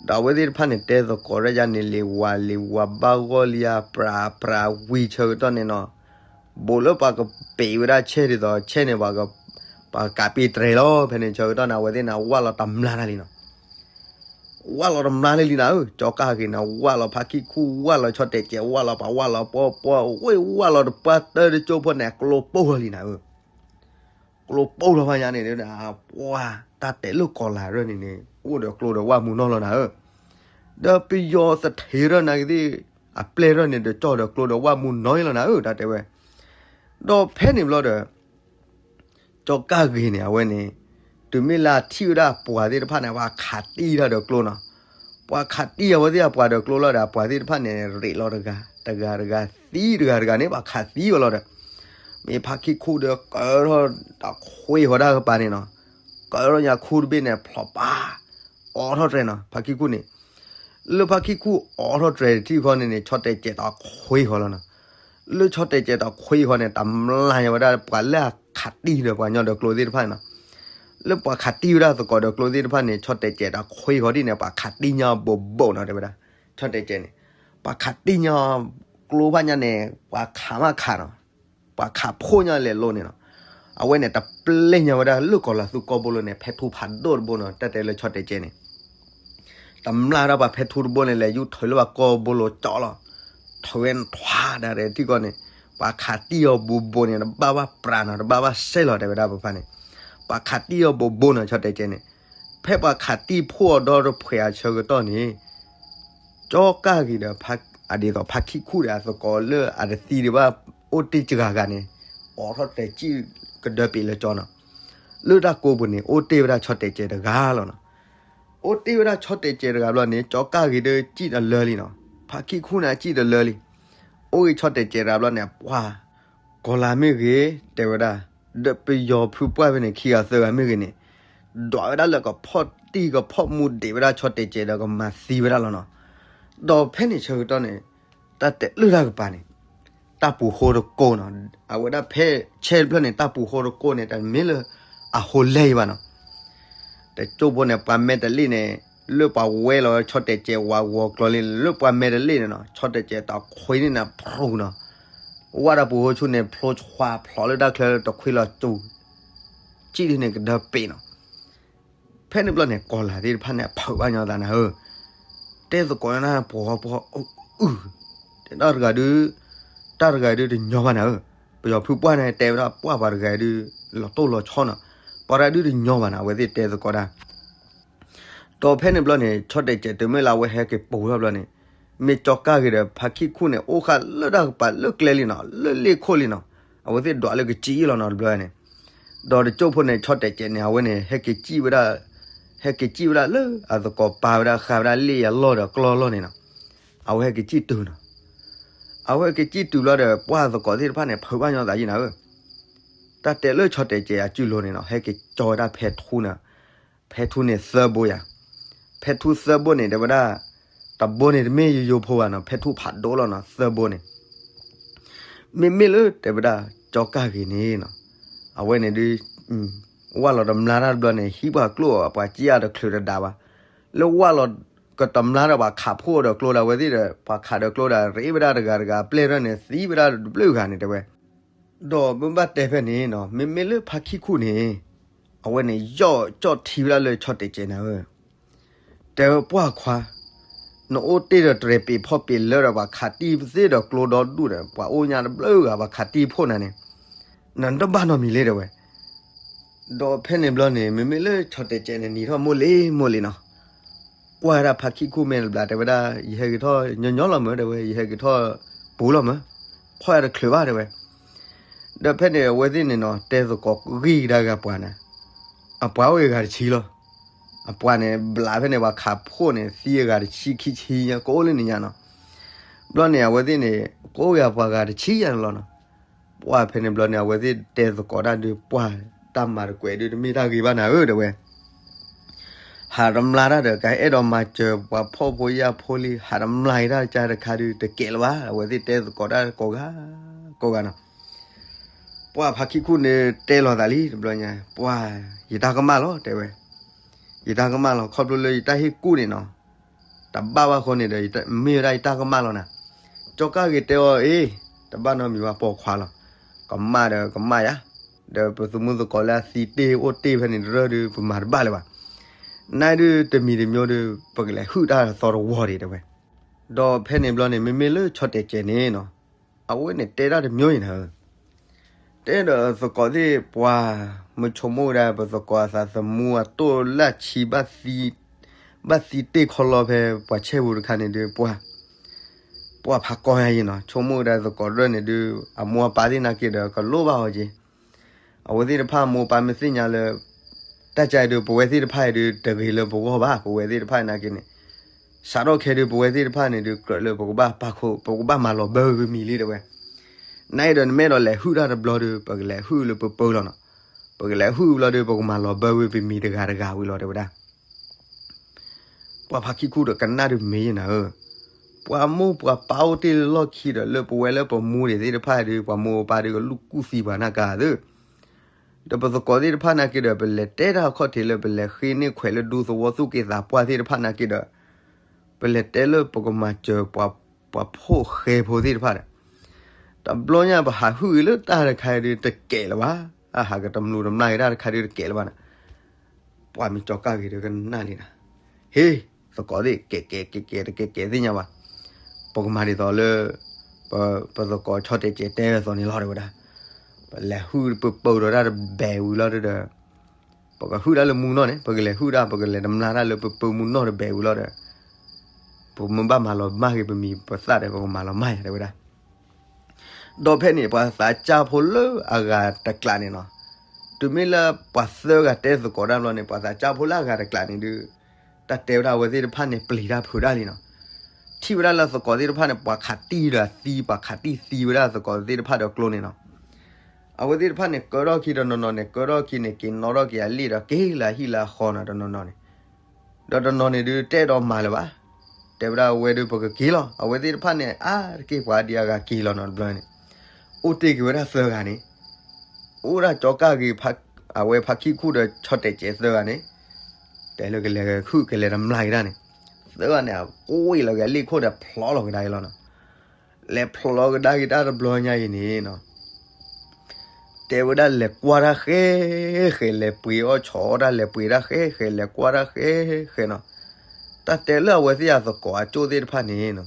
ဒီးအဝဲသ့ၣ်တဖၣ်န့ၣ် တဲသကိးတၢ်ယါန့ၣ် လံၤဝါလံၤဝါဘၣ်ဂီၢ်လံယါ ပြးပြးဝံၤဆၢကတီၢ်န့ၣ်နီၤ, ဘူးလၢပှၤကပ့ၤဝဲဒၣ်ဆဲးဒ်သိး ဆဲးန့ၣ် ပှၤကပ့ၤတြဲၤလီၤ ဖဲန့ၣ်ဆၢကတီၢ်န့ၣ် အဝဲသ့ၣ်န့ၣ် ဝၣ်လီၤတမျါတၢ်လံနီၤ. ဝၣ်လီၤတမျါလံလံနၤဧၢ, ကၠီကၢ်ဂ့ၤန့ၣ် ဝၣ်လီၤဖါခံခူၣ် ဝၣ်လီၤဆီတဲာ်ကဲး ဝၣ်လီၤပှၤ ဝၣ်လီၤပီပီ ဝ့ၢ်ဝၣ်လီၤတပှၢ်တၢတကၠိဖိန့ၣ် ကျိပိၢ်လီၤလံနၤဧၢ. ကျိပိၢ်လီၤဖဲညါန့ၣ် ပှၤတၢ်တဲလၢကီၤလၤရၢၢ်န့ၣ်န့ၣ် အိၣ်ဒီးကျိဒီးဝၣ်မူနီၢ်လီၤနၤဧၢ. ဒီးပယီၤသထ့ရၢၢ်နာ်က့သ့ၣ် အပျဲၢ်ရၢၢ်န့ၣ် ဒီးကၠီၣ်ဒီးကျိဒီးဝၣ်မူနီၢ်လီၤနၤဧၢ တၢ်တဲဝဲ. ဒီးဖဲန့ၣ်ဘျီဒီး ကၠီကၢ်ဂ့ၤန့ၣ် အဝဲန့ၣ် တုၤမ့ၢ်လၢအထံၣ်ဝဲဒၣ်ပှၤသ့ၣ်တဖၣ်န့ၣ် ပှၤခးတံၢ်တၢ်ဒီးကျိနီၤ. ပှၤခးတံၢ်အဝဲသ့ၣ်အပှၤဒီးကျိလီၤဒီး အပှၤသ့ၣ်တဖၣ်န့ၣ် ရ့းလီၤတဂၤ တဂၤတဂၤ သံတဂၤတဂၤန့ၣ် ပှၤခးသံဝဲလီၤဒီး မ့ၢ်ဖါခံခူၣ်ဒီးကၢထီၣ်တၢ်ခွ့ဃီၤတၢ်ကပၤန့ၣ်နီၤ. ကၢထီၣ်ညါခူၣ်တဘ့ၣ်န့ၣ် ဖျိးပာ် အိးထီၣ်တြဲၤနီၤ ဖါခံခူၣ်န့ၣ် လၢဖါခံခူၣ်အိးထီၣ်တြဲၤတထံၣ်ဃီန့ၣ်န့ၣ် ဆီတဲာ်ကဲးတၢ်ခွ့ဃီၤလီၤနီၤ. လၢဆီတဲာ်ကဲးတၢ်ခွ့ဃီန့ၣ် တမျါညါဝဲဒၣ်ပှၤလၢအခးတံၢ်ဒီးပှၤကညီဒီးကျိသ့ၣ်တဖၣ်န့ၣ်နီၤ. လၢပှၤခးတံၢ်ဝဲဒၣ်သကိးဒီးကျိသ့ၣ်တဖၣ်န့ၣ် ဆီတဲာ်ကဲးတၢ်ခွ့ဃီဒ်န့ၣ် ပှၤခးတံၢ်ညါဘိးဘိးနီၤ တဲဝဲဒၣ်. ဆီတဲာ်ကဲးန့ၣ် ပှၤခးတံၢ်ညါကျိဘၣ်ညါန့ၣ် ပှၤခးမးခးနီၤ ပှၤခးဖှိၣ်ညါလဲၤလိၤန့ၣ်နီၤ. အဝဲန့ၣ် တပျဲညါဝဲဒၣ်လၢကီၤလၤသူကီၢ်ဘိလိၤန့ၣ် ဖဲထူဖးဒိၣ်တဘိနီၤ တၢ်တဲလၢဆီတဲာ်ကဲးန့ၣ် တမျါဒၣ်ပှၤဖဲထူတဘိန့ၣ် လဲၤယူၢ်ထုးလၢပှၤကီၢ်ဘိလိၤကၠီလီၤ. ထုးဝဲနထွါဒၣ်ရဲၣ်ထံကီၢ်န့ၣ် ပှၤခးတံၢ်အီၤဘိးဘိးန့ၣ် တဘၣ်ဘၣ်ပြးနီၤ တဘၣ်ဘၣ်စဲးလီၤ တဲဝဲဒၣ်ပဖါန့ၣ်. ပှၤခးတံၢ်အီၤဘိးဘိးနီၤ ဆီတဲာ်ကဲးန့ၣ်. ဖဲပှၤခးတံၢ်ဖှိၣ်အီၤဒီတဖှဲးအဆၢကတီၢ်န့ၣ် ကၠီကၢ်ဂ့ၤဒီး အဒ်သိးဖါခံခူၣ်ဒီးအသကိးလၢအတသံဒံးဘၣ် အိၣ်တ့ၢ်စှၤဂၤန့ၣ် အိးထီၣ်တြဲၤကံၣ်ကဒၢပံးလၢကၠီနီၤ. လၢတၢ်ကိးပူၤန့ၣ် အိၣ်တ့ၢ်ဝဲဒၣ်ဆီတဲာ်ကဲးတဂၤလီၤနီၤ. အိၣ်တ့ၢ်ဝဲဒၣ်ဆီတဲာ်ကဲးတဂၤဘျီန့ၣ် ကၠီကၢ်ဂ့ၤဒီးကံၣ်တလၢလံနီၤ. ဖါခံခူၣ်န့ၣ်ကံၣ်တလၢလံ. အိၣ်ဂ့ၤဆီတဲာ်ကဲးတဂၤဘျီန့ၣ် ပှၢ်ကီၤလၤမ့ၢ်ဂ့ၤ တဲဝဲဒၣ်, ဒီးပယီၤဖုပှၢ်ဖဲန့ၣ် ခံဂၤသၢဂၤမ့ၢ်ဂ့ၤန့ၣ် ဒွးဝဲဒၣ်လၢကဖီၣ်တံၢ်ကဖီၣ်မူဒံးဝဲဒၣ်ဆီတဲာ်ကဲးဒီးကမၤသံဝဲဒၣ်လီၤနီၤ. ဒီးဖဲန့ၣ်ဆၢကတီၢ်န့ၣ် တၢ်တဲလၢတၢ်ကပၤန့ၣ် တၢ်ပူၤဃိတကိးနီၤ. အဝဲဒၣ်ဖဲဆဲတဖျၢၣ်န့ၣ် တၢ်ပူၤဃိတကိးန့ၣ် တမ့ၢ်လၢအဟိလဲအံၤဘၣ်နီၤ. တကၠိၢ်ဖိန့ၣ် ပှၤမဲတလ့ၣ်န့ၣ် လၢပှၤဝဲလီၤဆီတဲာ်ကဲးဝးဂီၤကျီၤလံ လၢပှၤမဲတလ့ၣ်န့ၣ်နီၤ ဆီတဲာ်ကဲးတခွံန့ၣ်နၤဖျိနီၤ. ဝၣ်တၢ်ပူၤဃိဆူန့ၣ် ဖျိဆှါဖျိလၢတၢ်ချၢတခွံလီၤစူၤ ကံၣ်ဒ်န့ၣ်ကဒၢပ့ၤနီၤ. ဖဲန့ၣ်ဘျီန့ၣ် ကီၤလၤသ့ၣ်တဖၣ်န့ၣ် အဖုးဘၣ်ညီသးနၤဧၢ, တဲသကိးန့ၣ် ပှီၤပှီၤအုၣ်အုၣ်, တဲတၢ်တဂၤဒုး, တၢ်တဂၤဒုးတညီဘၣ်နၤဧၢ, ပယီၤဖုပှၢ်န့ၣ် တဲဝဲဒၣ်ပှၢ်ပှၤတဂၤဒုး လီၤတိၢ်လီၤဆီနီၤ, ပှၤတဂၤဒုးတညီဘၣ်နီၤ အဝဲသ့ၣ်တဲသကိးတၢ် ဒီးဖဲန့ၣ်ဘျီန့ၣ် ဆီတဲာ်ကဲးတုၤမ့ၢ်လၢအဝဲဟဲက့ၤပူၤထီၣ်ဘျီန့ၣ်, မ့ၢ်ကၠီကၢ်ဂ့ၤဒီး ဖါခံခူၣ်န့ၣ် အိၣ်ဃာ်လၢတၢ်ကပၤလၢကျဲလံနီၤ, လၢလ့ၣ်ခိၣ်လံနီၤ, အဝဲသ့ၣ်ဒွးလၢကစံၣ်အံၤလီၤနီၤတဘျီန့ၣ်, ဒီးတကၠိၢ်ဖိန့ၣ် ဆီတဲာ်ကဲးန့ၣ် အဝဲန့ၣ် ဟဲက့ၤစံၣ်ဝဲဒၣ်, ဟဲက့ၤစံၣ်ဝဲဒၣ်လၢအသကိးပာ်ဝဲဒၣ်ဃာ်ဝဲဒၣ်လ့ၣ်အလီၢ်ဒီးကျီၢ်လီၢ်န့ၣ်နီၤ, အဝဲဟဲက့ၤစံၣ်တုၤနီၤ, အဝဲဟဲက့ၤစံၣ်တုၤဘျီဒီး ပှၢ်သကိးသ့ၣ်တဖၣ်န့ၣ် ဖုးဘၣ်ညီသးယံၤနၤဧၢ, တၢ်တဲလၢဆီတဲာ်ကဲးအစုလိၤန့ၣ်နီၤ ဟဲက့ၤကၠီဝဲဒၣ်ဖဲထူန့ၣ်, ဖဲထူန့ၣ်သၢဘိယၤ, ဖဲထူသၢဘိန့ၣ် တဲဝဲဒၣ်, တဘိန့ၣ်တမ့ၢ်ယိယိဖိဘၣ်နီၤ ဖဲထူဖးဒိၣ်လီၤနီၤ သၢဘိန့ၣ် မ့မ့ၢ်လၢတဲဝဲဒၣ် ကၠီကၢ်ဂ့ၤန့ၣ်နီၤ, အဝဲန့ၣ်ဒုး, ဝၣ်လီၤတမျါတၢ်တဘျီန့ၣ် ဟံးပှၤကျိၣ်အီၤ ပှၤစံၣ်အတချုးတဒါဘၣ်, လၢဝၣ်လီၤကတမျါဒီးပှၤခးဖှိၣ်ဒီးကျိဒၣ်ဝဲသ့ၣ်ဒီး ပှၤခးဒီးကျိဒၣ် ရ့ဝဲဒၣ်တဂၤတဂၤ ပျဲၢ်ထီၣ်န့ၣ် သံဝဲဒၣ်တဘျုးဂၤန့ၣ်တဲဝဲ, ဒီးမ့ၢ်ဘၣ်တဲဖဲန့ၣ်နီၤ မ့မ့ၢ်လၢဖါခံခူၣ်န့ၣ်, အဝဲန့ၣ် ယီၢ်ကၠီၣ်ထံဝဲဒၣ်လၢဆီတဲာ်ကဲးနၤဧၢ တဲဝဲပှၢ်ခွါ, နအိၣ်တ့ၢ်ဒီးတြဲၤပ့ၤဖီၣ်ပ့ၤလၢဒီးပှၤခးတံၢ်သ့ၣ်ဒီးကျိဒီဒူၣ်န့ၣ် ပှၤအိၣ်ညါတဘျုးဂၤ ပှၤခးတံၢ်ဖှိၣ်နၤန့ၣ်, နတဘၣ်နီတမံၤလၢတဲဝဲ, ဒီးဖဲန့ၣ်ဘျီန့ၣ် မ့မ့ၢ်လၢဆီတဲာ်ကဲးန့ၣ် နံၤထီၣ်မိၢ်လံၤမိၢ်လံၤနီၤ, ကွၢ်ဝဲဒၣ်ဖါခံခူၣ်မဲာ်တဘျီ တဲဝဲဒၣ် ယဟဲက့ၤထီၣ်ညီညီလီၤမၢ တဲဝဲ ယဟဲက့ၤထီၣ်ပူၤလီၤမၢ, ဖီၣ်ယၤတချုးဘၣ်တဲဝဲ ဒီးဖဲန့ၣ် အဝဲသ့ၣ်န့ၣ်နီၤ တဲသကိးဂံၢ်ကဒါဂၤပှၤန့ၣ်, အပှၤအိၣ်အဂၤတဆံလီၤ, အပှၤန့ၣ် ဘျးဖဲန့ၣ် ပှၤခးဖှိၣ်န့ၣ် သံအဂၤတဆံခံဆံညါ ကအိၣ်လၢန့ၣ်ညါနီၤ, ဘျီန့ၣ် အဝဲသ့ၣ်န့ၣ် ကအိၣ်ဂၤပှၤဂၤတဆံယါန့ၣ်လီၤနီၤ, ပှၢ်ဖဲန့ၣ်ဘျီန့ၣ် အဝဲသ့ၣ်တဲသကိးတၢ်ဒုး ပှၢ်တၢ်မၤတကွဲးဒုး တမ့ၢ်တၢ်ဂ့ၤဘၣ်နၤဧၢ တဲဝဲ ဟးတမျါတၢ်ဒီး ကအဲၣ်ဒိးမၤစၢၤပှၤဖှီၣ်ဖိယာ်ဖိလံ ဟးတမျါက့ၤတၢ်တခါဒုး တကဲးလၢၤဘၣ် အဝဲသ့ၣ်တဲသကိးတၢ်ကိးဂၤ, ကိးဂၤနီၤ, ပှၢ်ဖါခံခူၣ်န့ၣ်တဲလီၤသးလံ တဘျီညါ ပှၢ် ယတၢ်ကမၣ်လီၤ တဲဝဲ, ယတၢ်ကမၣ်လီၤ ခီဖျိလၢယတၢ်ဟ့ၣ်ကူၣ်န့ၣ်နီၤ, တဘၣ်ဘၣ်ဃိန့ၣ်ဒီး မ့ၢ်ဝဲဒၣ်ယတၢ်ကမၣ်လီၤနၤ, ကၠီကၢ်ဂ့ၤတဲအီၤအ့ၣ်, တဘၣ်နီတမံၤဘၣ်ပိာ်ခွါလီၤ, ကမၣ်ဒီးကမၣ်ယၤ, ဒီးပသုးမုၢ်သကိးလၢအသံတ့ၢ်အိၣ်တ့ၢ်ဖဲန့ၣ်တရၢၢ်ဒုး ပမၤတဘၣ်လၢၤဘၣ်, နဒုးတမံၤတမံၤဒီး ပကလဲၤဟုၣ်တၢ်သီတဝီဒံးတဲဝဲ, ဒီးဖဲန့ၣ်ဘျီန့ၣ် မ့မ့ၢ်လၢဆီတဲာ်ကဲးန့ၣ်နီၤ, အဝဲန့ၣ်တဲတၢ်တမံၤအံၤနၤဧၢ တဲဒီးသကိးသ့ၣ်ပှၤ, မုဆိကမိၣ်ဝဲဒၣ် ပသကိးအသးသမူအတိၢ်လၢဆံဘၣ်သံ, ဘၣ်သံတ့ၢ်ခီလီဖဲပှၤဆဲပူၤတခါန့ၣ်ဒုးပှၢ်, ပှၢ်ဖးကီယါယံၤနီၤ ဆိကမိၣ်ဝဲဒၣ်သကိးရဲၣ်န့ၣ်ဒုး အမိၢ်အပၢ်သ့ၣ်နာ်က့ဒီး ကလိၣ်ဘၣ်အီၤက့ၤ, အဝဲသ့ၣ်တဖၣ်အမိၢ်အပၢ်မ့ၢ်သ့ၣ်ညါလၢ တၢ်ကါအံၤဒုး ပဝဲသ့ၣ်တဖၣ်အံၤဒုး တဂ့ၤလၢပဂီၢ်ဘၣ် ပဝဲသ့ၣ်တဖၣ်နာ်က့န့ၣ်, စးထီၣ်ခဲဒုး ပဝဲသ့ၣ်တဖၣ်န့ၣ်ဒုး ကြၢးလၢပကဘၣ်ပာ်ခိၣ် ပကဘၣ်မၤလီၤဘၢဝံၤပမံၤလံတဲဝဲ, နအံၤဒီးနမ့ၢ်အဲၣ်ဒိးလဲၤဟုၣ်တၢ်တဘျီဒုး ပကလဲၤဟုၣ်လၢပပၢလီၤနီၤ, ပကလဲၤဟုၣ်ဘျီဒုး ပကမၤလီၤဘၢဝံၤပမံၤတဂၤတဂၤဝံၤလီၤတဲဝဲဒၣ် ပှၤဖါခံခူၣ်ဒီးကနၣ်ဒုးမ့ၢ်ယနၤဧၢ, ပှၤမိၢ်ပှၤပၢ်အိၣ်တ့ၢ်လၢလီၢ်ခံဒီး လၢပဝဲလၢပမူဒံးသ့ၣ်တဖၣ်ဒုး ပှၤမိၢ်ပၢ်ဒုးကလူၢ်ကူၣ်သံပှၤနၢ်ကါသ့, ဒီးပသကိးသ့ၣ်တဖၣ်နာ်က့ဒီး ပလဲၤတဲတၢ်အခီၣ်ထံးလၢ ပလဲၤဃ့န့ၢ်ခွဲးလၢဒူသဝီသူၣ်က့သးပှၢ်သ့ၣ်တဖၣ်နာ်က့ဒီး, ပလဲၤတဲလၢပကမၤစၢၤပှၤ, ပှၤဖှီၣ်ဃဲဖိသ့ၣ်တဖၣ်ဒီး တဘျီညါပဟးဟုၣ်ဂ့ၤလၢတၢ်တခါအံၤဒုး တကဲးလၢၤဘၣ်, အဟးကတမျိၤတမျာ်ဂ့ၤတၢ်တခါဒုးတကဲးလၢၤဘၣ်န့ၣ်, ပှၤမ့ၢ်ကၠီကၢ်ဂ့ၤဒီးကနၣ်လံနၤ, ဟ့, သကိးသ့ၣ်ကဲးကဲးကဲးကဲးတကဲးကဲးသ့ၣ်ညါဘၣ်, ပကမၤဒ်သိးလၢ ပသကိးဆီတဲာ်ကဲးတဲအသိးန့ၣ်လီၤတဲဝဲဒၣ်, ပလဲၤဟုၣ်ပပၢဒီးတၢ်တဘဲဝံၤလီၤဒီး ပကဟုၣ်တၢ်လၢမူနီၢ်န့ၣ် ပကလဲၤဟုၣ်တၢ် ပကလဲၤတမျာ်တၢ်လၢပပၢမူနီၢ်တဘဲဝံၤလီၤဒီး, ပမ့ၢ်ဘၣ်မၤလီၤမၢ်ဂ့ၤပမံၤပသၣ်ဒီး ပကမၤလီၤမၢ်ယၤတဲဝဲဒၣ် ဒီးဖဲန့ၣ် ပှၤသးစၢ်ဖိလၢအဂၤတကျးန့ၣ်နီၤ, တုၤမ့ၢ်လၢပှၤသၢဂၤတဲသကိးတၢ်ဘျီန့ၣ် ပှၤသးစၢ်ဖိလၢအဂၤတကျးန့ၣ်ဒုး, တၢ်တဲဝဲဒၣ်အဝဲသ့ၣ်တဖၣ်န့ၣ် ပျံၤတၢ်ဖုးတၢ်လံနီၤ, ထံၣ်ဝဲဒၣ်လၢသကိးသ့ၣ်တဖၣ်န့ၣ် ပှၤခးတံၢ်ဒီးသံ, ပှၤခးတံၢ်သံဝဲဒၣ်သကိးသ့ၣ်တဖၣ်ဒီးကျိန့ၣ်လီၤ. အဝဲသ့ၣ်တဖၣ်န့ၣ် ကၢထီၣ်ခံတနီၤနီၤန့ၣ် ကၢထီၣ်ခံန့ၣ် က့ၤနီၣ်ထီၣ်က့ၤအလ့ၣ်ဒီးက့ၤလၢဟံၣ်လၢဃီနီၤ တနီၤနီၤန့ၣ်, ဒီးတနီၤန့ၣ်ဒုးတဲဒီးမၤလၢၤဘၣ်, တဲဝဲဒၣ်ဝဲဒုးပကက့ၤလီၤ. အဝဲသ့ၣ်တဖၣ်န့ၣ် အါတက့ၢ်ပှၤဒံးအဂၤက့ၤလီၤနီၤတဘျီန့ၣ်, အိၣ်တ့ၢ်က့ၤဝဲဒၣ်သၢဂၤန့ၣ်, အိၣ်ဒၣ်ကၠီၤကၢ်ဂ့ၤ, အဝဲဖါခံခူၣ်ဒီးဆီၣ်တဲာ်ကဲးသၢဂၤန့ၣ်, တဲလၢကလဲၤခုၣ်ကလဲၤတမျၢ်က့ၤဒၣ်န့ၣ်, သၢဂၤန့ၣ် အကိၢ်အံၤလီၤက့ၤအလ့ၣ်ခိၣ်ဒီးဖျိလီၤကဒါက့ၤလီၤနီၤ. လဲၤဖျိလီၤကဒါက့ၤတၢ်တဘျီညါအံၤန့ၣ်နီၤ တဲဝဲဒၣ်လဲၤကွၢ်တၢ်ဃဲဃဲ, လဲၤပှ့ၤအီၣ်ဆီၣ်အီၣ်တၢ် လဲၤပှ့ၤတၢ်ဃဲဃဲ, လဲၤကွၢ်တၢ်ဃဲဃဲနီၤ. တၢ်တဲလၢအဝဲသ့ၣ်အသကိးအကၠိၣ်သ့ၣ်တဖၣ်န့ၣ်နီၤ,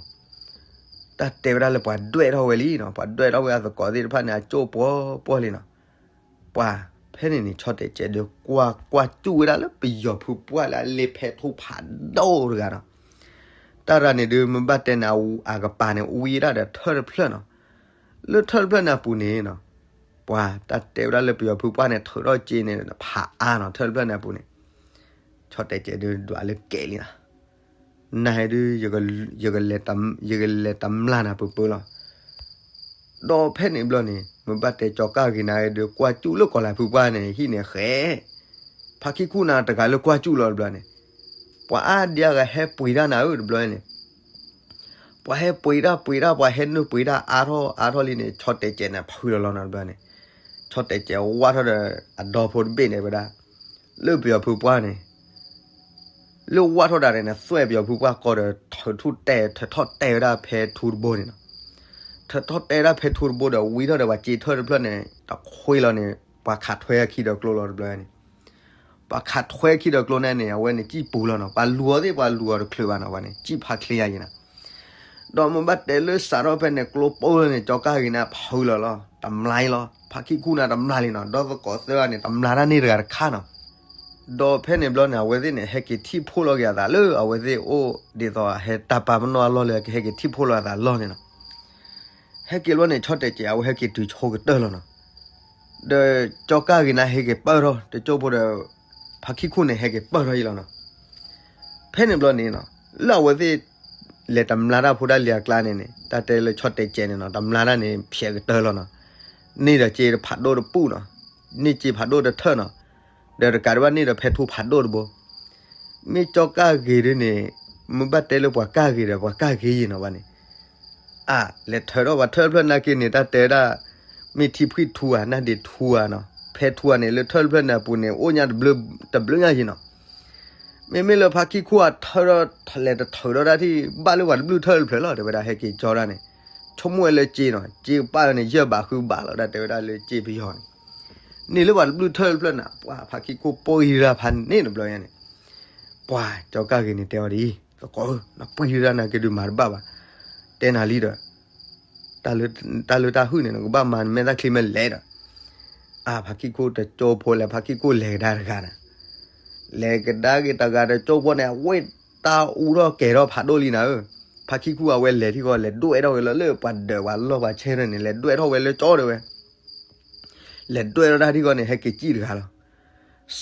တၢ်တဲဝဲဒၣ်လၢပှၤဒွဲၣ်ထီၣ်ဝဲလံနီၤ, ပှၤဒွဲၣ်ထီၣ်ဝဲအသကိးသ့ၣ်တဖၣ်န့ၣ် အကၠိၣ်ပှီၤပှီၤလံနီၤ. ပှၤဖဲန့ၣ်န့ၣ် ဆီၣ်တဲာ်ကဲးဒုးကွၢ်ကွၢ်စူၣ်ဝဲဒၣ်လၢပယီၤဖုပှၢ်လၢအလ့ၣ်ဖဲထူဖးဒိၣ်တဂၤနီၤ. တၢ်ရၤန့ၣ်ဒုး မ့ၢ်ဘၣ်တဲန့ၣ် အကပၤန့ၣ် ဝံဒၣ်ဒီးထၢၣ်တဖျၢၣ်နီၤ. လၢထၢၣ်တဖျၢၣ်န့ၣ်အပူၤန့ၣ်နီၤ, ပှၤတၢ်တဲဝဲဒၣ်လၢပယီၤဖုပှၢ်န့ၣ် ထုးထီၣ်စ့န့ၣ် ဖးအါနီၤ, ထၢၣ်တဖျၢၣ်န့ၣ်အပူၤန့ၣ်, ဆီၣ်တဲာ်ကဲးဒုးဒွးလၢကဲးလံနီၤ. နဟဲဒုး ယကလဲၤတမျၢ်နၤပၢၢ်ပၢၢ်လီၤ. ဒီးဖဲန့ၣ်ဘျီန့ၣ် မ့ၢ်ဘၣ်တဲကၠီၤကၢ်ဂ့ၤနၤဒုး ကွၢ်စူၣ်လၢကီၤလၤဖုပှၢ်န့ၣ် ဟံၣ်န့ၣ်ဃဲ, ဖါခံခူၣ်နၤတဂၤလၢကွၢ်စူၣ်လီၤတဘျီန့ၣ်, ပှၤအါဒံးအဂၤဟဲပှ့ၤတၢ်နၤဧၢတဘျီန့ၣ်, ပှၤဟဲပှ့ၤတၢ်ပှ့ၤတၢ် ပှၤဟဲနုာ်ပှ့ၤတၢ်အါထီၣ်အါထီၣ်လံန့ၣ် ဆီၣ်တဲာ်ကဲးန့ၣ် ဖုလီၤလီၤနီၤတဘျီန့ၣ်, ဆီၣ်တဲာ်ကဲးဝၢ်ထီၣ်ဒီးအဒီဖိတဘ့ၣ်န့ၣ်ဝဲဒၣ် လၢပယီၤဖုပှၢ်န့ၣ် လၢဝၢ်ထီၣ်ဒၣ်န့ၣ် သွဲၣ်ပယီၤဖုပှၢ်ကိးဒီး ထုးထီၣ်တဲာ် ထုးထီၣ်တဲာ်ဝဲဒၣ်ဖဲထူတဘိန့ၣ်နီၤ. ထုးထီၣ်တဲာ်ဝဲဒၣ်ဖဲထူတဘိဒီး ဝံထီၣ်ဒီးပှၤစ့ထၢၣ်တဖျၢၣ်န့ၣ် တခွ့လီၤန့ၣ် ပှၤခးထွဲအခံဒီးကျိလီၤတဘျီန့ၣ်, ပှၤခးထွဲခံဒီးကျိန့ၣ်န့ၣ် အဝဲန့ၣ်စံၣ်ပူၤလီၤနီၤ. ပှၤလူၤအီၤသ့ၣ် ပှၤလူၤအီၤတချုးဘၣ်နီၤ, ပှၤန့ၣ်စံၣ်ဖးချ့ယါယံၤနီၤ. ဒီးမ့ၢ်ဘၣ်တဲလၢစးထီၣ်ဖဲန့ၣ် ကျိပိၢ်လၢန့ၣ် ကၠီၤကၢ်ဂ့ၤန့ၣ် ဖုလီၤလီၤ တမျၢ်လီၤ. ဖါခံခူၣ်န့ၣ်တမျၢ်လံနီၤ. ဒီးသကိးသၢဂၤန့ၣ် တမျၢ်တၢ်န့ၢ်တဂၤတခါနီၤ. ဒီးဖဲန့ၣ်ဘျီန့ၣ် အဝဲသ့ၣ်န့ၣ် ဟဲက့ၤထံၣ်ဖှိၣ်လီၤက့ၤအသးလၢအဝဲသ့ၣ်အိၣ်ဒ်သိးဟဲတၢ်ပာ်ပနီၣ်အလီၢ်လၢကဟဲက့ၤထံၣ်ဖှိၣ်လီၤအသးလီၢ်န့ၣ်နီၤ. ဟဲက့ၤလီၤန့ၣ် ဆီၣ်တဲာ်ကဲး အဝဲဟဲက့ၤတုၤဆိကတၢၢ်လီၤနီၤ. ဒီးကၠီၤကၢ်ဂ့ၤန့ၣ် ဟဲက့ၤပၢၢ်ထီၣ် တကၠိၢ်ဖိဒီး ဖါခံခူၣ်န့ၣ် ဟဲက့ၤပၢၢ်ထီၣ်ယံၤလီၤနီၤ. ဖဲန့ၣ်ဘျီန့ၣ်နီၤ လၢအဝဲသ့ၣ် လဲၤတမျၢ်တၢ်ဖိတၢ်လံၤအကျါန့ၣ်န့ၣ် တၢ်တဲလၢဆီၣ်တဲာ်ကဲးန့ၣ်နီၤ တမျၢ်တၢ်န့ၣ် ဖျဲးကတၢၢ်လီၤနီၤ. န့ၢ်ဒီးစ့ဖးဒိၣ်တပူၤနီၤ, န့ၢ်စ့ဖးဒိၣ်တထၢၣ်နီၤ, ဒီးတကးဒံးဘၣ်န့ၢ်ဒီးဖဲထူဖးဒိၣ်တဘိ မ့ၢ်ကၠီၤကၢ်ဂ့ၤဒ်န့ၣ် မ့ၢ်ဘၣ်တဲလၢပှၤကၢ်ဂ့ၤဒီး ပှၤကၢ်ဂ့ၤယံၤနီၤဘၣ်န့ၣ်, အါ လဲၤထုးထီၣ်ပှၤထၢၣ်တဖျၢၣ်နာ်က့န့ၣ် တၢ်တဲဝဲဒၣ် မ့ၢ်ထံဖှံထူဧါ နၢ်ဒ့ထူဧါနီၤ, ဖဲထူဧါန့ၣ် လၢထၢၣ်တဖျၢၣ်န့ၣ်အပူၤန့ၣ် အိၣ်ညါတဘျုးညါယံၤနီၤ. မ့မ့ၢ်လၢဖါခံခူၣ်အထၢၣ်ထီၣ် လဲၤတထုးထီၣ်တၢ်ထံၣ် ဘၣ်လၢပှၤတဘျုးထၢၣ်တဖျၢၣ်လီၤ တဲဝဲဒၣ် ဟဲက့ၤကၠီတၢ်န့ၣ်, ဆိကမိၣ်ဝဲလၢစ့နီၤ, စ့ကပာ်လီၤန့ၣ် ယဲၢ်ဘးဃုဘးလီၤ တၢ်တဲဝဲဒၣ်လၢစ့ပယီၤန့ၣ် န့ၢ်လၢပှၤတဘျုးထၢၣ်တဖျၢၣ်န့ၣ် ပှၤဖါခံခူၣ်ပိၢ်ယံၤတၢ်ဖးန့ၣ်တဘျီညါန့ၣ်, ပှၤကၠီၤကၢ်ဂ့ၤန့ၣ်တဲအီၤဒ်အံၤ, သကိးဧၢ, နပှံၤဒၣ်နၤက့ၤဒုးမၤတဘၣ်ဘၣ်, တဲနၤလံဒီး တၢ်လၢတၢ်ဟုၣ်န့ၣ် နကဘၣ်မၤနမဲာ်တၢ်ချံမဲာ်လဲၣ်ဒီး, အါ ဖါခံခူၣ်တကၠိဖိလဲၤ ဖါခံခူၣ်လဲၤကဒါတဂၤန့ၣ်, လဲၤကဒါက့ၤတဂၤတကၠိဖိန့ၣ် အဝဲတၢ်အူထီၣ်ကဲၤထီၣ်ဖးဒိၣ်လံနၤဧၢ, ဖါခံခူၣ်အဝဲလဲၤထံၣ်ဃီ လဲၤဒွဲၣ်ထီၣ်ဝဲလၢလၢပှၤဒၢးပှၤလီၢ်ပှၤဆဲးန့ၣ် လဲၤဒွဲၣ်ထီၣ်ဝဲလၢကၠီတဲဝဲ လဲၤဒွဲၣ်ထီၣ်တၢ်ထံၣ်ဃီန့ၣ် ဟဲက့ၤစံၣ်တဂၤလီၤ.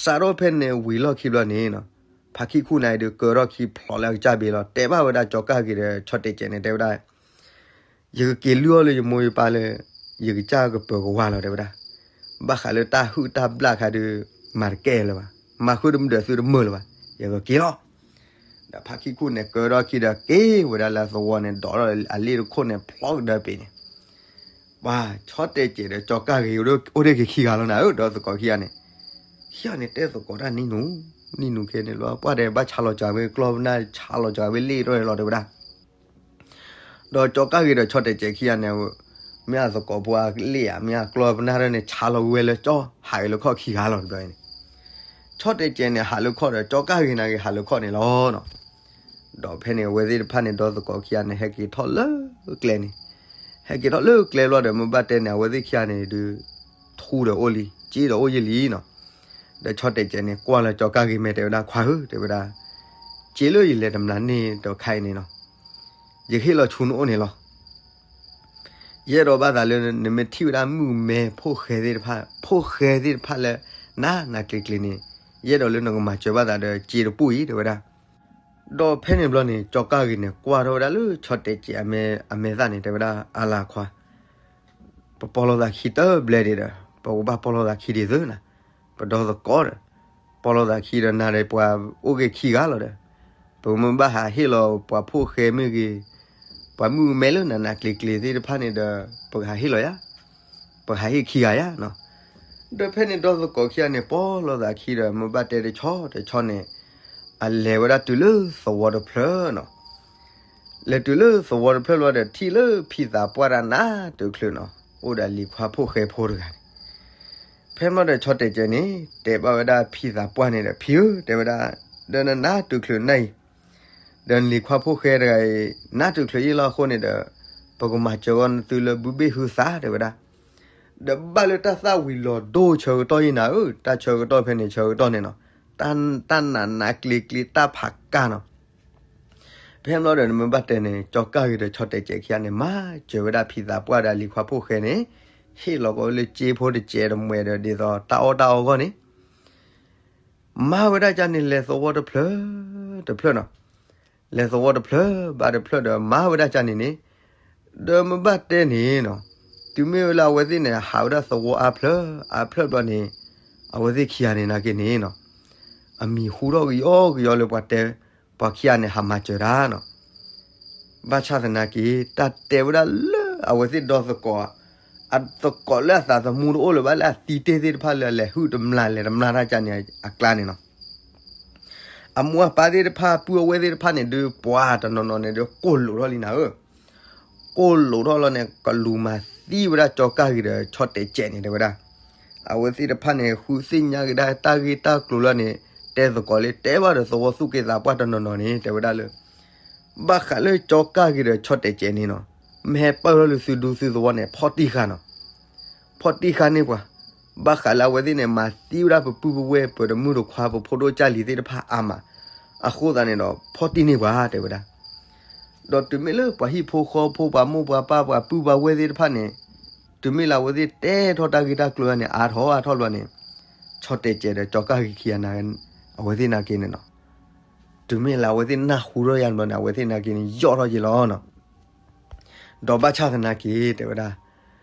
စးထီၣ်ဖဲန့ၣ်ဝံၤလီၢ်ခံဘျီန့ၣ်နီၤ, ဖါခံခူၣ်န့ၣ်ဒုးကၢထီၣ်ခံဖျိးလၢအကစၢ်ဘ့ၣ်လီၤ. တဲဘၣ်ဝဲဒၣ်ကၠီၤကၢ်ဂ့ၤဒီးဆီၣ်တဲာ်ကဲးန့ၣ် တဲဝဲဒၣ်, ယကက့ၤလုၢ်အီၣ်လၢယမိၢ်ယပၢ်လၢ ယကစၢ်ကပၢၤကဝါလီၤ တဲဝဲဒၣ်. ဘၣ်ဃးလၢတၢ်ဟုၣ်တၢ်ဘျၣ်ခါဒုး မၤတကဲလၢၤဘၣ်, မၤဃုတမုာ်ဒီးသုတမုာ်လၢၤဘၣ်, ယကက့ၤလီၤ. ဒီးဖါခံခူၣ်န့ၣ်ကၢထီၣ်ခံဒီးက့ၤဝဲဒၣ်လၢသဝီန့ၣ် ဒိးထီၣ်အလ့ၣ်တခိၣ်န့ၣ် ဖျီကဒါပ့ၤန့ၣ် ပှၤဆီၣ်တဲာ်ကဲးဒီးကၠီၤကၢ်ဂ့ၤ အိၣ်တ့ၢ်က့ၤခံဂၤလီၤနၤဧၢ, ဒီးသကိးခံဂၤန့ၣ်, ခံဂၤန့ၣ် တဲသကိးတၢ်နံၣ်နူၤ, နံၣ်နူၤခဲန့ၣ်လီၤ, ပှၤဒီးဘၣ်ဆါလီၤစှၤဝဲကျီၢ်ပနၢ် ဆါလီၤစှၤဝဲလ့ၣ်ထီၣ်န့ၣ်လီၤ တဲဝဲဒၣ်. ဒီးကၠီၤကၢ်ဂ့ၤဒီးဆီၣ်တဲာ်ကဲးခံဂၤန့ၣ်, မ့ၢ်အသကိးဖိအလ့ၣ်ဧါ မ့ၢ်အကျီၢ်ပနၢ်ထီၣ်န့ၣ် ဆါလီၤဝဲလၢကၠီ ဟးဂ့ၤလၢခီၣ်ခံဂၤလီၤ တဘျီန့ၣ် ဆီၣ်တဲာ်ကဲးန့ၣ် ဟးလၢခီၣ်ဒီး ကၠီၤကၢ်ဂ့ၤန့ၣ်က့ၤဟးလၢခီၣ်န့ၣ်လီၤနီၤ. ဒီးဖဲန့ၣ် အဝဲသ့ၣ်တဖၣ်န့ၣ် ဒီးသကိးခံဂၤန့ၣ် ဟဲက့ၤထီၣ်လၢကျဲန့ၣ်, ဟဲက့ၤထီၣ်လၢကျဲဘျီဒီး မ့ၢ်ဘၣ်တဲန့ၣ် အဝဲသ့ၣ်ခံဂၤန့ၣ်ဒုး ထူဒီးအိၣ်လံ စ့ဒီးအိၣ်ယံာ်လံနီၤ. ဒီးဆီၣ်တဲာ်ကဲးန့ၣ် ကွၢ်လၢကၠီၤကၢ်ဂ့ၤမဲာ် တဲဝဲဒၣ် ခွါဧၢ တဲဝဲဒၣ်, စ့လၢယလဲၤတမျၢ်န့ၣ်ဒီးခါအံၤန့ၣ်နီၤ, ယကဟ့ၣ်လီၤဆူနအိၣ်န့ၣ်လီၤ. ယအဲၣ်ဒိးဘၣ်သးလၢ နမ့ၢ်ထံၣ်ဝဲဒၣ်မုၣ်မဲဖိၣ်ဃဲသ့ၣ်တဖၣ် ဖိၣ်ဃဲသ့ၣ်တဖၣ်လၢ နးနးကျံၤကျံၤန့ၣ်, ယအဲၣ်ဒိးလၢနကမၤစၢၤဘၣ်သးဒီးစ့တပူၤအံၤ တဲဝဲဒၣ်. ဒီးဖဲန့ၣ်ဘျီန့ၣ် ကၠီၤကၢ်ဂ့ၤန့ၣ် ကွၢ်ထီၣ်ဝဲဒၣ်လၢဆီတဲာ်ကဲးအမဲာ်သၣ်န့ၣ် တဲဝဲဒၣ် အလၤခွါ, ပပီၢ်လိာ်သးခံတဘျဲၣ်ဒံးဒီး ပကဘၣ်ပီၢ်လိာ်သးခံဒ်သိးနၤ, ပဒီသကိးဒီး ပီၢ်လိာ်သးခံဒီး နၤဒီးပှၤအိၣ်က့ၤခံဂၤလီၤဒီး ပကမ့ၢ်ဘၣ်ဟးဟ့ၣ်လီၤပှၤဖိၣ်ဃဲမ့ၢ်ဂ့ၤ, ပှၤမုၣ်မဲလၢနၤနၤကျ့ၤကျ့ၤသ့ၣ်တဖၣ်န့ၣ်ဒီး ပကဟးဟ့ၣ်လီၤယၤ, ပကဟးဟ့ၣ်ခံဂၤယၤနီၤ. ဒီးဖဲန့ၣ်ဒီသကိးခံဂၤန့ၣ် ပီၢ်လိာ်သးခံဒီး မ့ၢ်ဘၣ်တဲတဆီတဆီန့ၣ် အလဲၤဝဲဒၣ်တုၤလၢသဝီတဖျၢၣ်နီၤ. လဲၤတုၤလၢသဝီတဖျၢၣ်လီၤဒီး ထံၣ်လၢဖံသးပှၢ်တၢ်နးတချုးနီၤ အိၣ်ဒီးလံၤခွါဖိၣ်ဃဲဖိတဂၤန့ၣ်. ဖဲမ့ၢ်ဒီးဆီတဲာ်ကဲးန့ၣ် တဲဘၣ်ဝဲဒၣ်ဖံသးပှၢ်န့ၣ်ဒီး ဖံဧၢ တဲဝဲဒၣ်, ဒီးနနးတချုးနၢ်အံၤ ဒီးလံၤခွါဖိၣ်ဃဲတဂၤအံၤ နးတချုးအံၤလီၤအဃိန့ၣ်ဒီး ပကမၤစၢၤဂီၢ်နသုလၢဘုဘ့ၣ်ဟုသး တဲဝဲဒၣ်. ဒီးဘၣ်လၢတၢ်သၣ်ဝံၤလီၤဒိၣ်ဆၢကတီၢ်အံၤနၤဧၢ, တၢ်ဆၢကတီၢ်ဖဲန့ၣ် ဆၢကတီၢ်န့ၣ်နီၤ, တၢ်နးနးကျ့ၤကျ့ၤတၢ်ဖးကါနီၤ. ဖဲမ့ၢ်ဒီးနမ့ၢ်ဘၣ်တဲန့ၣ် ကၠီၤကၢ်ဂ့ၤဒီးဆီတဲာ်ကဲးခံဂၤန့ၣ် မၤစၢၤဝဲဒၣ်ဖံသးပှၢ်ဒီးလံၤခွါဖိၣ်ဃဲန့ၣ်, ဟ့ၣ်လီၤကီးလၢစ့ဖိတစဲးတမှဲးဒီး ဒ်သိးတၢ်အီၣ်တၢ်အီအဂီၢ်န့ၣ် မၤဝဲဒၣ်ကန့ၣ် လဲၤသဝီတဖျၢၣ်တဖျၢၣ်နီၤ. လဲၤသဝီတဖျၢၣ်ဘၣ်တဖျၢၣ်ဒီး မၤဝဲဒၣ်ကန့ၣ်န့ၣ်, ဒီးမ့ၢ်ဘၣ်တဲန့ၣ်နီၤ, တုၤမ့ၢ်ဝဲလၢအဝဲသ့ၣ်န့ၣ် ဟးဝဲဒၣ်သဝီအါဖျၢၣ်အါဖျၢၣ်ဘျီန့ၣ်, အဝဲသ့ၣ်ခံဂၤန့ၣ်နာ်က့န့ၣ်နီၤ, အမံၤဟူထီၣ်ကယီကယီလၢပှၤတဲ, ပှၤခံဂၤန့ၣ် ဟးမၤစၢၤတၢ်နီၤ. ဘၣ်ဆၣ်သနာ်က့ တၢ်တဲဝဲဒၣ်လၢအဝဲသ့ၣ်ဒီသကိး, အသကိးလၢအသးသမူတအိၣ်လၢၤဘၣ် လၢအသံတ့ၢ်သ့ၣ်တဖၣ်လၢအလဲၤဟုၣ်တမျၢ်လဲၤတမျၢ်တၢ်ကန့ၣ်အကျါန့ၣ်နီၤ, အမိၢ်အပၢ်သ့ၣ်တဖၣ် ပုၢ်အဝဲၢ်သ့ၣ်တဖၣ်န့ၣ်ဒုး ပှၤတနီၤနီၤန့ၣ်ဒုး ကိၢ်လိာ်ထီၣ်လံနၤဧၢ, ကိၢ်လိာ်ထီၣ်လီၤန့ၣ် ကလူၤမၤသံဝဲဒၣ်ကၠီၤကၢ်ဂ့ၤဒီးဆီတဲာ်ကဲးန့ၣ် တဲဝဲဒၣ်. အဝဲသ့ၣ်တဖၣ်န့ၣ် ဃုသ့ၣ်ညါက့ၤဒၣ်တၢ်ဂ့ၢ်တၢ်ကျိၤလီၤန့ၣ်, တဲသကိးလၢတဲဘၣ်ဒီးသဝီသူၣ်က့သးပှၢ်တနီၤနီၤန့ၣ် တဲဝဲဒၣ်လၢ ဘၣ်ဃးလၢကၠီၤကၢ်ဂ့ၤဒီးဆီတဲာ်ကဲးန့ၣ်နီၤ, မ့ၢ်ဟဲပၢၢ်ထီၣ်လၢသုဒူသုသဝီန့ၣ် ဖီၣ်တံၢ်ဃာ်နီၤ, ဖီၣ်တံၢ်ဃာ်န့ၢ်ပှၤ, ဘၣ်ဃးလၢအဝဲသ့ၣ်န့ၣ် မၤသံဝဲဒၣ်ပပုၢ်ပဝဲၢ် ပတမုၣ်တခွါ ပဖိဒိၣ်ကၢ်လံၤသ့ၣ်တဖၣ်အါမး, အဃိသတးန့ၣ်ဒီး ဖီၣ်တံၢ်န့ၢ်ပှၤ တဲဝဲဒၣ်. ဒီးတုၤမ့ၢ်လၢပှၤဟံၣ်ဖိဃီဖိ ပှၤမိၢ်ပှၤပၢ် ပှၤပုၢ်ပှၤဝဲၢ်သ့ၣ်တဖၣ်န့ၣ်, တုၤမ့ၢ်လၢအဝဲသ့ၣ်တဲထီၣ်တၢ်ဂ့ၢ်တၢ်ကျိၤန့ၣ် အါထီၣ်အါထီၣ်ဘျီန့ၣ်, ဆီတဲာ်ကဲးဒီးကၠီၤကၢ်ဂ့ၤခံဂၤန့ၣ် အဝဲသ့ၣ်နာ်က့န့ၣ်နီၤ, တုၤမ့ၢ်လၢအဝဲသ့ၣ်နၢ်ဟူထီၣ်ယါန့ၣ်ဘျီန့ၣ် အဝဲသ့ၣ်နာ်က့န့ၣ် ယိးထီၣ်က့ၤလီၤနီၤ. ဒီးဘၣ်ဆၣ်သနာ်က့ တဲဝဲဒၣ်,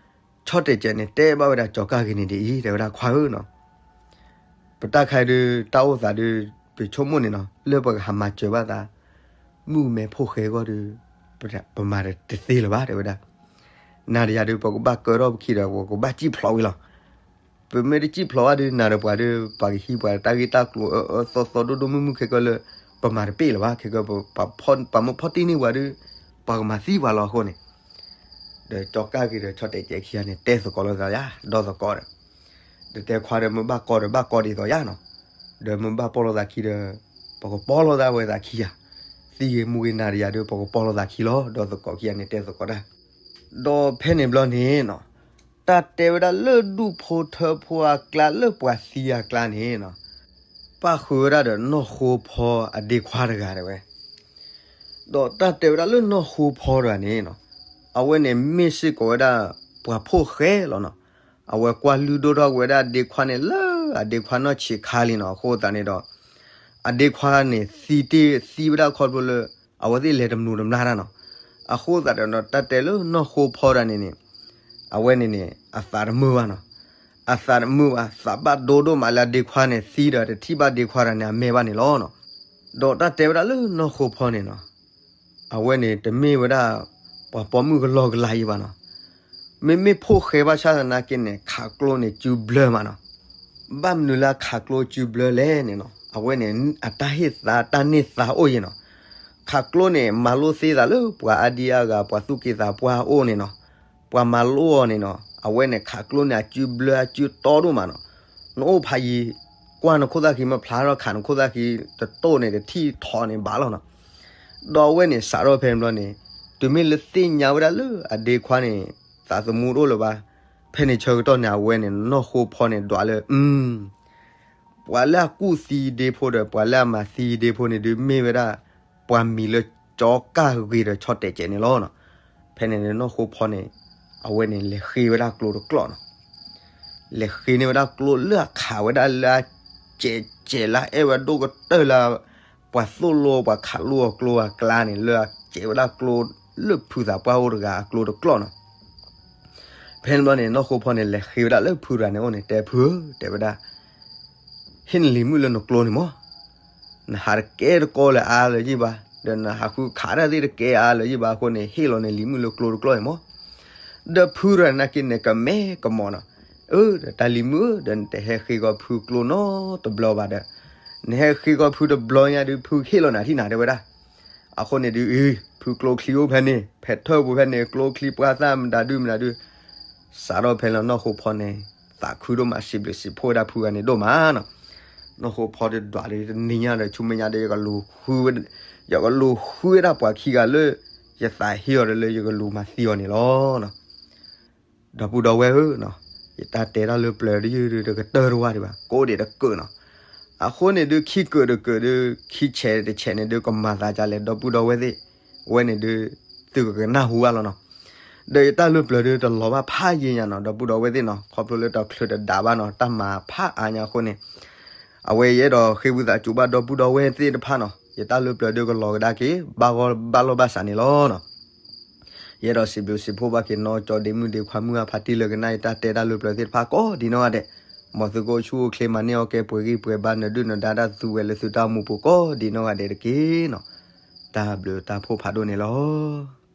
ဆီတဲာ်ကဲးန့ၣ် တဲဘၣ်ဝဲဒၣ်ကၠီၤကၢ်ဂ့ၤန့ၣ်ဒ်အံၤ တဲဝဲဒၣ် ခွါဧၢနီၤ, ပတၢ်ခါအံၤဒုး တၢ်အိၣ်သးဒုး ပဆိကမိၣ်န့ၣ်နီၤ လၢပကဟးမၤစၢၤဘၣ်သး မုၣ်ကမဲဖိၣ်ဃဲအဂီၢ်ဒီး ပမၤတသ့လၢၤဘၣ် တဲဝဲဒၣ်. နၤဒီးယၤဒုး ပကဘၣ်ကၢထီၣ်ပခံဒီး ပကဘၣ်စံၣ်ဖျိးဝံၤလီၤ. ပမ့ၢ်တစံၣ်ဖျိးဘၣ်ဒုး နၤဒီးပှၤဒုး ပှၤကဟံးပှၤတၢ်ဂ့ၢ်တၢ်ကျိၤအၢအၢသီသီဒိၣ်ဒိၣ်မုၢ်မုၢ်ခဲကၢလၢ ပမၤတပ့ၢ်လၢၤဘၣ် ခဲကၢ ပှၤမ့ၢ်ဖီၣ်တံၢ်န့ၢ်ပှၤဒုး ပှၤကမၤသံပှၤလီၤအဃိန့ၣ် ဒီးကၠီၤကၢ်ဂ့ၤဒီးဆီတဲာ်ကဲးခံဂၤန့ၣ် တဲသကိးလိာ်သးယါ ဒီသကိးဒီး, ဒီးတဲခွါဒီး မ့ၢ်ဘၣ်ကီဒီးဘၣ်ကီဒ်သိးယါနီၤ, ဒီးမ့ၢ်ဘၣ်ပီၢ်လိာ်သးခံဒီး ပကပီၢ်လိာ်သးဝဲသးခံဂၤ, သံဂ့ၤမူဂ့ၤ နၤဒီးယၤဒီး ပကပီၢ်လိာ်သးခံလီၤ ဒီသကိးခံဂၤန့ၣ် တဲသကိးတၢ်. ဒီးဖဲန့ၣ်ဘျီန့ၣ်နီၤ, တၢ်တဲဝဲဒၣ်လၢဒူၣ်ဖိထၢဖိအကျါ လၢပှၤသံအကျါန့ၣ်နီၤ, ပၣ်ဃုာ်ဝဲဒၣ်ဒီးနီၢ်ဃိဖီအဒ့ခွါတဂၤတဲဝဲ. ဒီးတၢ်တဲဝဲဒၣ်လၢနီၢ်ဃိဖီတဂၤန့ၣ်နီၤ, အဝဲန့ၣ်မ့ၢ်စ့ၢ်ကီးဝဲဒၣ် ပှၤဖိၣ်ဃဲလီၤနီၤ. အဝဲကွၢ်လုၢ်ဒိၣ်ထီၣ်ဝဲဒၣ်ဒ့ခွါန့ၣ်လၢအဒ့ခွါနီၢ်ဆံးခါလံနီၤ, အဃိသတးန့ၣ်ဒီး အဒ့ခွါန့ၣ်သံတ့ၢ်သံဝဲဒၣ်ခီဖျိလၢ အဝဲသ့ၣ်လဲၤတမျိးတမျာ်တၢ်နီၤ. အဃိသတးဒီး တၢ်တဲလၢနီၢ်ဃိဖီတဂၤန့ၣ်န့ၣ်, အဝဲန့ၣ်န့ၣ် အသးတမုာ်ဘၣ်နီၤ. အသးတမုာ်ဘၣ် သးဘၣ်ဒိဒိၣ်မးလၢအဒ့ခွါန့ၣ်သံဒီး တထံၣ်ဘၣ်ဒ့ခွါတဂၤန့ၣ် အမဲာ်ဘၣ်န့ၣ်လီၤနီၤ. ဒီးတၢ်တဲဝဲဒၣ်လၢနီၢ်ဃိဖီန့ၣ်နီၤ, အဝဲန့ၣ်တမ့ၢ်ဝဲဒၣ် ပှၤပိာ်မုၣ်ကလီကလီအံၤဘၣ်နီၤ. မ့မ့ၢ်ဖိၣ်ဃဲဘၣ်ဆၣ်သနာ်က့န့ၣ် ခးကျိန့ၣ်စုဘျၢမးနီၤ. ဘၣ်မနုၤလၢခးကျိစုဘျၢလဲၣ်န့ၣ်နီၤ, အဝဲန့ၣ် အတၢ်ဟ့ၣ်သးတၢ်န့ၢ်သါအိၣ်ယဲၢ်နီၤ. ခးကျိန့ၣ် မၤလိသ့သးလၢပှၤအါဒံအါဂၤ ပှၤသူၣ်က့သးပှၢ်အအိၣ်န့ၣ်နီၤ. ပှၤမၤလိအီၤန့ၣ်နီၤ, အဝဲန့ၣ်ခးကျိန့ၣ် အစုဘျၢအစုတီဒိၣ်မးနီၤ. နအိၣ်ဖးယံၤ ကွၢ်နခိၣ်သၣ်ခံ မ့ၢ်ဖျါထီၣ်ခးနခိၣ်သၣ်ခံ တတိၢ်န့ၣ် တထံၣ်ထီန့ၣ်ဘၣ်လီၤနီၤ. ဒီးအဝဲန့ၣ်စးထီၣ်ဖဲန့ၣ်ဘျီန့ၣ်, တုၤမ့ၢ်လၢသ့ၣ်ညါဝဲဒၣ်လၢအဒ့ခွါန့ၣ် သးသမူတအိၣ်လၢၤဘၣ်, ဖဲန့ၣ်ဆၢကတီၢ်န့ၣ် အဝဲန့ၣ်နီၢ်ဃိဖီန့ၣ်ဒွးလၢ ပှၤလၢအကူၣ်သံဒ့ဖိဒီး ပှၤလၢအမၤသံဒ့ဖိန့ၣ်ဒုးမ့ၢ်ဝဲဒၣ် ပှၤမံၤလၢကၠီၤကၢ်ဂ့ၤဒီးဆီတဲာ်ကဲးန့ၣ်လီၤနီၤ. ဖဲန့ၣ်န့ၣ်နီၢ်ဃိဖီန့ၣ် အဝဲန့ၣ်လဲၤဃ့ဝဲဒၣ်ကျိတကျိာ်နီၤ. လဲၤဃ့န့ၢ်ဝဲဒၣ်ကျိလၢအခးဝဲဒၣ်လၢအစဲးစဲးလၢအအဲၣ်ဝဲဒိၣ်ကတၢၢ်လၢ ပှၤ ပှၤသိၣ်လိပှၤခးလိအကျိအကျါန့ၣ် လၢအကဲးဝဲဒၣ်ကျိလၢဖုသးပှၢ်အိၣ်တဂၤအကျိတကျီၢ်နီၤ. ဖဲန့ၣ်ဘျီန့ၣ် နီၢ်ဃိဖီန့ၣ် လဲၤဃ့ဝဲဒၣ်လၢဖုတဂၤန့ၣ်အိၣ်န့ၣ် တဲဖုဧၢ တဲဝဲဒၣ် ဟ့ၣ်နလံၤမုၣ်လၢနကျိန့ၣ်မၢ်, နဟးတကဲတကီလၢၤအါလၢၤယံၣ်ဘၣ်, ဒီးနဟးဃုခးတၢ်သ့ၣ်တကဲအါလၢၤယံၣ်ဘၣ်အဃိန့ၣ် ဟ့ၣ်လီၤနလံၤမုၣ်လၢကျိတကျီၢ်န့ၣ်မၢ်. ဒီးဖုတဂၤန့ၣ်က့န့ၣ် ကမဲကမီၤနီၤ, အၢ ဒီးတၢ်လံၤမုၣ်ဧၢ ဒီးနတဟဲဃ့ကီးဖုကျိနီတဘျီဘၣ်ဒီး, နဟဲဃ့ကီးဖုတဘျီညါဒုး ဖုဟ့ၣ်လီၤနၤထံၣ်နၤ တဲဝဲဒၣ်. အဃိန့ၣ်ဒုး အံၤ ဖုကျိချံအိၣ်ဖဲန့ၣ် ဖဲထၢၣ်ပူၤဖဲန့ၣ် ကျိချံပှၢ်သၣ်မတၤဒုးမတၤဒုး စးထီၣ်ဖဲလၢနီၢ်ဃိဖီန့ၣ် သးခုဒိၣ်မး စံးဘျုးစံးဖှိၣ်ဝဲဒၣ်ဖုဂၤန့ၣ်ဒိၣ်မးနီၤ. နီၢ်ဃိဖီတဒွးဒီး တနံၤညါဒီး ဆူမဲာ်ညါဒီး ယကလူၤဃုဝဲ, ယကလူၤဃုဝဲဒၣ်ပှၤခံဂၤလၢ ယသးဟ့အီၤဒီးလၢယကလူၤမၤသံအီၤန့ၣ်လီၤ. ဒီပုၢ်ဒီဝဲၢ်ဧၢ, ယတၢ်တဲတၢ်လၢပျၢၤဒ်ယုၢ်ဒုး တကတၢၢ်တဝၢ်ဒံးဘၣ်, ကိးဒံးတကၢးနီၤ. အဃိန့ၣ်ဒုး ခံကၢးတကၢးဒုး ခံဆဲးတဆဲးန့ၣ်ဒုး ကမၤသးဒ်လဲၣ် ဒီပုၢ်ဒီဝဲၢ်သ့ၣ်, အဝဲန့ၣ်ဒုး သုကကနၣ်ဟူဘၣ်လီၤနီၤ. ဒီးယတၢ်လၢပျၢၤဒုး တလီၤဘၣ်ဖးယံာ်ညါနီၤ ဒီပုၢ်ဒီဝဲၢ်သ့ၣ်နီၤ, ခီဖျိလၢတချုးတဒးဘၣ်နီၤ တၢ်မၤဖးအါညါအဃိန့ၣ်, အဝဲယအဲၣ်ဒိးဃ့ဝံသးစူၤဘၣ်ဒီပုၢ်ဒီဝဲၢ်သ့ၣ်တဖၣ်နီၤ, ယတၢ်လၢပျၢၤဒုးကလီၤကဒါက့ၤ ဘၣ်ဂီၢ်ဘၣ်လိာ်ဘၣ်စးန့ၣ်လီၤနီၤ. ယအဲၣ်ဒိးစံးဘျုးစံးဖှိၣ်ဘၣ်က့ၤနီၢ်ကၠီဒ့မုၣ်ဒ့ခွါမုၣ်အဖါတံၢ်လၢကနၣ်ယတၢ်တဲတၢ်လၢပျၢၤသ့ၣ်တဖၣ်ကိးဒံးနီၢ်ဂၤဒဲး, မ်သုကအိၣ်ဆူၣ်အိၣ်ချ့မၤန့ၢ်အီၣ်ကဲ ပှဲၤဂံၢ်ပှဲၤဘါ နဒုၣ်နဒါတၢ်သူဝဲလၢသုတၢ်အိၣ်မူပူၤကိးဒံးနီၢ်ဂၤဒဲးတက့ၢ်နီၤ. တၢ်ဘျုးတၢ်ဖှိၣ်ဖးဒိၣ်န့ၣ်လီၤ.